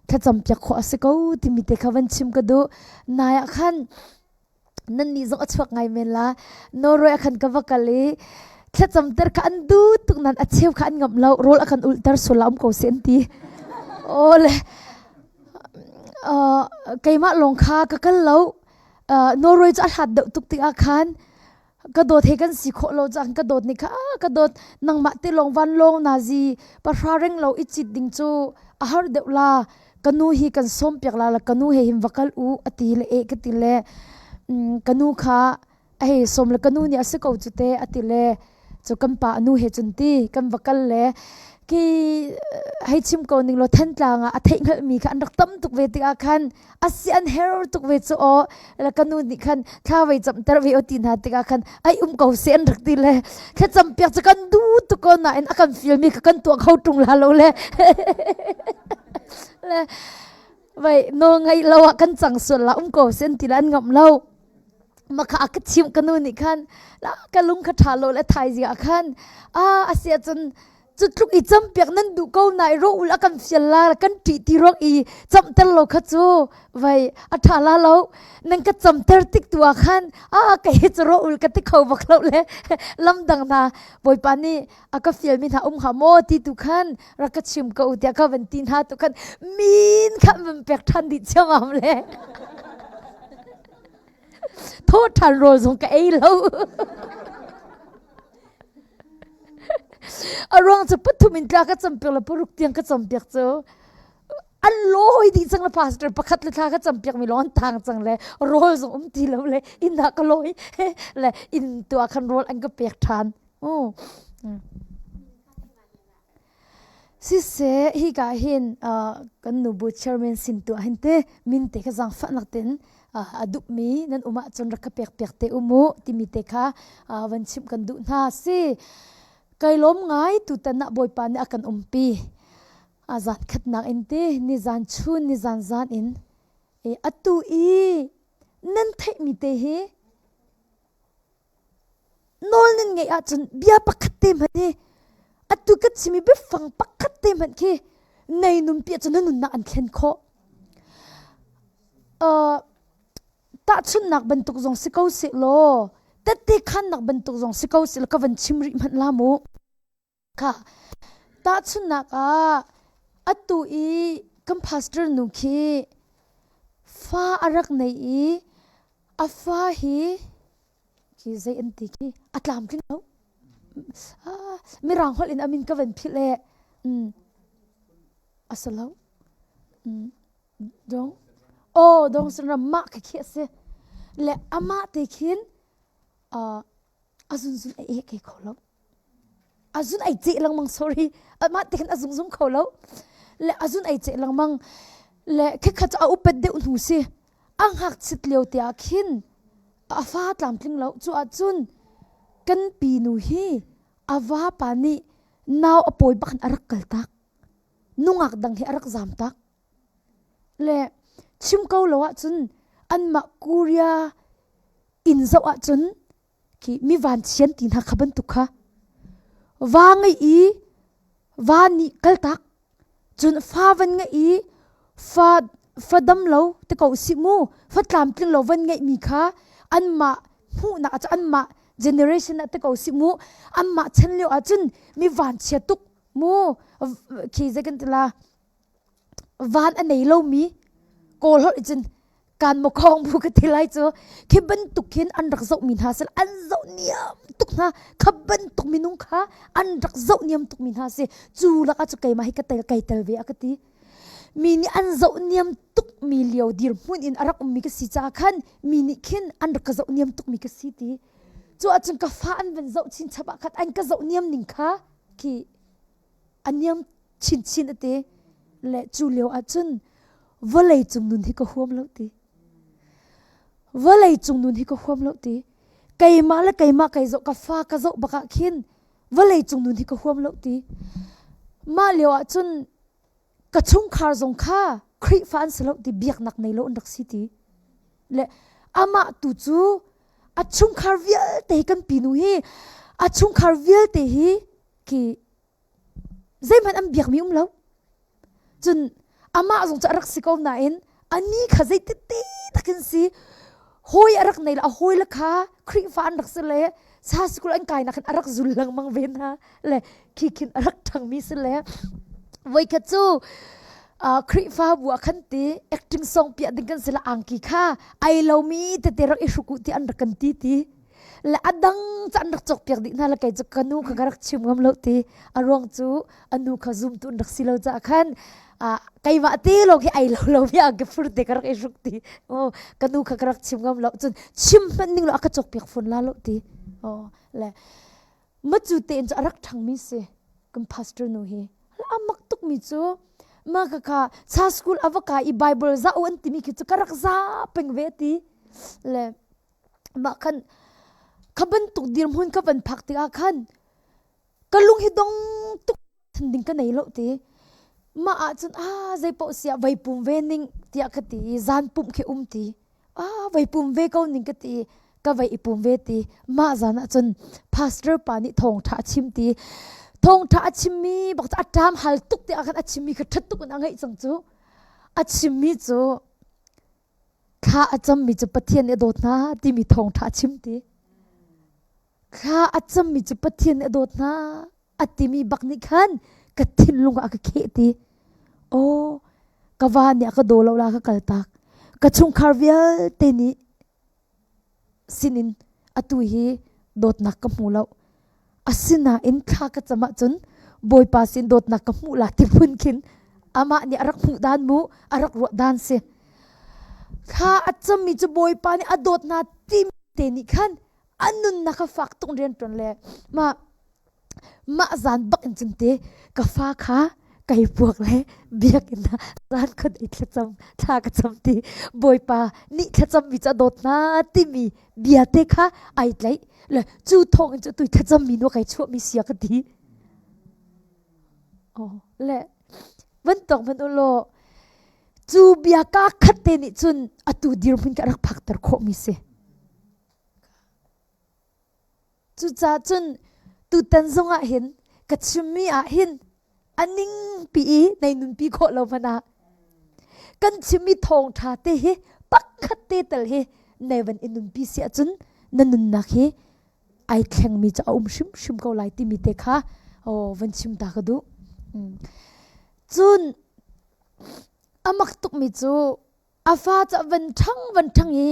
Speaker 1: thlacam piak khawh a si ko timi te kha van chim ka duh. Nai ah khan nan nih zong a chuak ngai men la. Norway ah khan ka va kal i thlacam ter kha an duh tuk nan a cheu kha an ngamh lo rawl a kan ulh ter sual la um ko si an ti. Awle uh, keimah lawng kha ka kal lo. Uh, Norway cu a hlat deuh tuk tikah khan ka dawt he kan si khawh lo cang ka dawt nih kha ka dawt nangmah te lawng van lawng nazi pahra reng lo i cit ding cu a har deuh la ka nu hi kan sawm piak la la ka nu he hin va kal u a ti le e ka ti le ka nu kha a hei sawm le ka nu nih a si ko cu te a ti le cu kan pa nu he cun ti kan va kal le ki hei chim ko ning law Thantlang ah a theih hngalhmi kha an rak tam tuk ve tikah khan a si an her tuk ve cu aw la ka nu nih khan thla vei camter ve aw ti hna tikah khan ai um ko se an rak ti le thlacam piak cu kan du tuk ko nain a kan feel mi kha kan tuah kho ṭung la lo le le vai no ngai lo ah kan cang sual la um ko se an ti la an ngam lo makha a ka chim ka nu nih khan la ka lung kha ṭha lo le thaizing ah khan a asia cun cu tluk i campiak nan duh ko na i ro ul a kan fial la kan ṭih ti ruang i camter lo kha cu vai a ṭha la lo nan ka camter tik tu ah khan a ka hi cu ro ul ka ti kho bak lo le lam dang hna bawipa nih a ka fial mi hna um hnga maw ti tu khan rak ka chim ko tiah ka van ti hna tu khan min kha van pek ṭhan dih chiamam le thaw ṭhan rawl zong ka ei lo a ruang cu pathum in tla ka campiak le paruk tiang ka campiak cu an lawi dih cang le pastor pakhat le thla ka campiak mi lawng an tang cang le rawl zong um ti lo le inn ah ka lawi le inn tu ah khan rawl an ka pek ṭhan oh. Siseh, hika hin kan nubu chairman sin tu ah hin te min te kha zaangfahnak ten a duhmi nan um ahcun rak ka pek piak te um u timi te kha van chimh kan duh hna si. Kai lawm ngai tutan ah Bawipa nih a kan umpi. A zan khatnak in te ni zan chun ni zan zan in e atu i nan theihmi te hi Nawl nan ngeih ahcun bia pakhat te hmanh hi atu ka chimi biafang pakhat te hmanh khi nei nunpi ahcun na nunnak an thlen khawh. Uh, tahchunhnak bantuk zong si ko seh law tette khannak bantuk zong si ko seh law ka van chim rih hmanh la mu. Kha. Tahchunhnak ah atu i kan pastor nu khi fa a rak nei i a fa hi khi zei an ti khi a tlamtling lo. Ah, mirang holh in a min ka van philh e. Mm. A si lo. Mm. Dong. Oh, dong syndrome mah khi khi a si. Le amah te khin uh, a zunzun a ek kho lo. A zun ai ceh lengmang sorry. Amah te khin a zungzung kho lo. Le a zun ai ceh lengmang. Le khikhat a upat deuh hnu si. A ngakchit lio te ah khin a fa tlamtling lo. Cu ahcun kan pinu hi a vapa nih nau a pawi bak in a rak kal tak. Nungak dang hi a rak zam tak. Le chim ko lo ahcun anmah Korea inn zoh ahcun khi mi vanchian ti hna kha bantuk kha va ngei i va nih kaltak cun fa van ngeih i fa fa dam lo te ko si mu fa tlamtling lo van ngeih mi kha anmah hmuhnak ah anmah generation ah te ko si mu anmah chan lio ahcun mi vanchia tuk mu khi zei kan ti la van a nei lomi kawl holh cun kan maw khong bu ka ti lai cu khi bantuk khin an rak zoh mi hna sel an zoh niam tuk hna kha bantuk minung kha an rak zoh niam tuk mi hna si cu lakah cu keimah hi ka tel kai tel ve a ka ti mi nih an zoh niam tuk mi lio dirhmun in a rak ummi ka si caah khan mi nih khin an rak ka zoh niam tuk mi ka si ti cu ahcun ka fa an van zoh chinchap ah khan an ka zoh niam ning kha khi a niam chinchin a ti le cu lio ahcun vawlei cung nun hi ka huam lo ti vawlei cung nun hi ka huam lo ti keimah le keimah kai zoh ka fa ka zoh bak ah khin vawlei cung nun hi ka huam lo ti mah lio ahcun ka chungkhar zong kha Khrihfa an si lo ti biaknak nei lo an rak si ti le amah tu cu a chungkhar vialte hi kan pinu hi a chungkhar vialte hi khi zeihmanh an biakmi um lo cun amah zong cu a rak si ko nain ani kha zeiti takin si hawi a rak nei le a hawi le kha Khrihfa an rak si le sa sikul an kai nak hin a rak zul lengmang ve hna le khi khin a rak ṭhangmi si le voikhat cu Khrihfabu ah khan ti acting song piah ding kan si le angki kha ai lomi tete rak i hruk u ti an rak kan ti ti le a dang cu an rak cawkpiak dih hna le kei cu ka nu kha ka rak chim ngam lo ti a ruang cu a nu kha zumtu an rak si lo caah khan keimah te lawng hi ai lo lo mi ang ka fur te ka rak i hruk ti oh ka nu kha ka rak chim ngam lo cun chim hmanh ning lo a ka cawkpiak fawn la lo ti oh le ma cu te in cu a rak ṭhangmi si kan pastor nu hi a mak tukmi cu ma ka kha cha school a va kai i bible za u an timi khi cu ka rak za peng ve ti le mah khan kha bantuk dirhmun ka van phak tikah khan ka lung hi dong tuk than ding ka nei lo ti mah ahcun ah zei paoh siah vai pum ve ning tiah ka ti i zan pumh khi um ti ah vai pum ve ko ning ka ti ka vai i pum ve ti mah zan ahcun pastor pa nih thawngṭha a chim ti thawngṭha a chimmi bak cu a ṭam hal tuk ti ah khan a chimmi kha ṭhat tuk in a ngaih cang cu a chimmi cu Thla a cammi cu Pathian nih a dawt hna timi thawngṭha a chim ti. Thla a cammi cu Pathian nih a dawt hna a timi bak nih khan ka thinlung ah a ka kheh ti. Aw, ka va nih a ka daw lo la ka kaltak. Ka chungkhar vialte nih sinin atu hi dawtnak ka hmu lo. Asinain thla ka cam ahcun Bawipa sin dawtnak ka hmuh la ti phun khin amah nih a rak hmuh dan mu a rak ruah dan si. Thla a cammi cu Bawipa nih a dawt hna ti te nih khan a nunnak kha fak tuk rian ṭuan le mah mah zan bak in cun te ka fa kha kai puak le biakinn ah zan khut i thlacam thla ka cam ti Bawipa nih thlacam mi cu a dawt hna timi bia te kha ai tlaih le cu thawng in cu tui thlacam mi nu kai chuah mi sia ka ti oh le van tok man ulo cu bia ka khat te nih cun atu dirhmun ka rak phakter khawh mi si Cucaah cun tutan zongah hin ka chimmi ah hin a ningpi i nei nunpi khawh lo hmanh ah kan chimmi thawngṭha te hi pakhat te tal hi nei van i nunpi si ahcun na nunnak hi ai thlengmi cu a um hrimhrim ko lai timi te kha oh van chim ta ka duh. Cun a mak tukmi cu a fa cu a van ṭhang van ṭhang i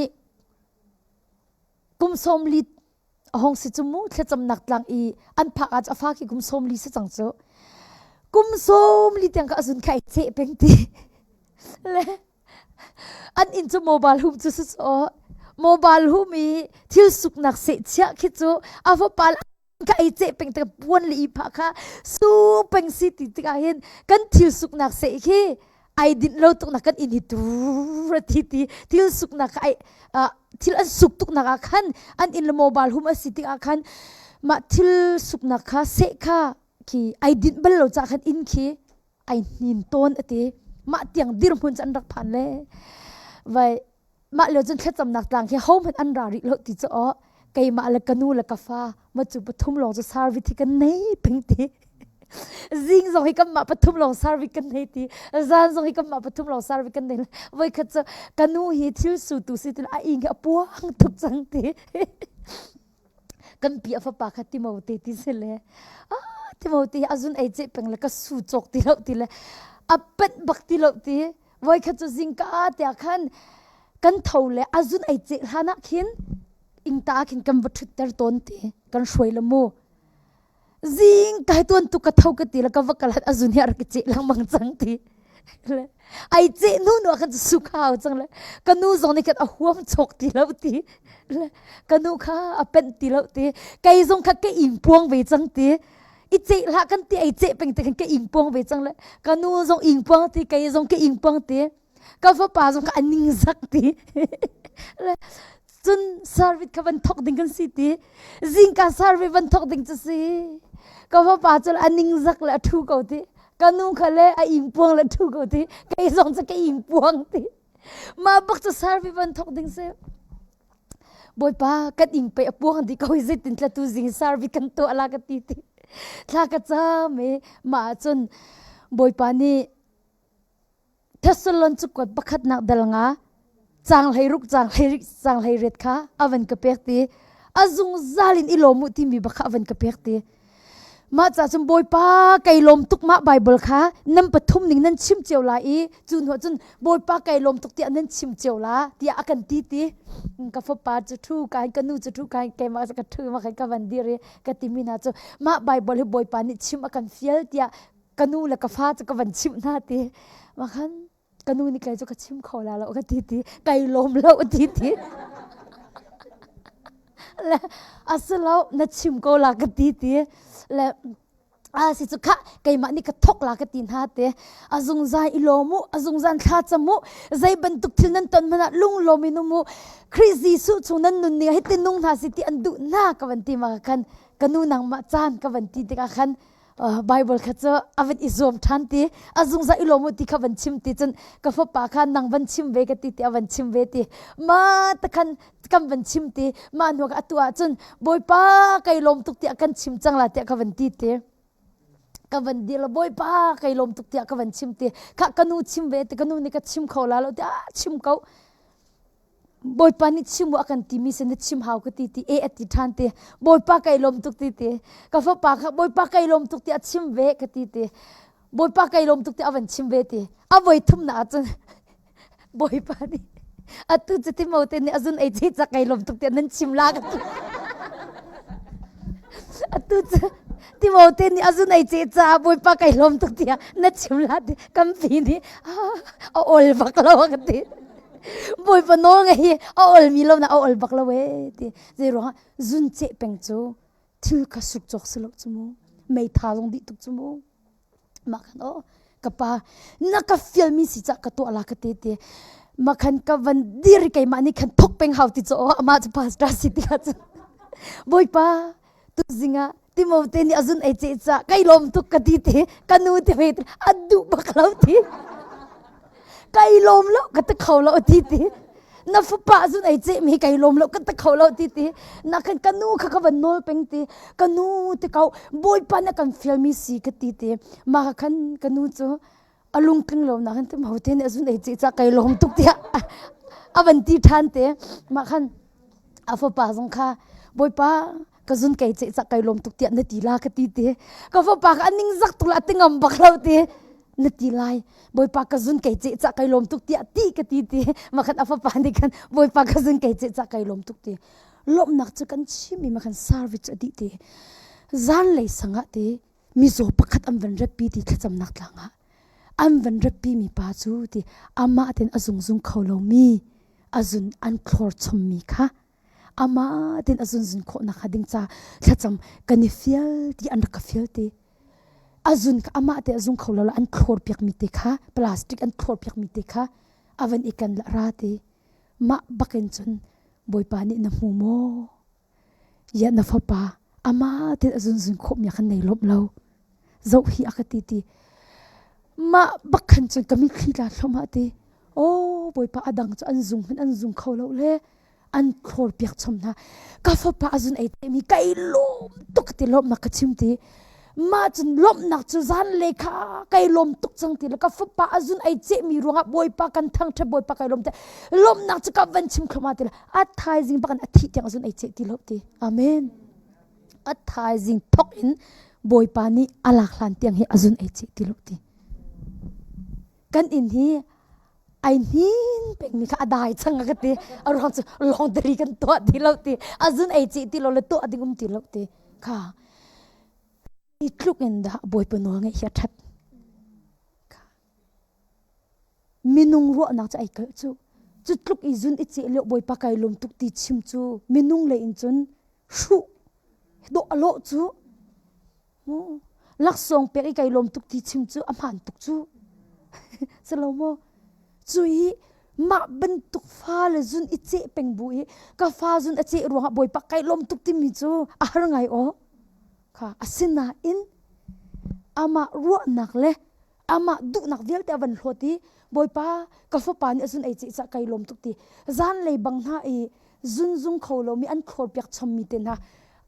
Speaker 1: kum 40 a hong si cu mu thlacamnak tlang i an phak ah a fa khi kum 40 si cang cu. Kum 40 tiang ka a zun kha ai cheh peng ti. Le an inn cu mobile home cu si cu mobile home i thil suknak seh chiah khi cu a fapa ka ei ceh peng te puan le i phah kha su peng si ti tikah hin kan thil suknak seh khi ai dinh lo tuk nak kan inn hi tur ti ti thil suknak kha ai thil an suk tuk nak ah khan an inn le mobile home a si tikah khan mah thil suknak kha seh kha khi ai dinh bal lo ca khan inn khi ai hnin tawn a ti. Mah tiang dirhmun cu an rak phan le vai mah lio cun thlacamnak tlang khi hohmanh an ra rih lo ti cu aw keimah le ka nu le ka fa ma cu pathum lawng cu service hi kan nei peng ti zing zong hi kanmah pathum lawng service kan nei ti zan zong hi kanmah pathum lawng service kan nei voikhat cu ka nu hi thil su tu si tin a ing hi a puang tuk cang ti Kan pi a fapa kha Timote ti si le ah Timote a zun ei ceh peng le ka su cawk ti lo ti le a penh bak ti lo ti voikhat cu zingka tiah khan kan tho le a zun ei ceh hlan ah khin ingta ah khin kan va ṭhutter tawn ti kan hruai le mu zing kai tuan tu ka tho ka ti le ka va kal a zun hi a rak i ceh lengmang cang ti le ai ceh nu nu ah khan su khau cang le ka nu zong nih khan a huam chok ti lo ti le ka nu kha a penh ti lo ti kei zong kha ka ing puang ve cang ti i ceh hlah kan ti ai ceh peng te khan ka ing puang ve cang le ka nu zong ing puang ti kei zong ka ing puang ti ka fapa zong kha a ningzak ti le cun service kha van thok ding kan si ti zingka service van thok ding cu si ka fapa cu a ningzak le a thu ko ti ka nu kha le a ing puang le thu ko ti kei zong cu ka ing puang ti mah bak cu service van thok ding si Bawipa kan ing pe a puang di ko zeitin tla tu zing service kan tuah la ka ti ti thla ka cam i mah cun Bawipa nih Thessalon cakuat pakhatnak dal nga caang 16 caang 16 caang 18 kha a van ka pek ti a zungzal in i lawm u timi bak kha a van ka pek ti mah ca cun Bawipa kai lawm tuk mah Bible kha nan pathum ning nan chim cio lai i cu hnuah cun Bawipa kai lawm tuk tiah nan chim cio la tiah a kan ti ti ka fapa cu thu ka ka nu cu thu ka keimah ka thu ma ka van dir i ka timi hna cu mah Bible hi Bawipa nih chim a kan fial tiah ka nu le ka fa cu ka van chimh hna ti ma khan ka nu nih kei cu ka chim kho la lo ka ti ti kai lawm lo ti ti le asilo na chim ko la ka ti ti le a si cu kha keimah nih ka thok la ka ti hna te a zungzal i lawm u a zungzal thla cam u zei bantuk thil nan ton hmanh ah lunglawm in um u Khrih Jesuh chung nan nun ning hi nung hna si ti an duh na ka van ti ma khan ka nu nangmah caan ka van ti tikah khan Bible kha cu a van i zuam ṭhan ti a zungzal i lawm u ti kha van chim ti cun ka fapa kha nang van chim ve ka ti ti a van chim ve ti ma ta khan kan van chim ti mah hnu atu ah cun Bawipa kai lawm tuk tiah kan chim cang la tiah ka van ti ti ka van dir la Bawipa kai lawm tuk tiah ka van chim ti kha ka nu chim ve ti ka nu nih ka chim kho la lo ti ah chim ko Bawipa nih chim u a kan timi sin na chim hau ka ti ti e a ti ṭhan ti Bawipa kai lawm tuk ti ti ka fapa kha Bawipa kai lawm tuk ti a chim ve ka ti ti Bawipa kai lawm tuk ti a van chim ve ti a voi thum na ahcun Bawipa nih atu cu Timote nih a zun ei ci ca kai lawm tuk tiah nan chim la ka ti atu cu Timote nih a zun ei ce caah Bawipa kai lawm tuk tiah na chim la ti kan pi nih a ol bak lo a ka ti Bawipa nawl ngai hi a olmi lo na a ol bak lo ee ti zei ruangah zun ceh peng cu thil kha suk cawk si lo cu mu meitha zong dih tuk cu mu mah khan oh ka pa na ka fialmi si cah ka tuah la ka te ti ma khan ka van dir keimah nih khan thok peng hau ti cu oh amah cu pastor si ti kha cu Bawipa tuzing ah Timote nih a zun ei ce ca kai lawm tuk ka ti ti ka nu te ve a duh bak lo ti kai lawm lo ka ti kho lo ti ti na fapa zun ei ce mi kai lawm lo ka ti kho lo ti ti na kan ka nu kha ka van nawl peng ti ka nu te kau bawipa na kan fial mi si ka ti ti ma khan ka nu cu a lungtling lo na kan ti mo te nih a zun ei ce ca kai lawm tuk tiah a van ti than te ma khan a fapa zong kha bawipa. Ka zun kei ce cak kai lawm tuk tiah na ti la ka ti ti. Ka fapa ka ning zak tuk la ti ngam bak lo ti. Na ti lai. Bawipa ka zun kei ce cak kai lawm tuk tiah ti ka ti ti. Makhan a fapa nih khan Bawipa ka zun kei ce cak kai lawm tuk ti. Lawmhnak cu kan chim i makhan service cu a dih ti. Zanlei sangah ti mizaw pakhat an van ratpi ti thlacamnak tlang ah an van ratpi mi pa cu ti amah ten a zungzung kho lomi a zun an thlor chommi kha amah ten a zunzun khawhnak hnga ding ca thlacam kan i fial ti an rak ka fial ti a zun kha amah te a zung kho lo an thlor piak mi te kha plastic an thlor piak mi te kha a van i kan la ra ti mah bakin cun bawipa nih na hmu maw Ya na fapa ama te a zunzun khawh mi khan nei lawm lo zoh hi a ka ti ti mah bak khan cun ka mitthli tla thluahmah ti oh bawipa a dang cu an zung hmanh an zung kho lo le an thlor piak chom hna ka fapa a zun ei te mi kai lawm tuk ti lawmnak ka chim ti mah cun lawmhnak cu zan le kha kai lawm tuk cang ti le ka fapa a zun ei ce mi ruangah bawipa kan thangṭhat bawipa kai lawm te lawmhnak cu ka van chim thluahmah ti le a thaizing bak in a thih tiang zun ei ceh ti lo ti amen a thaizing thok in bawipa nih a lak hlan tiang hi a zun ei ceh ti lo ti kan inn hi ai hnin pengmi kha a dai chang ka ti a ruang cu laundry kan tuah ti lo ti a zun ei ceh ti lo le tuah ding um ti lo ti kha i tluk in dah bawipa nawl ngeih hi a that Minung ruahnak cu ai kalh cu. Cu tluk i zun i ceh lio Bawipa kai lawm tuk ti chim cu minung lei in cun hruh dawh a lawh cu. Laksawng pek i kai lawm tuk ti chim cu a hmaan tuk cu. Si lo maw? Cu i mah bantuk fa le zun i ceh peng bu i ka fa zun a ceh ruangah Bawipa kai lawm tuk timi cu a har ngai aw. Kha asinain amah ruahnak le amah duhnak vialte a van hlawt i Bawipa ka fapa nih a zun ei ceh cah kai lawm tuk ti zanlei bang hna i zunzung kho lomi an thlawrpiak chommi te hna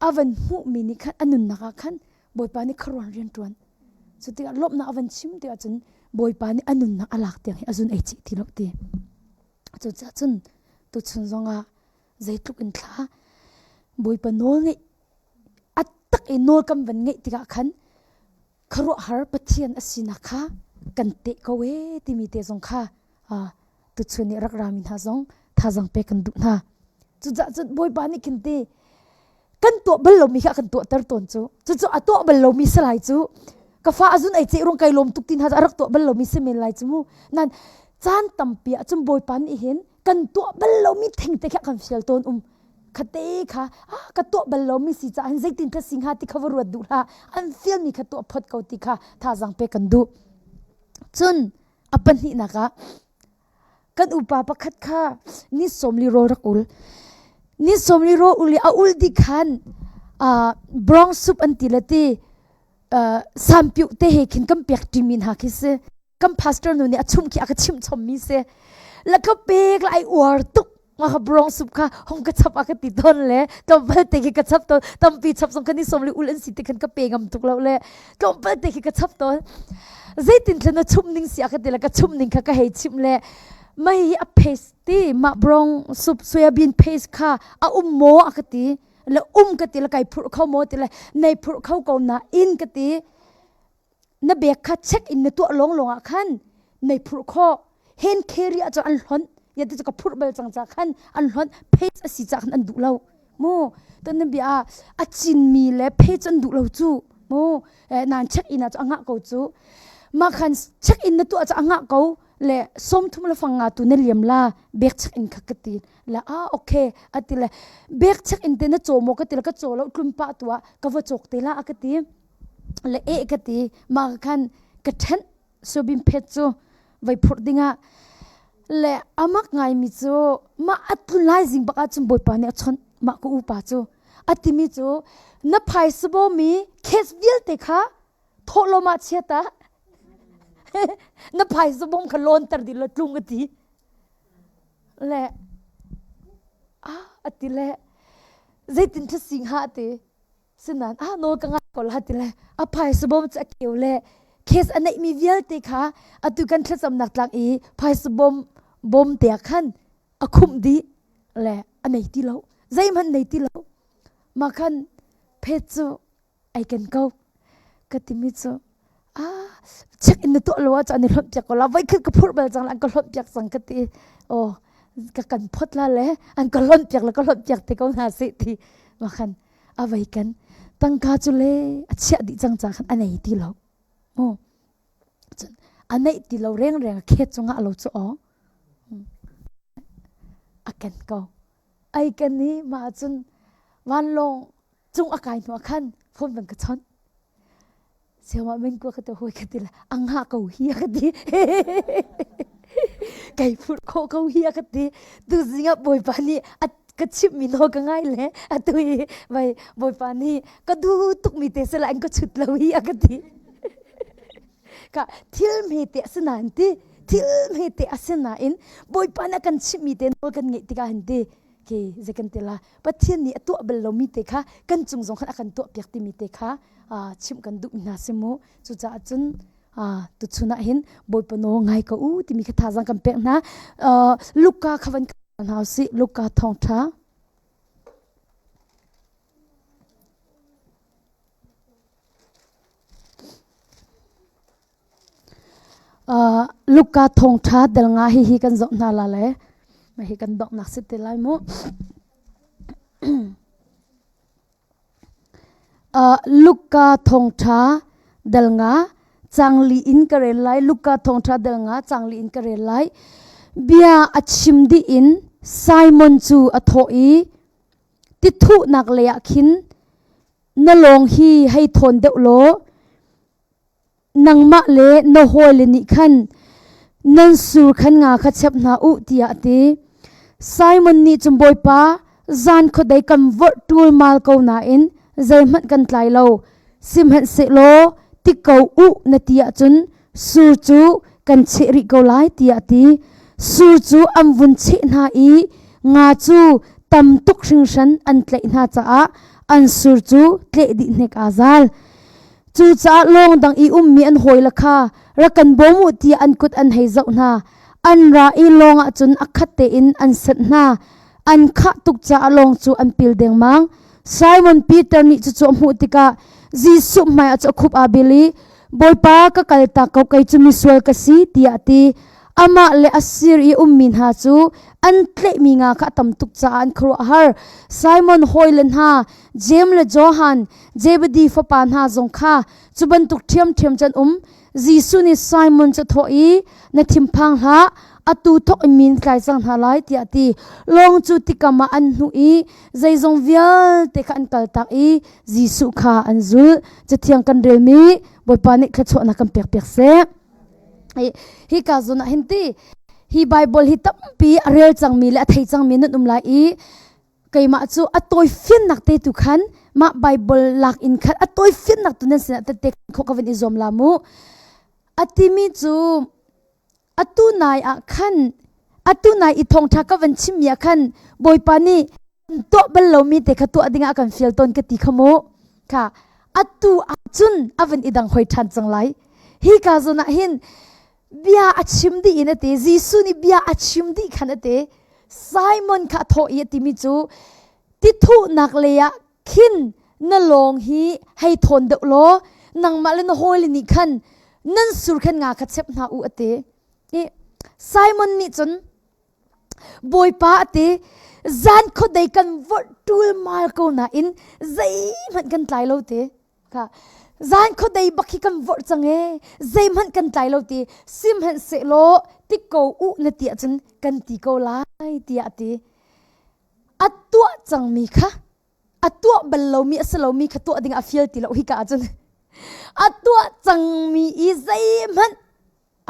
Speaker 1: a van hmuhmi nih khan a nunnak ah khan Bawipa nih khuaruan rian ṭuan cu tikah lawmhnak a van chim tikah cun Bawipa nih a nunnak a lak tiang hi a zun ei chih ti lo ti cucaah cun tuchun zongah zeitluk in thla Bawipa nawl ngeih a tak i nawl kan van ngeih tikah khan khuaruahhar Pathian a sinak kha kan teh ko ee timi te zong kha tuchun i rak rami hna zong thazaang pek kan duh hna. Cucaah cun Bawipa nih khin ti kan tuah bal lomi kha kan tuahter tawn cu. Cucu a tuah bal lomi si lai cu. Ka fa a zun ei ceh rung kai lawm tuk ti hna a rak tuah bal lomi si men lai cu mu. Nan caan tampi ah cun Bawipa nih hin kan tuah bal lomi thengte kha kan fial tawn um. Khate kha ah ka tuah bal lomi si caah hin zeitin ka si hnga ti kha va ruat duh hlah. An fialmi kha tuah phot ko ti kha thazaang pek kan duh. Cun a pahnihnak ah kan upa pakhat kha ni sawmli rawl rak ul. Ni sawmli rawl ul i a ul dih khan uh, brown soup an ti le ti uh, sampiuh te he khin kan pek ṭimi hna khi si. Kan pastor nu nih a chumh khi a ka chimh chommi si. La ka pek la ai uar tuk ma ka brown soup kha hong ka chap a ka ti ton le tlawmpal te khi ka chap ton tampi chap zong kan i som le ul an si te khan ka pe ngam tuk lo le tlawmpal te khi ka chap ton zeitin thlen na chum ning si a ka ti le ka chum ning kha ka hei chim le mai hi a paste ti ma brown soup soya bean paste kha a um maw a ka ti le um ka ti le kai phurh kho maw ti le nei phurh kho ko na in ka ti na bag kha check in na tuah lawng lawng ah khan nei phurh khawh hand carry ah cun an hlonh ya ti cu ka phurh bal cang ca khan an hlonh page a si ca khan an duh lo mu ton na bia a cinmi le page an duh lo cu mu nan check in ah cu a ngah ko cu mah khan check in na tuah cu a ngah ko le 30 le fang nga tu na liam la bag check in kha ka ti la ah okay ati le bag check in te na chaw maw ka ti le ka chaw lo tlum pa tu ah ka va chok te la a ka ti le e ka ti mah khan ka ṭhenh subim phet cu vai phurh dingah le amak ngaimi cu mah a tlun lai zing bak ahcun bawipa nih a chawnh mah ka upa cu a timi cu na phaisa bawmi case vialte kha thawhlawm ah chia ta na phaisa bawm kha lawnter dih law tlung a ti le ah a ti le zeitin ṭha si hnga a ti Sinain ah nawl ka ngai ko la ti le a phaisa bawm cu a keu le case a neihmi vialte kha atu kan thlacamnak tlang i phaisa bawm bawm te ah khan a khumh dih le a nei ti lo zeihmanh nei ti lo mah khan. Phet cu ai ken ko. Ka timi cu ah check in na tuah lo ah an i hlonh piak ko la voi khat ka phurh bal cang la an ka hlonh piak cang ka ti oh ka kan phot la le an ka hlonh piak le ka hlonh piak te ko hna sih ti ma khan a vai kan tangka cu le a chiah dih cang ca khan a nei ti lo oh cun a neih ti lo reng reng a khet cungah lo cu aw a ken ko ai ken i mah cun vanlawng cung a kai hnu ah khan phone van ka chawnh siamah men kua ka ti hoi ka ti le a ngah ko hi a ka ti kai phurh khawh ko hi a ka ti tu zing ah bawipa nih a ka chimhmi nawl ka ngai le atu i vai bawipa nih ka duh tukmi te sila an ka chut lo hi a ka ti ka thil hme te a si nain ti thil hme te a si nain bawipa nih a kan chimhmi te nawl kan ngeih tikah hin ti ke zei kan ti la Pathian nih a tuah bal lomi te kha kan cung zong khan a kan tuah piak timi te kha chimh kan duhmi hna si mu cucaah cun tuchun ah hin Bawipa nawl ngai ko u timi kha thazaang kan pek hna Luka kha van hna usih Luka thawngṭha Luka thawngṭha del nga hi hi kan zoh hna la le mah hi kan donghnak si te lai mu. Luka thawngṭha del nga cangli in ka rel lai. Luka thawngṭha del nga cangli in ka rel lai. Bia a chim dih in Simon cu a thawh i tithuhnak lei ah khin na lawng hi hei thawn deuh law nangmah le na hawile nih khan nan sur khan nga kha chep hna u tiah a ti. Simon nih cun Bawipa, zan khuadei kan vorh ṭulmal ko nain zeihmanh kan tlai lo. Sihmanhsehlaw ti ko u na ti ahcun sur cu kan cheh rih ko lai tiah a ti. Sur cu an vun cheh hna i nga cu tam tuk hringhran an tlaih hna caah an sur cu tleh dih hnek aa zal. Cucaah lawng dang i ummi an hawile kha rak kan bawm u tiah an kut an hei zoh hna. An ra i lawng ah cun a khat tein an sanh hna. An khah tuk caah lawng cu an pil dengmang. Simon Peter nih cucu a hmuh tikah Jesuh hmaiah cu a khup aa bil i Bawipa ka kaltak ko kei cu misual ka si tiah a ti. Amah le a sir i ummi hna cu an tlaihmi nga kha a tam tuk caah an khuaruah a har. Simon hawile hna Jeim le Johan Zebedi fapa hna zong kha cu bantuk ṭhiamṭhiam cu an um. Jesuh nih Simon cu a thawh i, Na thinphang hlah, atu thawk in mi na tlai cang hna lai, tiah a ti. Lawng cu tikam ah an hnuh i zeizong vialte kha an kaltak i Jesuh kha an zulh. Cathiang kan relmi Bawipa nih thluachuahnak kan pekpiak seh. Hi ka zawn ah hin ti hi Bible hi tampi a rel cangmi le a thei cangmi nan um lai i keimah cu a tawifiannak te tu khan mah Bible lak in khan a tawifiannak tu nan sinah tette khawh ka van i zuam la mu a timi cu atu nai ah khan atu nai i thawngtha ka van chimmi ah khan Bawipa nih tuah bal lomi te kha tuah dingah a kan fial tawn ka ti kha mu kha atu ahcun a van i dang hoi ṭhan cang lai hi ka zawn ah hin bia a chim dih in a ti Jesuh nih bia a chim dih khan a ti Simon kha a thawh i a timi cu tithuhnak lei ah khin na lawng hi hei thawn deuh law nangmah le na hawile nih khan nan sur khan nga kha chep hna u a ti i Simon nih cun Bawipa a ti zan khuadei kan vorh ṭulmal ko nain zeihmanh kan tlai lo ti Kha zan khuadei bak hi kan vorh cang ee zeihmanh kan tlai lo ti sihmanhsehlaw ti ko u na ti ahcun kan ti ko lai tiah a ti. A tuah cangmi kha a tuah bal lomi a si lomi kha tuah ding a fial ti lo hika ahcun a tuah cangmi i zeihmanh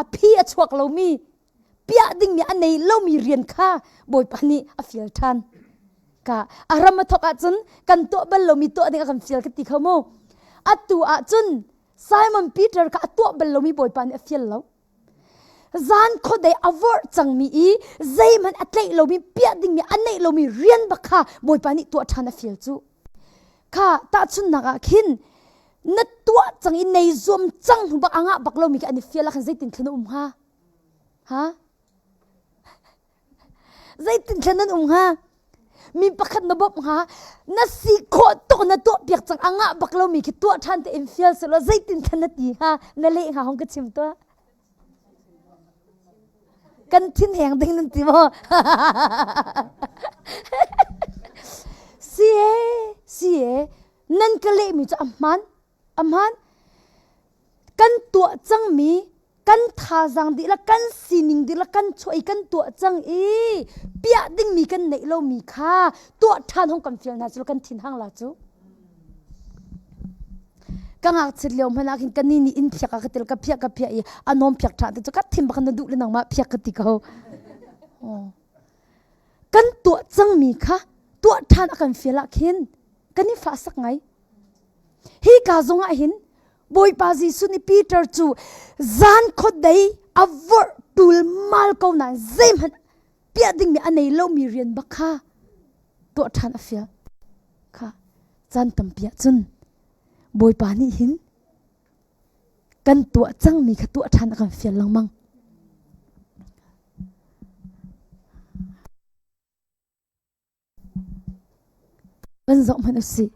Speaker 1: a phi a chuak lomi piah dingmi a nei lomi rian kha Bawipa nih a fial ṭhan. Ka a ram a thawk ahcun kan tuah bal lomi tuah ding a kan fial ka ti kho mu. Atu ahcun Simon Peter kha a tuah bal lomi Bawipa nih a fial lo. Zan khuadei a vorh cangmi i zeihmanh a tlaih lomi piah dingmi a neih lomi rian bak kha Bawipa nih tuah ṭhan a fial cu. Kha tahchunhnak ah khin na tuah cang i nei zuam cang hnu bak a ngah bak lomi khi an i fial ah khan zeitin thlen a um hnga? Ha? Zeitin thlen nan um hnga? Mi pakhat na bawmh hnga na si khawh tuk na tuah piak cang a ngah bak lomi khi tuah ṭhan te in fial selaw zeitin khan na ti hnga na leh hnga hong ka chim tuah. Kan thin heng ding nan ti maw? Si e, si e, nan ka lehmi cu a hmaan, a hmaan. Kan tuah cangmi kan thazaang dihlak kan sining dihlak kan chuah i kan tuah cang i piah dingmi kan neih lomi kha tuah ṭhan hong kan fial hna cu kan thin hang la cu ka ngakchit lio hmanh ah khin ka ni nih inn phiak a ka til ka phiah ka phiah i a nawm phiak ṭha te cu ka thin bak na duh le nangmah phiak ka ti ko kan tuah cangmi kha tuah ṭhan a kan fial ah khin kan i fah sak ngai Hi ka zong ah hin Bawipa Jesuh nih Peter cu zan khuadei a vorh tulmal ko nain zeihmanh piah dingmi a nei lomi rian bak kha tuah ṭhan a fial. Kha caan tampi ah cun Bawipa nih hin kan tuah cangmi kha tuah ṭhan a kan fial lengmang. Van zoh hmanh usih.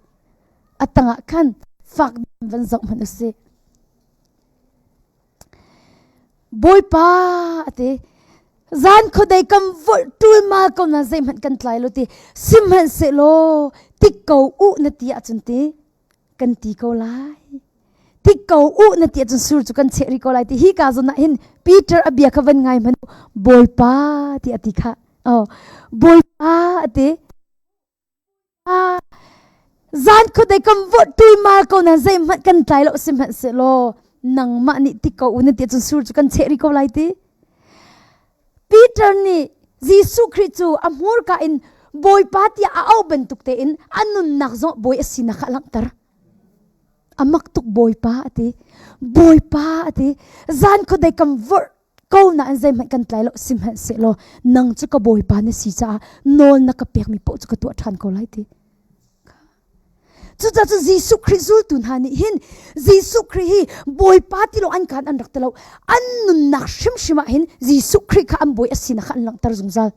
Speaker 1: A tangah khan fak van zoh hmanh usih. Bawipa a ti. Zan khuadei kan volh ṭulmal ko na zeihmanh kan tlai lo ti. Sihmanhsehlaw tik ko u na ti ahcun ti kan ti ko lai. Ti ko u na ti ahcun sur cu kan cheh rih ko lai ti hi ka zawn ah hin Peter a bia kha van ngai hmanh Bawipa ti a ti kha. Oh, Bawipa a ti. Zan khuadei kan vawt tuimal ko na zeihmanh kan tlai lo sihmanhsehlaw nangmah nih ti ko u na ti ahcun sur cu kan cheh rih ko lai ti. Peter nih Jesuh Khrih cu a hmurka in Bawipa tiah a auh bantuk tein a nunnak zong bawi a sinak kha a langhter. A mak tuk Bawipa a ti. Bawipa a ti. Zan khuadei kan vorh ko nain zeihmanh kan tlai lo sihmanhsehlaw nang cu ka Bawipa na si caah nawl na ka pekmi paoh cu ka tuah ṭhan ko lai ti. Cucaah cu Jesuh Khrih zultu hna nih hin Jesuh Khrih hi Bawipa ti lo an kaan an rak ti lo. An nunnak hrimhrim ah hin Jesuh Khrih kha an bawi a sinak kha an langhter zungzal.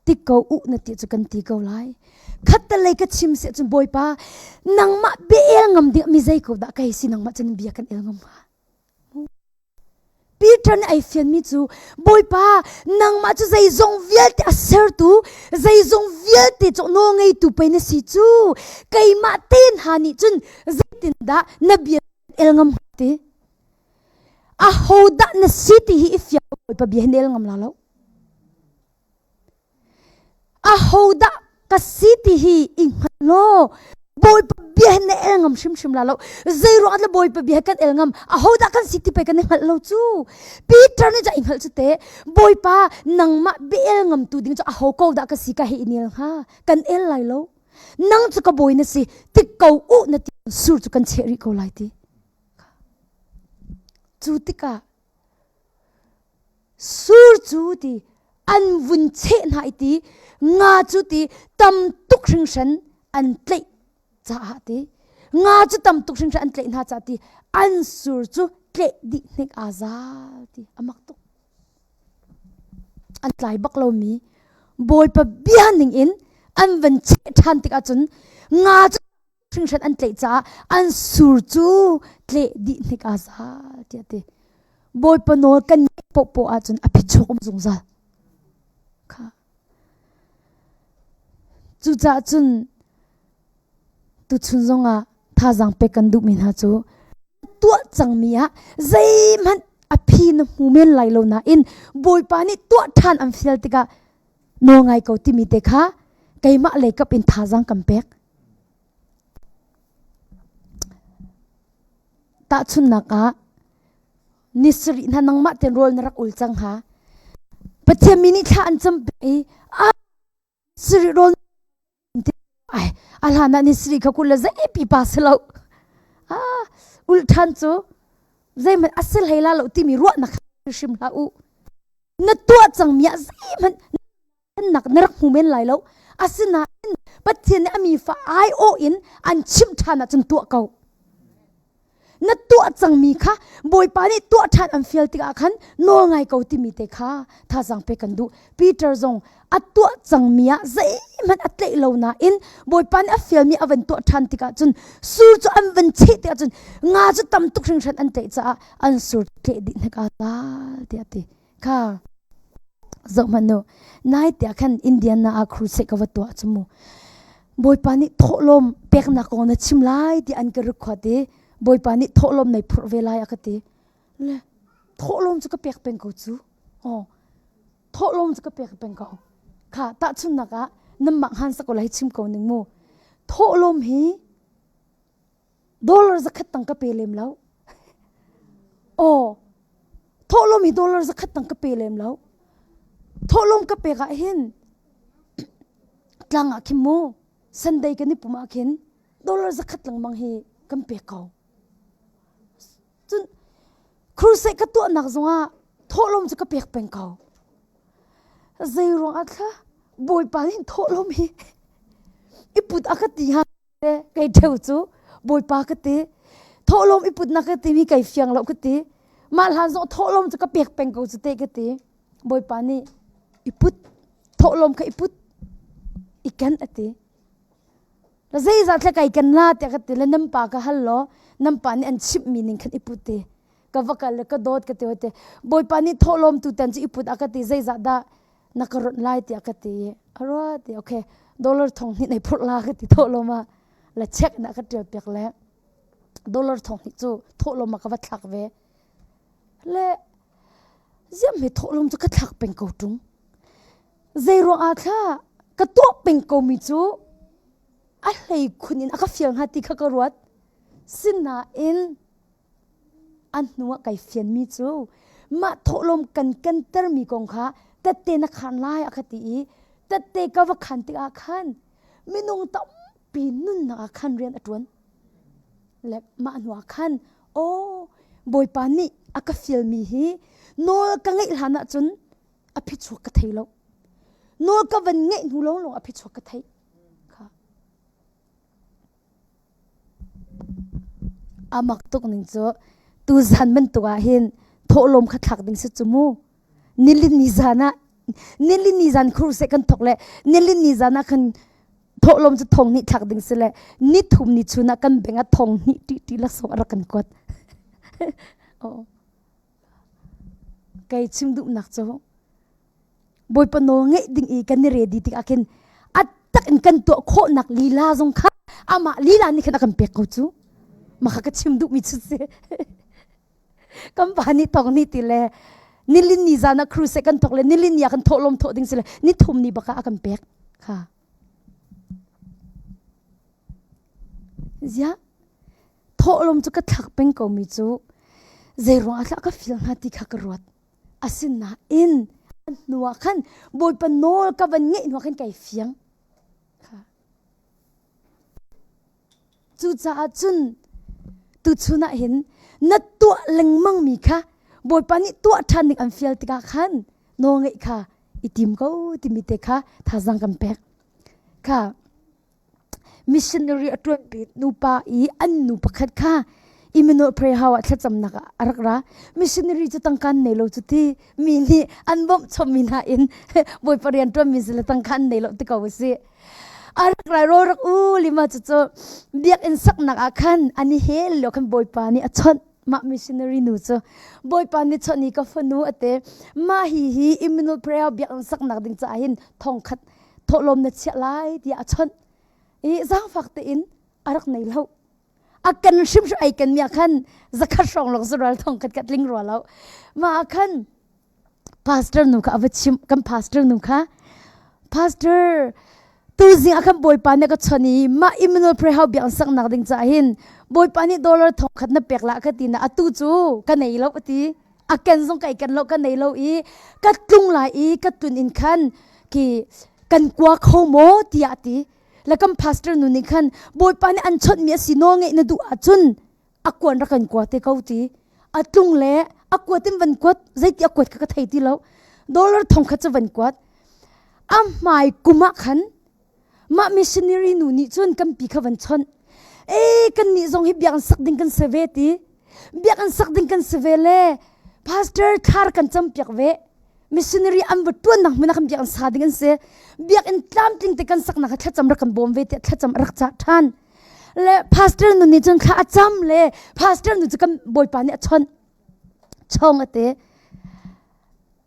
Speaker 1: Ti ko u na ti cu kan ti ko lai. Khattelei ka chim si cun Bawipa nangmah bia el ngam ding mi zei ko dah ka hei si nangmah cun bia kan el ngam hnga. Peter nih ai fianmi cu Bawipa nangmah cu zeizong vialte a sertu zeizong vialte cu nawlngeitu pei na si cu keimah te hna nih cun zeitindah na bia el ngam hnga ti ahodah na si ti hi i fiang Bawipa bia hi na el ngam la lo Ahodah ka si ti hi i hngal law Bawipa bia hin na el ngam hrimhrim la lo. Zei ruangah le Bawipa bia kan el ngam? Ahodah kan si ti pei kan i hngalh lo cu. Peter nih cun i hngalh cu te. Bawipa nangmah bia el ngam tu ding cu aho ko dah ka si ka hei i nel hnga? Kan el lai lo. Nang cu ka bawi na si. Tik ko u na ti sur cu kan cheh rih ko lai ti. Cu tikah Sur cu ti an vun cheh hna i ti nga cu ti tam tuk hringhran an tlaih caah ti nga cu tam tuk hringhran an tlaih hna caah ti an sur cu tleh dih hnik aa zal ti a mak tuk. An tlai bak lomi Bawipa bia ning in an van cheh ṭhan tikah cun nga cu hringhran an tlaih caah an sur cu tleh dih hnik aa za tiah ti. Bawipa nawl kan ngeih pohpoh ahcun a phichuak um zungzal. Kha. Cucaah cun tuchun zongah thazaang pek kan duhmi hna cu tuah cangmi ah zeihmanh a phi na hmu men lai lo nain Bawipa nih tuah ṭhan an fial tikah nawl ngai ko timi te kha keimah lei kap in thazaang kan pek. Tahchunhnak ah, ni sarih hna nangmah ten rawl na rak ul cang hnga. Pathian mi nih thla an cam i a sarih rawl ai a hlan ah ni sarih kha kul le zei pipa si lo. Ah, ul ṭhan cu zeihmanh a si hlei la lo timi ruahnak hrim hlah u. Na tuah cangmi ah zeihmanh nak na rak hmu men lai lo asinain Pathian nih a mi fa aiawh in an chimh ṭhan ahcun tuah ko. Na tuah cangmi kha Bawipa nih tuah ṭhan an fial tikah khan nawl ngai ko timi te kha thazaang pek kan duh. Peter zong a tuah cangmi ah zeihmanh a tlaih lo nain Bawipa nih a fialmi a van tuah ṭhan tikah cun sur cu an van cheh tikah cun nga cu tam tuk hringhran an tlaih caah an sur tleh dih hnek a zal tiah a ti. Kha zoh hmanh u nai tiah khan Indiana ah crusade ka va tuah cu mu. Bawipa nih thawhlawm peknak kong na chim lai ti an ka rikhuat i Bawipa nih thawhlawm nei phurh ve lai a ka ti. Le thawhlawm cu ka pek peng ko cu. Oh thawhlawm cu ka pek peng ko. Kha tahchunhnak ah nanmah han sak ko lai chim ko ning mu. Thawhlawm hi dollar zakhat tang ka pe lem lo. Aw, thawhlawm hi dollar zakhat tang ka pe lem lo. Thawhlawm ka pek ah hin tlang ah khin mu Sunday kan i pum ah khin dollar zakhat lengmang hi kan pek ko. Cun crusade ka tuahnak zongah thawhlawm cu ka pek peng ko. Zei ruang ah thla Bawipa nih thawhlawm hi i put a ka ti ha kei ṭheu cu Bawipa ka ti thawhlawm i putnak ka timi kei fiang lo ka ti mah hlan zong thawhlawm cu ka pek peng ko cu te ka ti Bawipa nih i put thawhlawm kha i put i ken a ti la zeizah thle kai ken la tiah ka ti le nan pa ka hal law nan pa nih an chimhmi ning khan i put ti ka va kal le ka dawt ka ti hoi te Bawipa nih thawhlawm tu tan cu i put a ka ti zeizah dah na ka ronh lai tiah ka ti a rua ti okay dollar thong hnih nei phurh la ka ti thawhlawm ah la check na ka tial piak le dollar thong hnih cu thawhlawm ah ka va thlak ve le ziam he thawhlawm cu ka thlak peng ko tung zei ruang ah thla ka tuah peng ko mi cu a hlei khun in a ka fial hnga ti kha ka ruat sinain A hnuah kai fianmi cu mah thawhlawm kan kentermi kong kha tette na khaan lai a ka ti i tette ka va khaan tikah khan minung tampi nunnak ah khan rian a ṭuan. Le mah hnuah khan aw Bawipa nih a ka fialmi hi nawl ka ngeih hlan ahcun a phichuak ka thei lo. Nawl ka van ngeih hnu lawnglawng a phichuak ka theih. Kha. A mak tuk ning cu tuzan bantuk ah hin thawhlawm kha thlak ding si cu mu. Nilin ni zan ah nilin ni zan crusade kan thawk le nilin ni zan ah khan thawhlawm cu thong hnih thlak ding si le ni thum ni chun ah kan beng ah thong hnih ti ti laksawng a rak kan kuat. oh. Kei chim duhnak cu Bawipa nawl ngeih ding i kan i ready tikah khin a tak in kan tuah khawhnak lila zong kha amah lila nih khan a kan pek ko cu mah kha ka chim duhmi cu si kan pa nih tong nih ti le nilin ni zan ah crusade kan thawk le nilin ni ah kan thawhlawm thawh ding si le ni thum ni bak ah a kan pek kha ziah thawhlawm cu ka thlak peng ko mi cu zei ruang ah ka feel hnga ti kha ka ruat Asinain an hnuah khan Bawipa nawl ka van ngeih hnuah khan kai fiang. Cucaah cun tuchun ah hin na tuah lengmang mi kha Bawipa nih tuah ṭhan ding an fial tikah khan nawl ngeih kha i tim ko timi te kha thazaang kan pek. Kha Missionary a ṭuanpi nupa i an nu pakhat kha Immanuel Prayer House ah thlacamnak ah a rak ra. Missionary cu tangka an nei lo cu ti mi nih an bawmh chommi hna in Bawipa rian ṭuanmi si le tangka an nei lo ti ko a si. A rak rai rawl rak u lima cu cu biakinn saknak ah khan an i hel lio khan Bawipa nih a chawnh mah missionary nu cu Bawipa nih chawnh i ka fanu a ti mah hi hi Immanuel Prayer biakinn saknak ding caah hin thongkhat thawhlawm na chiah lai tiah a chawnh i zaangfak tein a rak nei lo a kan hrimhrim ai kan mi ah khan zakhat hrawng lawng zural thong khat khat ling rua lo mah ah khan pastor nu kha a va chim kan pastor nu kha pastor tuzing ah khan bawipa nih ka chon i mah Emmanuel Prayer House biakinn saknak ding caah hin bawipa nih dollar thong khat na pek la ka ti na atu cu ka nei lo ati a ken zong kai ken lo ka nei lo i ka tlung lai i ka tlun in khan ki kan kua kho maw tiah ti le kan pastor nu nih khan bawipa nih an chawnh mi a si nawl ngeih na duh ahcun a kuan rak kan kua te ko ti a tlung le a kuat in van kuat zeiti a kuat kha ka thei ti lo dollar thong khat cu van kuat a hmai kum ah khan mah missionary nu nih cun kan pi kha van chawnh e kan nih zong hi biakinn sak ding kan se ve ti. Biakinn sak ding kan si ve le pastor thlar kan cam piak ve. Missionary an va tuannak hmun ah kan biakinn sa ding an si. Biakinn tlamtling te kan saknak ah thlacam rak kan bawm ve tiah thlacam a rak cah ṭhan. Le pastor nu nih cun thla a cam le pastor nu cu kan bawipa nih a chawnh. Chong a te.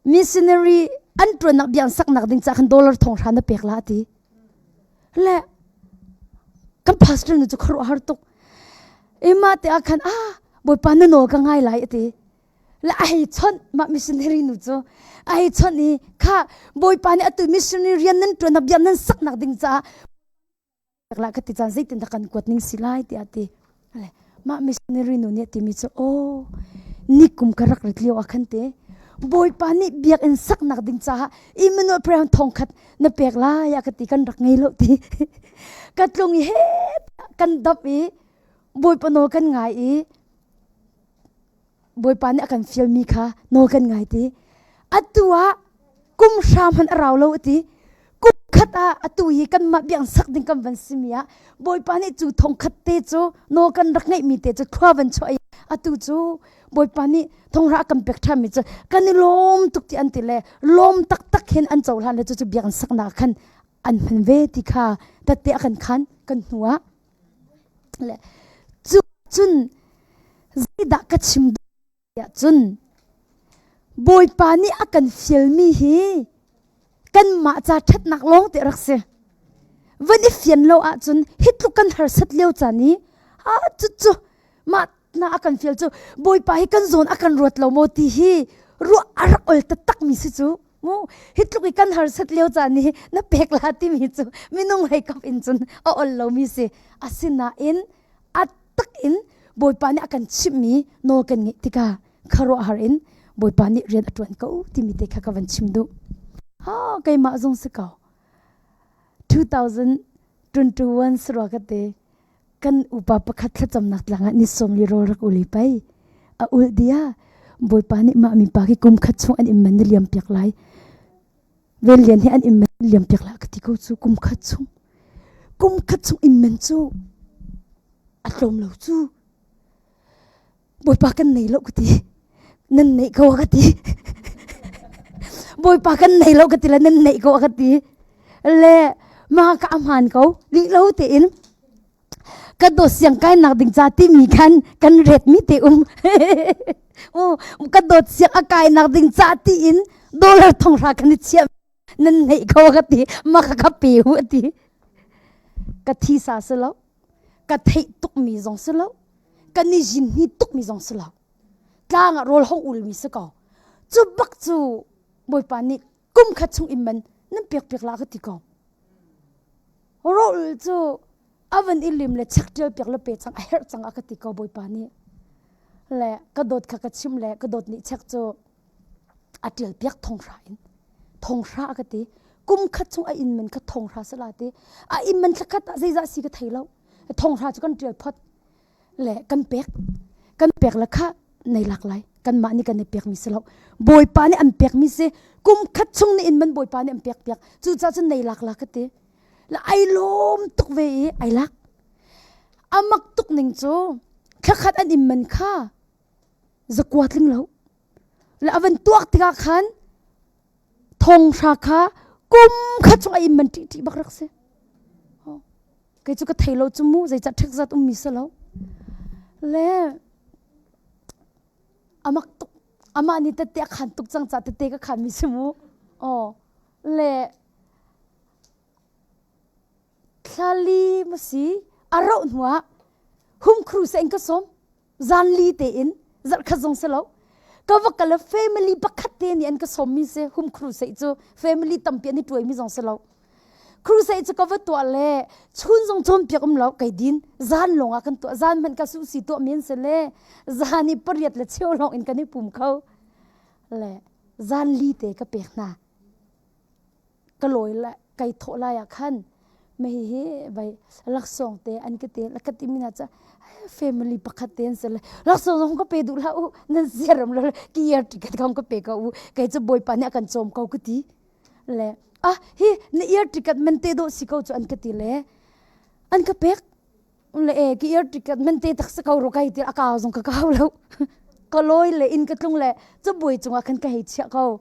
Speaker 1: Missionary an ṭuannak biakinn saknak ding caah khan dollar thong hra na pek la a ti. Le kan pastor nu cu khuaruahhar tuk. Ima te ah khan ah Bawipa na nawl ka ngai lai a ti. Le a hei chawnh mah missionary nu cu a hei chawnh i kha Bawipa nih atu missionary rian nan ṭuan bia nan saknak ding caah la ka ti caan zeitin dah kan kuat ning si lai tiah a ti. Le mah missionary nu nih a timi cu aw ni kum ka rak rit lio ah khan te Bawipa nih biakinn saknak ding caah Emmanuel Prayer thong khat na pek lai a ka ti kan rak ngei lo ti ka tlung i he kan dap i Bawipa nawl kan ngai i Bawipa nih a kan fialmi kha nawl kan ngai ti. Atu ah kum hra hmanh a rau lo a ti. Kum khat ah atu hi kanmah biang sak ding kan van simi ah Bawipa nih cu thong khat te cu nawl kan rak ngeihmi te cu khua van chuah i atu cu Bawipa nih thonghra a kan pek ṭhanmi cu kan i lawm tuk ti an ti le lawm taktak hin an cohlan le cucu biakinn saknak khan an hman ve ti kha tette a kan khan kan hnu ah Le cu cun zeidah ka chim duh tiah cun Bawipa nih a kan fialmi hi kanmah ca ṭhatnak lawng te rak si. Van i fian lo ahcun hi tluk kan harsat lio caan i ah cucu mah na a kan fial cu Bawipa hi kan zawn a kan ruat lo maw ti hi ruah a rak ol taktakmi si cu. Mu hi tluk i kan harsat lio caan hi na pek la timi cu minung lei kap in cun a ol lomi si. Asinain a tak in Bawipa nih a kan chimhmi nawl kan ngeih tikah khuaruahhar in Bawipa nih rian a ṭuan ko timi te kha ka van chim duh. Ha keimah zong si ko. 2021 sarua ka te kan upa pakhat thlacamnak tlang ah ni sawm li rawl rak ul i pei a ul dia bawipa nih mah mipa khi kum khat chung an imman na liam piak lai vel lian hi an imman liam piak la ka ti ko cu kum khat chung kum khat chung imman cu a tlawm lo cu Bawipa kan nei lo ka ti. Nan neih ko ka ti. Bawipa kan nei lo ka ti le nan neih ko ka ti. Le ma ka ahmaan ko. Lih lo tein ka dawt siang kai nak ding ca timi khan kan ret mi te um. U ka dawt siang a kai nak ding ca tiin dollar thong hra kan i chiah nan neih ko ka ti. Ma ka ka pe hu ti. Ka thi sa si lo. Ka theih tuk mi zong si lo. Kan i zin hni tukmi zong si lo. Tlang ah rawl hong ulmi si ko. Cu bak cu Bawipa nih kum khat chung in man nan pek piak la ka ti ko. Rawl cu a van i lim le chek tial piak le pe cang a herh cang a ka ti ko Bawipa nih. Le ka dawt kha ka chim le ka dawt nih chek cu a tial piak thong hra in thong hra a ka ti kum khat chung a inn man kha thong hra sala ti a inn man thlakhat ah zeizah si ka thei lo thong hra cu kan tial phot le kan pek kan pek le kha nei lak lai kanmah nih kan i pek mi si lo bawipa nih an pek mi si kum khat chung nih in man bawipa nih an pek piak cucaah cun nei lak la ka ti la ai lawm tuk ve i ai lak amak tuk ning cu thlakhat an in man kha zakua tling lo le avan tuak tikah khan thong hra kha kum khat chung a in man ṭih ṭih bak rak si kei cu ka thei lo cu mu zeicah ṭhek zat ummi si lo le amak tuk amah nih tette a khan tuk cang ca tette ka khan mi si mu aw le thlali ma si a roh hnuah hum khru se in ka som zanli tein zarhkhat zong si lo ka va kal family pakhat te nih an ka sawmmi si hum crusade cu family tampi an i tuaimi zong si lo crusade cu ka va tuah le chun zong cawnpiak um lo kai din zan lawng ah kan tuah zan hmanh ka su si tuah men si le zan i pariat le cheu lawng in kan i pum kho le zan li te ka pek hna ka lawi lai kai thawh lai ah khan mei hi vai laksawng te an ka te ka ti mi hna ca family pakhat te an si le laksawng zong ka pe duh hlah u nan siaram lo ki year ticket kong ka pe ko u kei cu bawipa nih a kan cawm ko ka ti le ah hi na ear ticket man te dawh si ko cu an ka ti le an ka pek. Un le e ki air ticket man te tak sa ko ro kai ti a kau zong ka kau lo. Ka loi le in ka tlung le cabuai cungah khan ka hei chiah ko.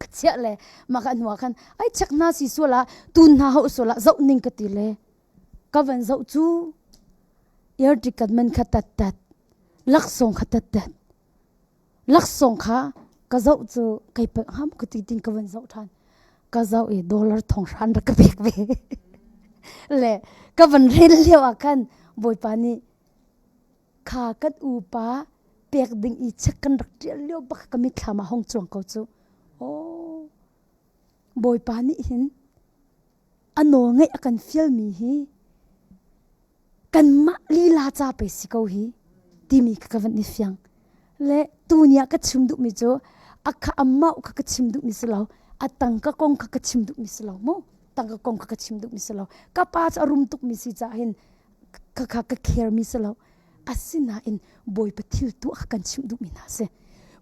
Speaker 1: Ka chiah le mah ka hnu ah khan ai check hna si sual ah tun hna hau sual ah zoh ning ka ti le ka van zoh cu air ticket man kha tat tat laksawng kha tat tat laksawng kha ka zoh cu kai palh hnga maw ka ti tin ka van zoh ṭhan ka zoh i dollar thong hran rak ka pek ve le ka van rel lio ah khan bawipa nih kha kan upa pek ding i check kan rak ṭial lio bak ka mitthlam ah hong cuang ko cu oh bawipa nih hin a nawl ngeih a kan fialmi hi kanmah lila ca pei si ko hi timi kha ka van i fiang le tuni ah ka chim duhmi cu a kha amah kha ka chim duhmi si lo a tangka kong kha ka chim duhmi si lo mu tangka kong kha ka chim duhmi si lo ka pa cu a rum tukmi si caah hin kha kha ka care mi si lo asinain bawipa thil tuah kha kan chimh duhmi hna si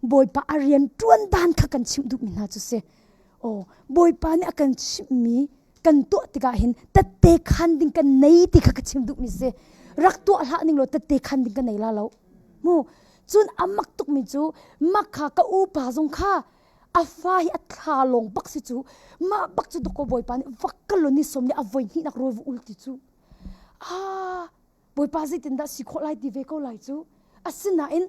Speaker 1: bawipa a rian ṭuan dan kha kan chimh duhmi hna cu si aw bawipa nih a kan chimhmi kan tuah tikah hin tette khan ding kan nei ti kha ka chim duhmi si rak tuah hlah ning law tette khan ding ka nei la lo mu cun a mak tukmi cu mak kha ka upa zong kha a fa hi a thla lawng bak si cu mah bak cu doko bawipa nih vak ka lo ni som nih a voi hnihnak rawl va ul ti cu ah Bawipa zeitindah si khawh lai ti ve ko lai cu. Asinain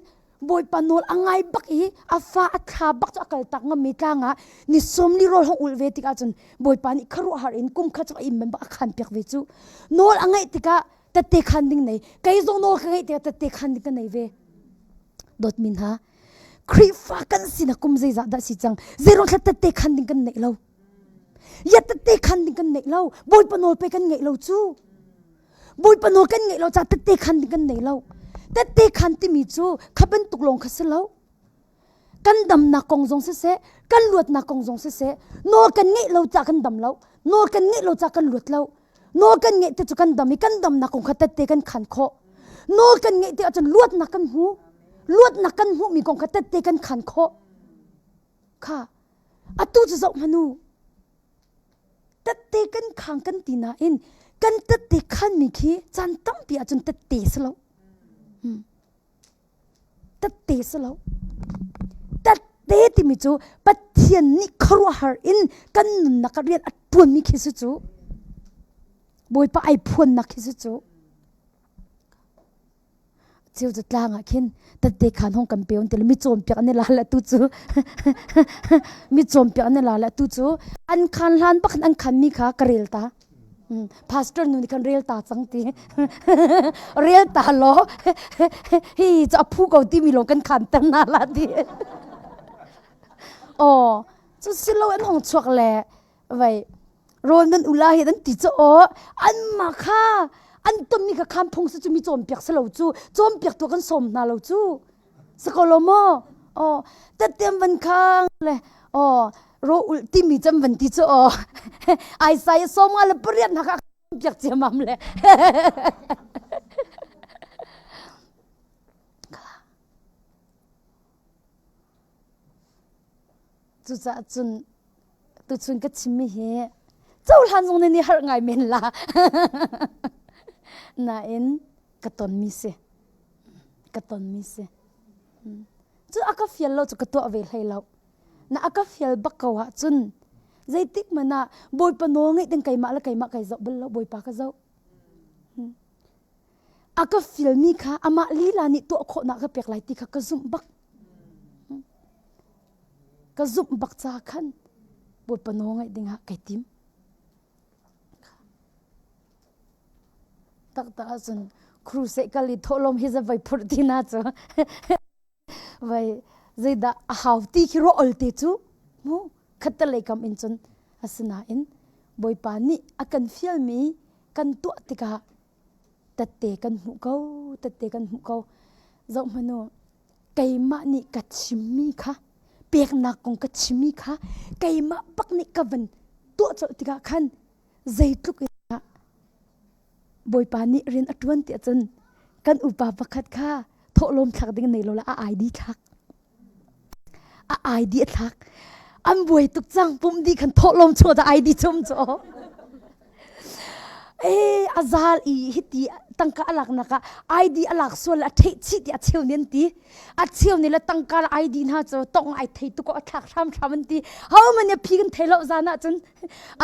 Speaker 1: Bawipa nawl a ngai bak i a fa a thla bak cu a kaltak ngammi tlang ah ni sawm li rawl hong ulh ve tikah cun Bawipa nih khuaruahhar in kum khat cu a inn bak a khan piak ve cu. Nawl a ngeih tikah tette khan ding nei. Kei zong nawl ka ngeih tikah tette khan ding ka nei ve. Dawtmi hna, Khrihfa kan sinak kum zeizah dah si cang? Zeiruang thla tette khan ding kan neih lo? Ya tette khan ding kan neih lo. Bawipa nawl pe kan ngeih lo cu. Bawipa nawl kan ngeih lo caah tette khan ding kan nei lo. Tette khan timi cu kha bantuk lawng kha si lo. Kan damnak kong zong siseh, kan luatnak kong zong siseh, nawl kan ngeih lo caah kan dam lo. Nawl kan ngeih lo caah kan luat lo. Nawl kan ngeih te cu kan dam i kan damnak kong kha tette kan khan khawh. Nawl kan ngeih te ahcun luatnak kan hmu. Luatnak kan hmuhmi kong kha tette kan khan khawh. Kha atu cu zoh hmanh u. Tette kan khang kan ti nain kan tette khanmi khi caan tampi ahcun tette si lo. Hmm. Tette si lo. Tette timi cu Pathian nih khuaruahhar in kan nunnak ah rian a ṭuanmi khi si cu. Bawipa ai phuannak khi si cu. Ceu cu tlang ah khin tette khan hong kan pe on ti mi cawnpiak an i la le tu cu mi cawnpiak an i la le tu cu an khan hlan bak an khan mi kha ka rel ta pastor nu nih khan rel ta cang ti rel ta law hi cu a phu ko ti mi lawng kan khan ter na la ti oh cu silo an hong chuak le vai rawl nan ula hi an ti cu aw an ma kha an tonmi kha khan phung si cu mi cawnpiak si lo cu cawnpiak tu kan sawm hna lo cu si ko lo maw aw tettem van khang le aw ro ul timi cam van ti cu aw ai sai som nga le pariat na kha piak ciamam le Cucaah cun tuchun ka chimmi hi cohlan zong nih harh ngai men la. Nain ka tonmi si. Ka tonmi si. Cu a ka fial lo cu ka tuah ve hlei lo. Na a ka fial bak ko ahcun zeitik hmanh ah Bawipa nawl ngeih ding keimah le keimah kai zoh bal lo Bawipa ka zoh. A ka fialmi kha amah lila nih tuah khawhnak ka pek lai ti kha ka zumh bak. Ka zumh bak ca khan Bawipa nawl ngaih dingah kai tim. Taktak ahcun crusade kal i thawhlawm hi za vai phurh ti na cu vai zeidah a hau ti khi ruah ol te cu mu khattelei kam in cun asinain Bawipa nih a kan fialmi kan tuah tikah tette kan hmuh ko tette kan hmuh ko zoh hmanh u keimah nih ka chimmi kha peknak kong ka chimmi kha keimah bak nih ka van tuah colh tikah khan zeitluk in Bawipa nih rian a ṭuan tiah cun kan upa pakhat kha thawhlawm thlak ding nei lo la a ID thlak a ID a thlak an buai tuk cang pum dih khan thawhlawm chuah da ID chum cu. E a zal i hiti tangka a laknak ah ID a lak sual a theih chih ti a cheu nih an ti. A cheu nih le tangka le ID hna cu tong ai thei tuk a thlak hramhram an ti. Ho man ya phi kan thei lo zan ah cun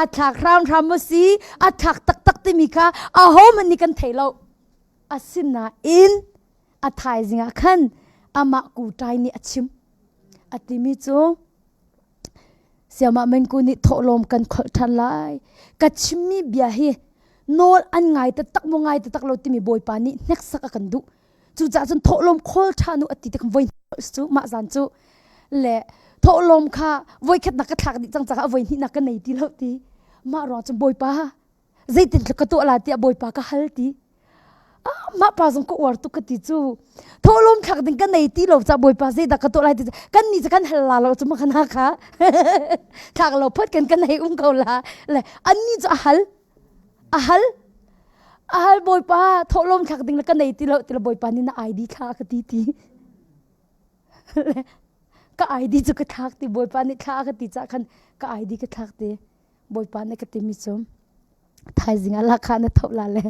Speaker 1: a thlak hramhram maw si a thlak taktak timi kha a ho man nih kan thei lo. Asinain a thaizing ah khan amah kuṭai nih a chim. A timi cu Siamah Mengku nih thawhlawm kan kholh ṭhan lai. Ka chimmi bia hi nawl an ngai taktak maw ngai taktak lo timi Bawipa nih hneksak a kan duh. Cucaah cun thawhlawm khawl ṭhan u a ti tik voi cu mah zan cu le thawhlawm kha voikhatnak ka thlak dih cang caah voi hnihnak ka nei ti lo ti. Mah ruang cun Bawipa zeitin ka tuah la tiah Bawipa ka hal ti. mah pa zong ka uar tuk ka ti cu thawhlawm thlak ding ka nei ti lo ca bawipa zeidah ka tuah lai ti kan ni cu kan hal la lo cu ma kana kha thlak lo phot kan kan hei um ko la le an ni cu a hal a hal a hal bawipa thawhlawm thlak ding le ka nei ti lo ti lo bawipa nih na ID thla ka ti ti ka ID cu ka thlak ti bawipa nih thla ka ti ca khan ka ID ka thlak ti bawipa nih ka timi cu thaizing ah lahkhah na tho la le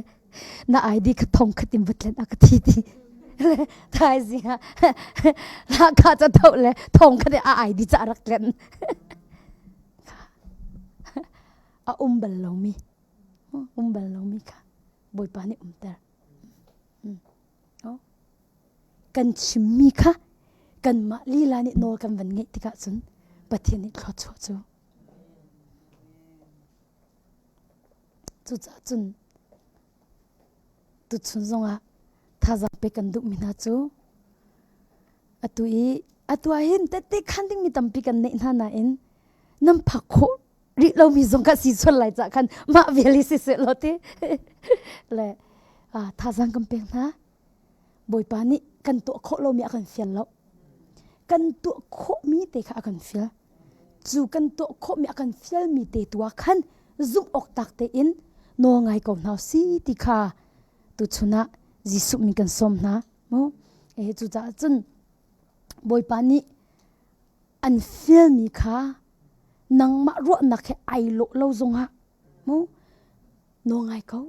Speaker 1: na ID kha thong khat in va tlen a ka thi ti le thaizing ah lahkhah ca tho le thong khat a ID ca rak tlen a um bal lomi um bal lomi kha bawipa nih umter kan chimmi kha kanmah lila nih nawl kan van ngeih tikah cun Pathian nih thluachuah cu Cucaah cun tuchun zongah thazaang pek kan duhmi hna cu atu i atu ah hin tette khan dingmi tampi kan neih hna nain nan phak khawh rih lomi zong kha si sual lai cah khan mah vial hi siseh law ti le thazaang kan pek hna. Bawipa nih kan tuah khawh lomi a kan fial lo. Kan tuah khawhmi te kha a kan fial. Cu kan tuah khawhmi a kan fialmi te tu ah khan zumh awk tak tein nawl ngai ko hna si ti kha tuchun ah Jesuh min kan sawm hna. Mu eh cucaah cun Bawipa nih an fialmi kha nangmah ruahnak he ai lawh lo zongah mu nawl ngai ko.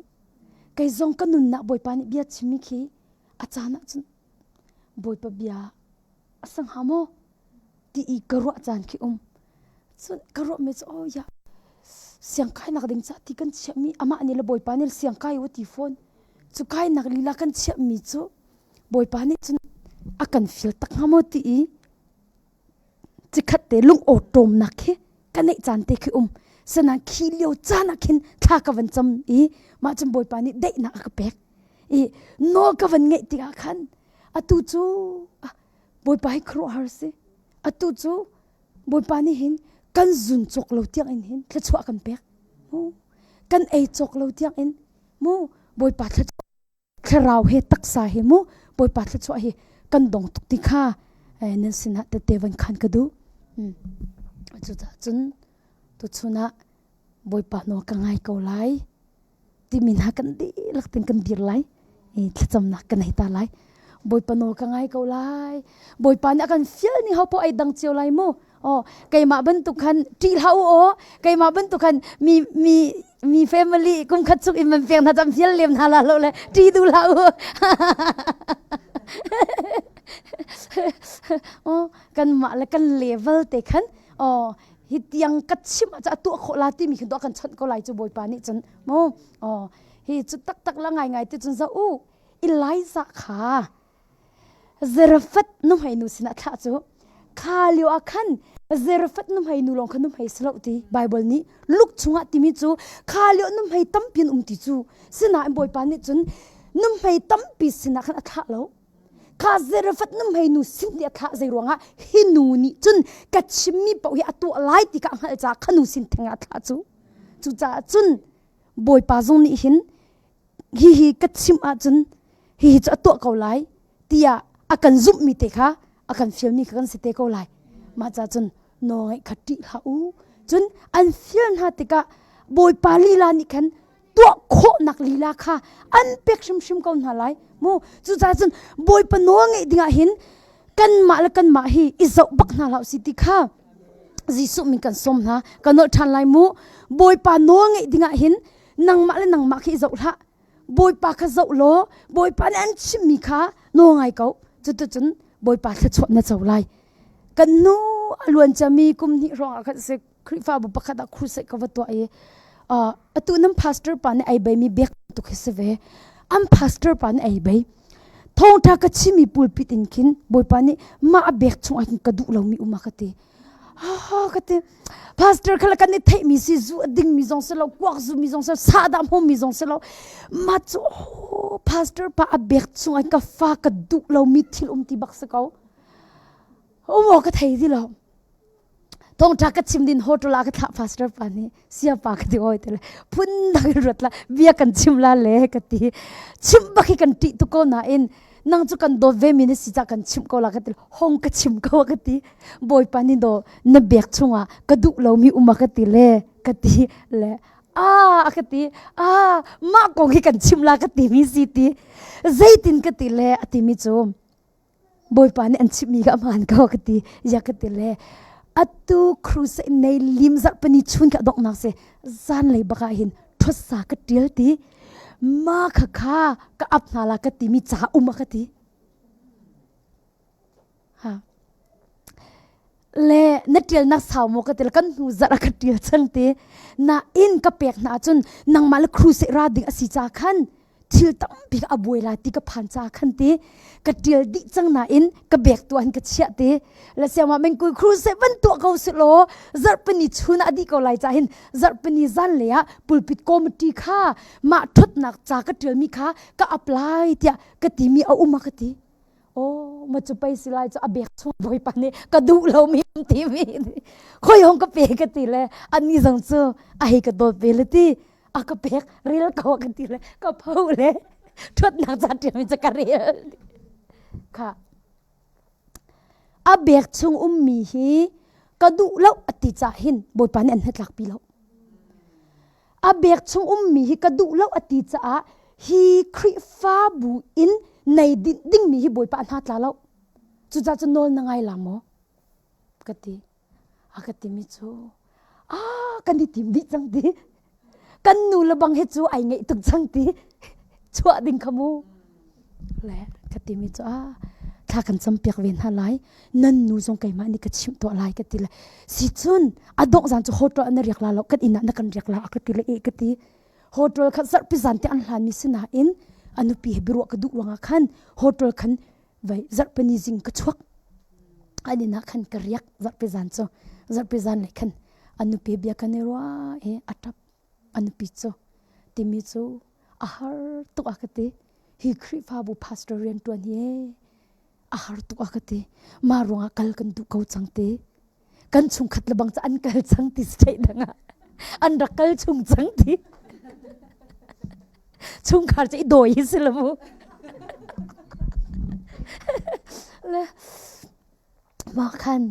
Speaker 1: Kei zong ka nunnak Bawipa nih bia chimmi khi a caan ah cun Bawipa bia a si hnga maw ti i ka ruah caan khi um. Cun ka ruahmi cu oh ya siangkainak ding ca ti kan chiahmi amah nih le Bawipa nih le siangkai u ti fawn. Cu kainak lila kan chiahmi cu Bawipa nih cun a kan fial tak hnga maw ti i cikhat te lung awṭawmnak khi ka neih caan te khi um sanain khi lio caan ah khin thla ka van cam i mah cun Bawipa nih daihnak a ka pek i nawl ka van ngeih tikah khan atu cu Bawipa hi khuaruahhar si atu cu Bawipa nih hin kan zun cawk lo tiang in hin thluachuah kan pek mu kan ei cawk lo tiang in mu Bawipa thluachuah thlarau he taksa he mu Bawipa thluachuah hi kan dong tuk ti kha nan sinah tette van khan ka duh cucaah cun tuchun ah Bawipa nawl ka ngai ko lai timi hna kan dihlak tin kan dir lai i thlacamnak kan hei ta lai Bawipa nawl ka ngai ko lai Bawipa nih a kan fial ning ho poh ai dang cio lai mu Oh, keimah bantuk khan ṭih hlah u aw. Keimah bantuk khan mi mi mi family kum khat chung in man pek hna cam fial lem hna la lo le ṭih duh hlah u. Oh, kan mah le kan level te khan oh hi tiang ka chim ah a tuah khawh la timi khin tuah kan chawnh ko lai cu Bawipa nih cun mu oh hi cu taktak la ngai ngai te cun za u Elijah kha Zarephath nuhmei nu sinah thlah cu kha lio ah khan Zarephath nuhmei nu lawng kha nuhmei si lo ti Bible nih Luke chungah timi cu kha lio nuhmei tampi an um ti cu sinain Bawipa nih cun nuhmei tampi sinah khan a thlah lo kha Zarephath nuhmei nu sin ti a thlah zei ruangah hi nu nih cun ka chimmi paoh hi a tuah lai ti kha a hngalh caah kha nu sin theng ah a thlah cu cucaah cun Bawipa zong nih hin hihi ka chimh ahcun hihi cu a tuah ko lai tiah a kan zumhmi te kha a kan fialmi kha kan si te ko lai mah ca cun nawlngaih kha ṭih hlah u cun an fial hna tikah bawipa lila nih khan tuah khawhnak lila kha an pek hrimhrim ko hna lai mu cucaah cun bawipa nawl ngeih dingah hin kanmah le kanmah hi i zoh bak hna hlah si ti kha Jesuh min kan sawm hna kan nolh ṭhan lai mu bawipa nawl ngeih dingah hin. Nangmah le nangmah khi i zoh hlah. Bawipa kha zoh law Bawipa nih an chimmi kha nawl ngai ko. Cuticun Bawipa thluachuah na co lai. Kan nu a luan ciami kum hnih hrawng ah khan si Khrihfabu pakhat ah crusade ka va tuah i atu nan pastor pa nih ai beimi bek tuk hi si ve. An pastor pa nih ai bei. Thawngṭha ka chimi pulpit in khin Bawipa nih mah a bek chung ah hin ka duh lomi um a ka ti. Ha ka ti. Pastor kha kan i theihmi si zu a dingmi zong si lo, kuak zumi zong si lo, sahdah hmawmmi zong si lo. Mah cu oh, pastor pa a bek chung ah ka fa ka duh lomi thil um ti bak si ko. Um ka thei ti lo. Thawngṭha ka chim din hotel ah ka thlah pastor pa nih sia pa ka ti oi te le phun dang in ruat la bia kan chim la le ka ti chim bak hi kan ṭih tuk ko nain nang cu kan dawt ve mi na si ca kan chim ko la ka ti hong ka chim ko ka ti bawipa nih do na bek chungah ka duh lomi um ka ti le ka ti le a ka ti a mah kong hi kan chim la ka ti mi si ti zeitin ka ti le a ti mi cu Bawipa nih an chimhmi kha a hmaan ko ka ti. Ya ka ti le atu crusade nei lim zarh pani chun ka donghnak si zanlei bak ah hin ṭhutsa ka ṭial ti ma kha kha ka ap hna la ka ti mi ca um a ka ti. Ha. Le na ṭialnak sau maw ka ti le kan hnu zarh a ka ṭial cang ti. Na in ka pek hna ahcun nangmah le crusade ra ding a si ca khan thil tampi a buai lai ti ka phan ca khan ti ka tial dih cang nain ka bek tu an ka chiah ti la siama mengkui crusade van tuah ko si law zarhpini chun a dih ko lai ca hin zarhpini zan le ah pulpit committee kha mah thutnak ca ka tial mi kha ka apply tiah ka ti mi a um a ka ti oh ma cu pei si lai cu a bek chung bawipa nih ka duh lo mi ti mi khoi hong ka pe ka ti le ani zong cu a hei ka dawt ve le ti a ka pek rel ko ka ti le ka pho le ṭhuatnak ca ṭialmi cu ka rel kha a bek chung ummi hi ka duh lo a ti ca hin bawipa nih an hnatlak pi lo a bek chung ummi hi ka duh lo a ti caah hi Khrihfabu in nei dinh dingmi hi bawipa hna tla lo cucaah cu nawl na ngai la maw ka ti A ka timi cu ah kan i tim dih cang ti kan nu le bang hi cu ai ngeih tuk cang ti chuah ding kha mu le ka timi cu ah thla kan cam piak ve hna lai nan nu zong keimah nih ka chimh tuah lai ka ti le si cun a dongh zan cu hotel na riak la lo kan inn ah na kan riak la ka ti le e ka ti hotel kha zarhpi zan te an hlan mi si nain a nupi he biaruah ka duh ruangah khan hotel khan vai zarhpini zing ka chuak an inn ah khan ka riak zarhpi zan cu zarhpi zan le khan an nupi bia kan i ruah i a ṭap a nupi cu timi cu a har tuk a ka ti hi Khrihfabu pastor rian ṭuan hi a har tuk a ka ti mah ruangah kal kan duh ko cang ti kan chungkhat le bang cu an kal cang ti state dang ah an rak kal chung cang ti chungkhar cu i dawi hi si lo mu le mah khan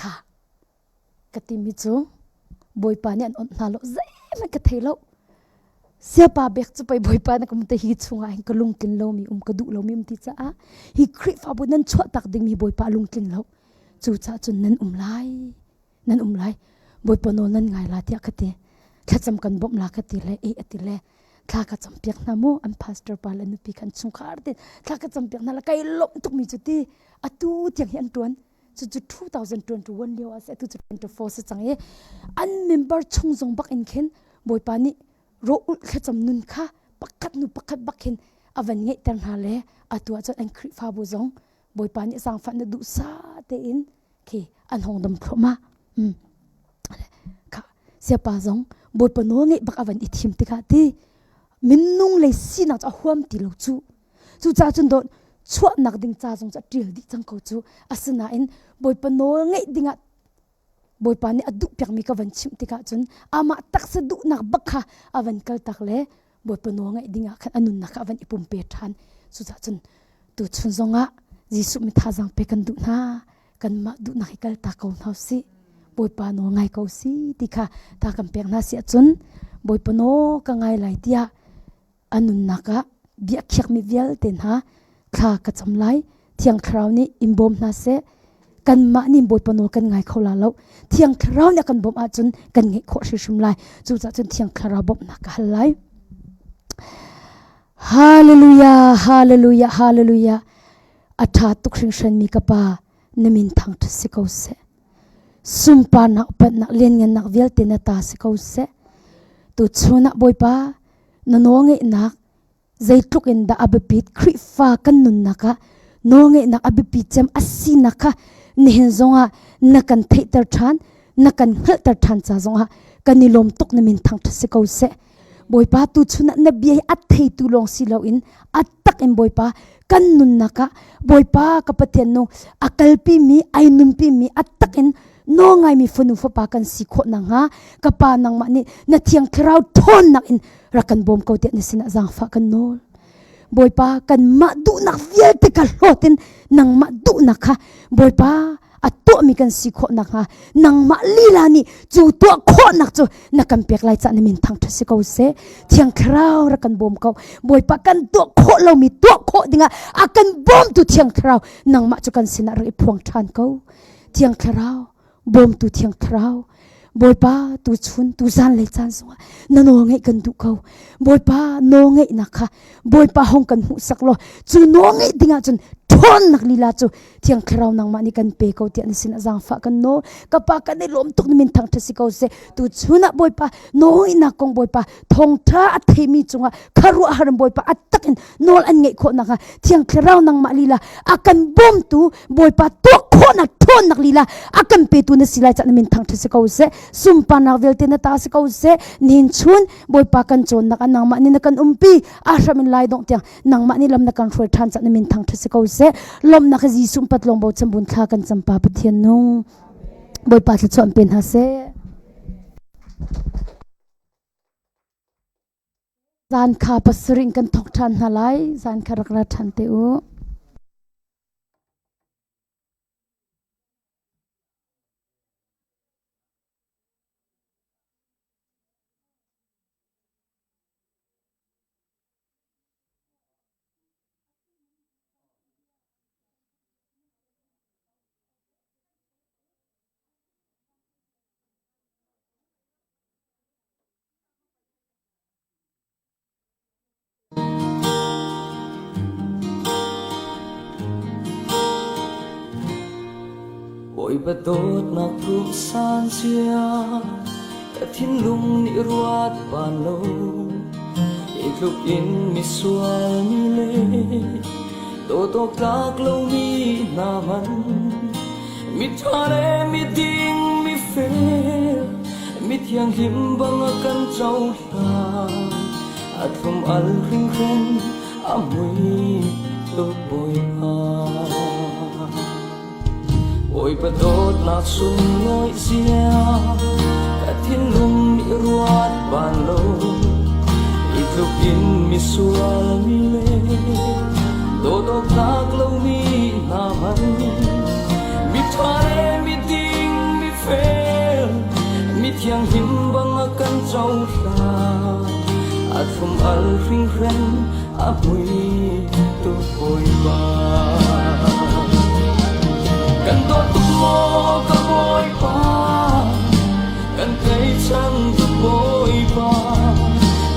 Speaker 1: kha ka timi cu bawipa nih an onh hna lo zeihmanh ka thei lo siapa bek cu pei bawipa na kum te hi chungah hin ka lungtlin lomi um ka duh lomi um ti caah hi Khrihfabu nan chuah tak dingmi bawipa lungtling lo Cucaah cun nan um lai, nan um lai. Bawipa nawl nan ngai la tiah ka ti. Thlacam kan bawmh la ka ti le e a ti le thla ka campiak hna mu an pastor pa le nupi khan chungkhar te thla ka campiak hna la kai lawmh tukmi cu ti atu tiang hi an tuan cucu 2021 lio ah si atu cu 24 si cang i an member chung zong bak in khin Bawipa nih ro ulh thlacam nun kha pakhat nu pakhat bak hin a van ngeihter hna le atu ah cun an Khrihfabu zong Bawipa nih zaangfah na duhsah tein khi an hong dam thluahmah. Mm. Kha siapa zong Bawipa nawl ngeih bak a van i thim tikah ti minung lei sinak cu a huam ti lo cu. Cucaah cun dawt chuahnak ding ca zong cu a ṭial dih cang ko cu. Asinain Bawipa nawl ngeih dingah Bawipa nih a duh piakmi ka van chimh tikah cun amah taksa duhnak bak kha a van kaltak le Bawipa nawl ngaih dingah khan a nunnak kha a van i pumpe ṭhan. Cucaah cun tuchun zongah Jesuh mi thazaang pe kan duh hna. Kanmah duhnak hi kaltak ko hna usih. Bawipa nawl ngai ko si ti kha ta kan pek hna si ahcun Bawipa nawl ka ngai lai tiah a nunnak ah biakhiakmi vialte hna thla ka cam lai. Thiang Thlarau nih in bawm hna seh. Kanmah nih Bawipa nawl kan ngai kho la lo. Thiang Thlarau nih a kan bawmh ahcun kan ngeih khawh hrimhrim lai. Cucaah cun Thiang Thlarau bawmhnak ka hal lai. Hallelujah, hallelujah, hallelujah. A ṭha tuk hringhranmi ka Pa, na min thangṭhat si ko seh. Sunparnak, upatnak, lianngannak vialte na ta si ko seh. Tuchun ah Bawipa, na nawlngeihnak zeitluk in dah a biapit Khrihfa kan nunnak ah nawlngeihnak a biapi cem a sinak kha nihin zongah na kan theihter ṭhan, na kan hngalhter ṭhan ca zongah kan i lawm tuk na min thangṭhat si ko seh. Bawipa tuchun ah na bia hi a theitu lawng si loin a tak in Bawipa kan nunnak ah Bawipa ka Pathian nu a kalpi mi ai nunpi mi a tak in nawl ngaimi fanu fapa kan si khawh nakhnga ka pa nangmah nih na thiang thlarau ṭhawnnak in rak kan bawm ko tiah na sinah zaangfah kan nawl. Bawipa kanmah duhnak vialte ka hlawt in nangmah duhnak kha Bawipa a tuahmi kan si khawh nakhnga nangmah lila nih cu tuah khawhnak cu na kan pek lai cah na min thangṭhat si ko seh. Thiang Thlarau rak kan bawm ko. Bawipa kan tuah khawh lomi tuah khawh dingah a kan bawmtu Thiang Thlarau nangmah cu kan sinah rak i phuang ṭhan ko. Thiang Thlarau bawmtu Thiang Thlarau Bawipa tu chun tu zan lei caan zongah na nawl ngeih kan duh ko. Bawipa nawl ngeihnak kha Bawipa hong kan hmuhsak law cu nawl ngeih dingah cun ṭhawnnak lila cu Thiang Thlarau nangmah nih kan pe ko tiah na sinah zaangfah kan nawl. Ka pa kan i lawm tuk na min thangṭhat si ko seh. Tu chun ah Bawipa nawlngeihnak kong Bawipa thawngṭha a theimi cungah khuaruahhar in Bawipa a tak in nawl an ngeih khawh nakhnga Thiang Thlarau nangmah lila a kan bawmtu Bawipa tuah khawhnak ṭhawnnak lila a kan petu na si lai cah na min thangṭhat si ko seh. Sunparnak vialte na ta si ko seh. Nihin chun Bawipa kan cawnnak ah nangmah nih na kan umpi a hram in lai dongh tiang nangmah nih lam na kan hruai ṭhan cah na min thangṭhat si ko seh. Lawmhnak he Jesuh patlawng bochan bun thla kan cam pa Pathian nung. Bawipa thluachuah an pe hna seh. Zan kha pasarih in kan thawk ṭhan hna lai. Zan kha rak ra ṭhan te u.
Speaker 2: Bawipa dawtnak thup san sia ka thinlung nih ruat ban lo hi tluk in misual mi le dawt awk tlak lomi hna man Miṭha le miding mifel mithianghlim bang a kan cohlan a thlum al hringhren a mui tuk Bawipa. Bawipa dawtnak sunglawi zia ka thinlung nih ruat ban lo i tluk in misual mi le dawt awk tlak lomi hna man Miṭha le miding mifel mithianghlim bang a kan cohlan a thlum al hringhren a hmui tuk Bawipa. Kan dawt tuk maw ka Bawipa kan tlaihchan tuk Bawipa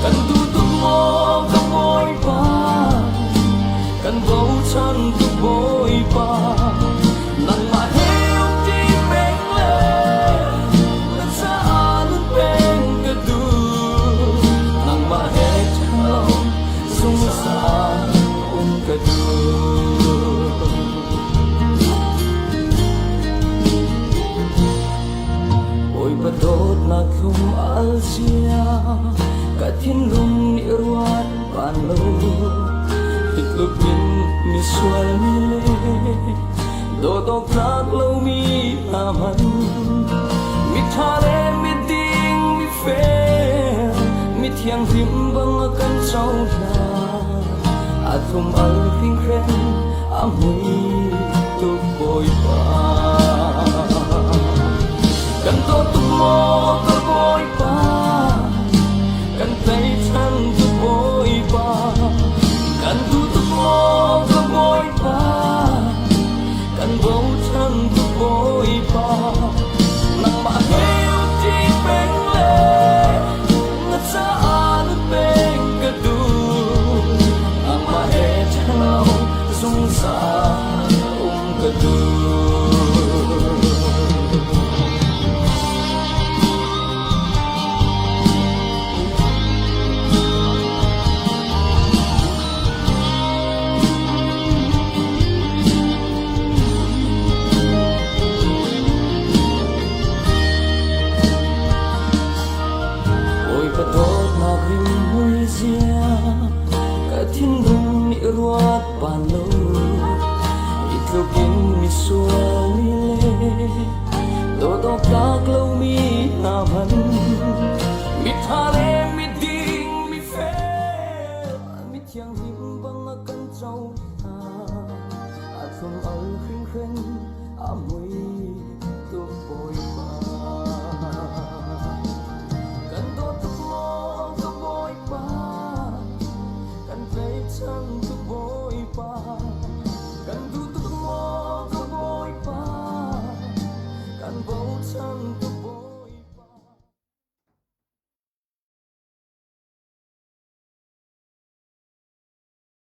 Speaker 2: kan duh tuk maw ka Bawipa kan bochan tuk Bawipa nangmah he umṭi peng le na caah nun peng ka duh nangmah he ṭhalo zungzal um ka duh Bawipa dawtnak thlum al cia ka thinlung nih ruat ban lo hi tluk in misual mi le dawt awk tlak lomi hna man miṭha le miding mifel mithianghlim bang a kan cohlan a thlum al hringhren a mui tuk Bawipa kan dawt tuk maw ka Bawipa kan tlaihchan tuk Bawipa kan duh tuk maw ka Bawipa kan bochan tuk. ruat ban lo. Hi tluk in misual mi le dawt awk tlak lomi hna hmanh mitha le miding mifel mithianghlim bang a kan cohlan. A thlum al hringhran a mui tuk Bawipa.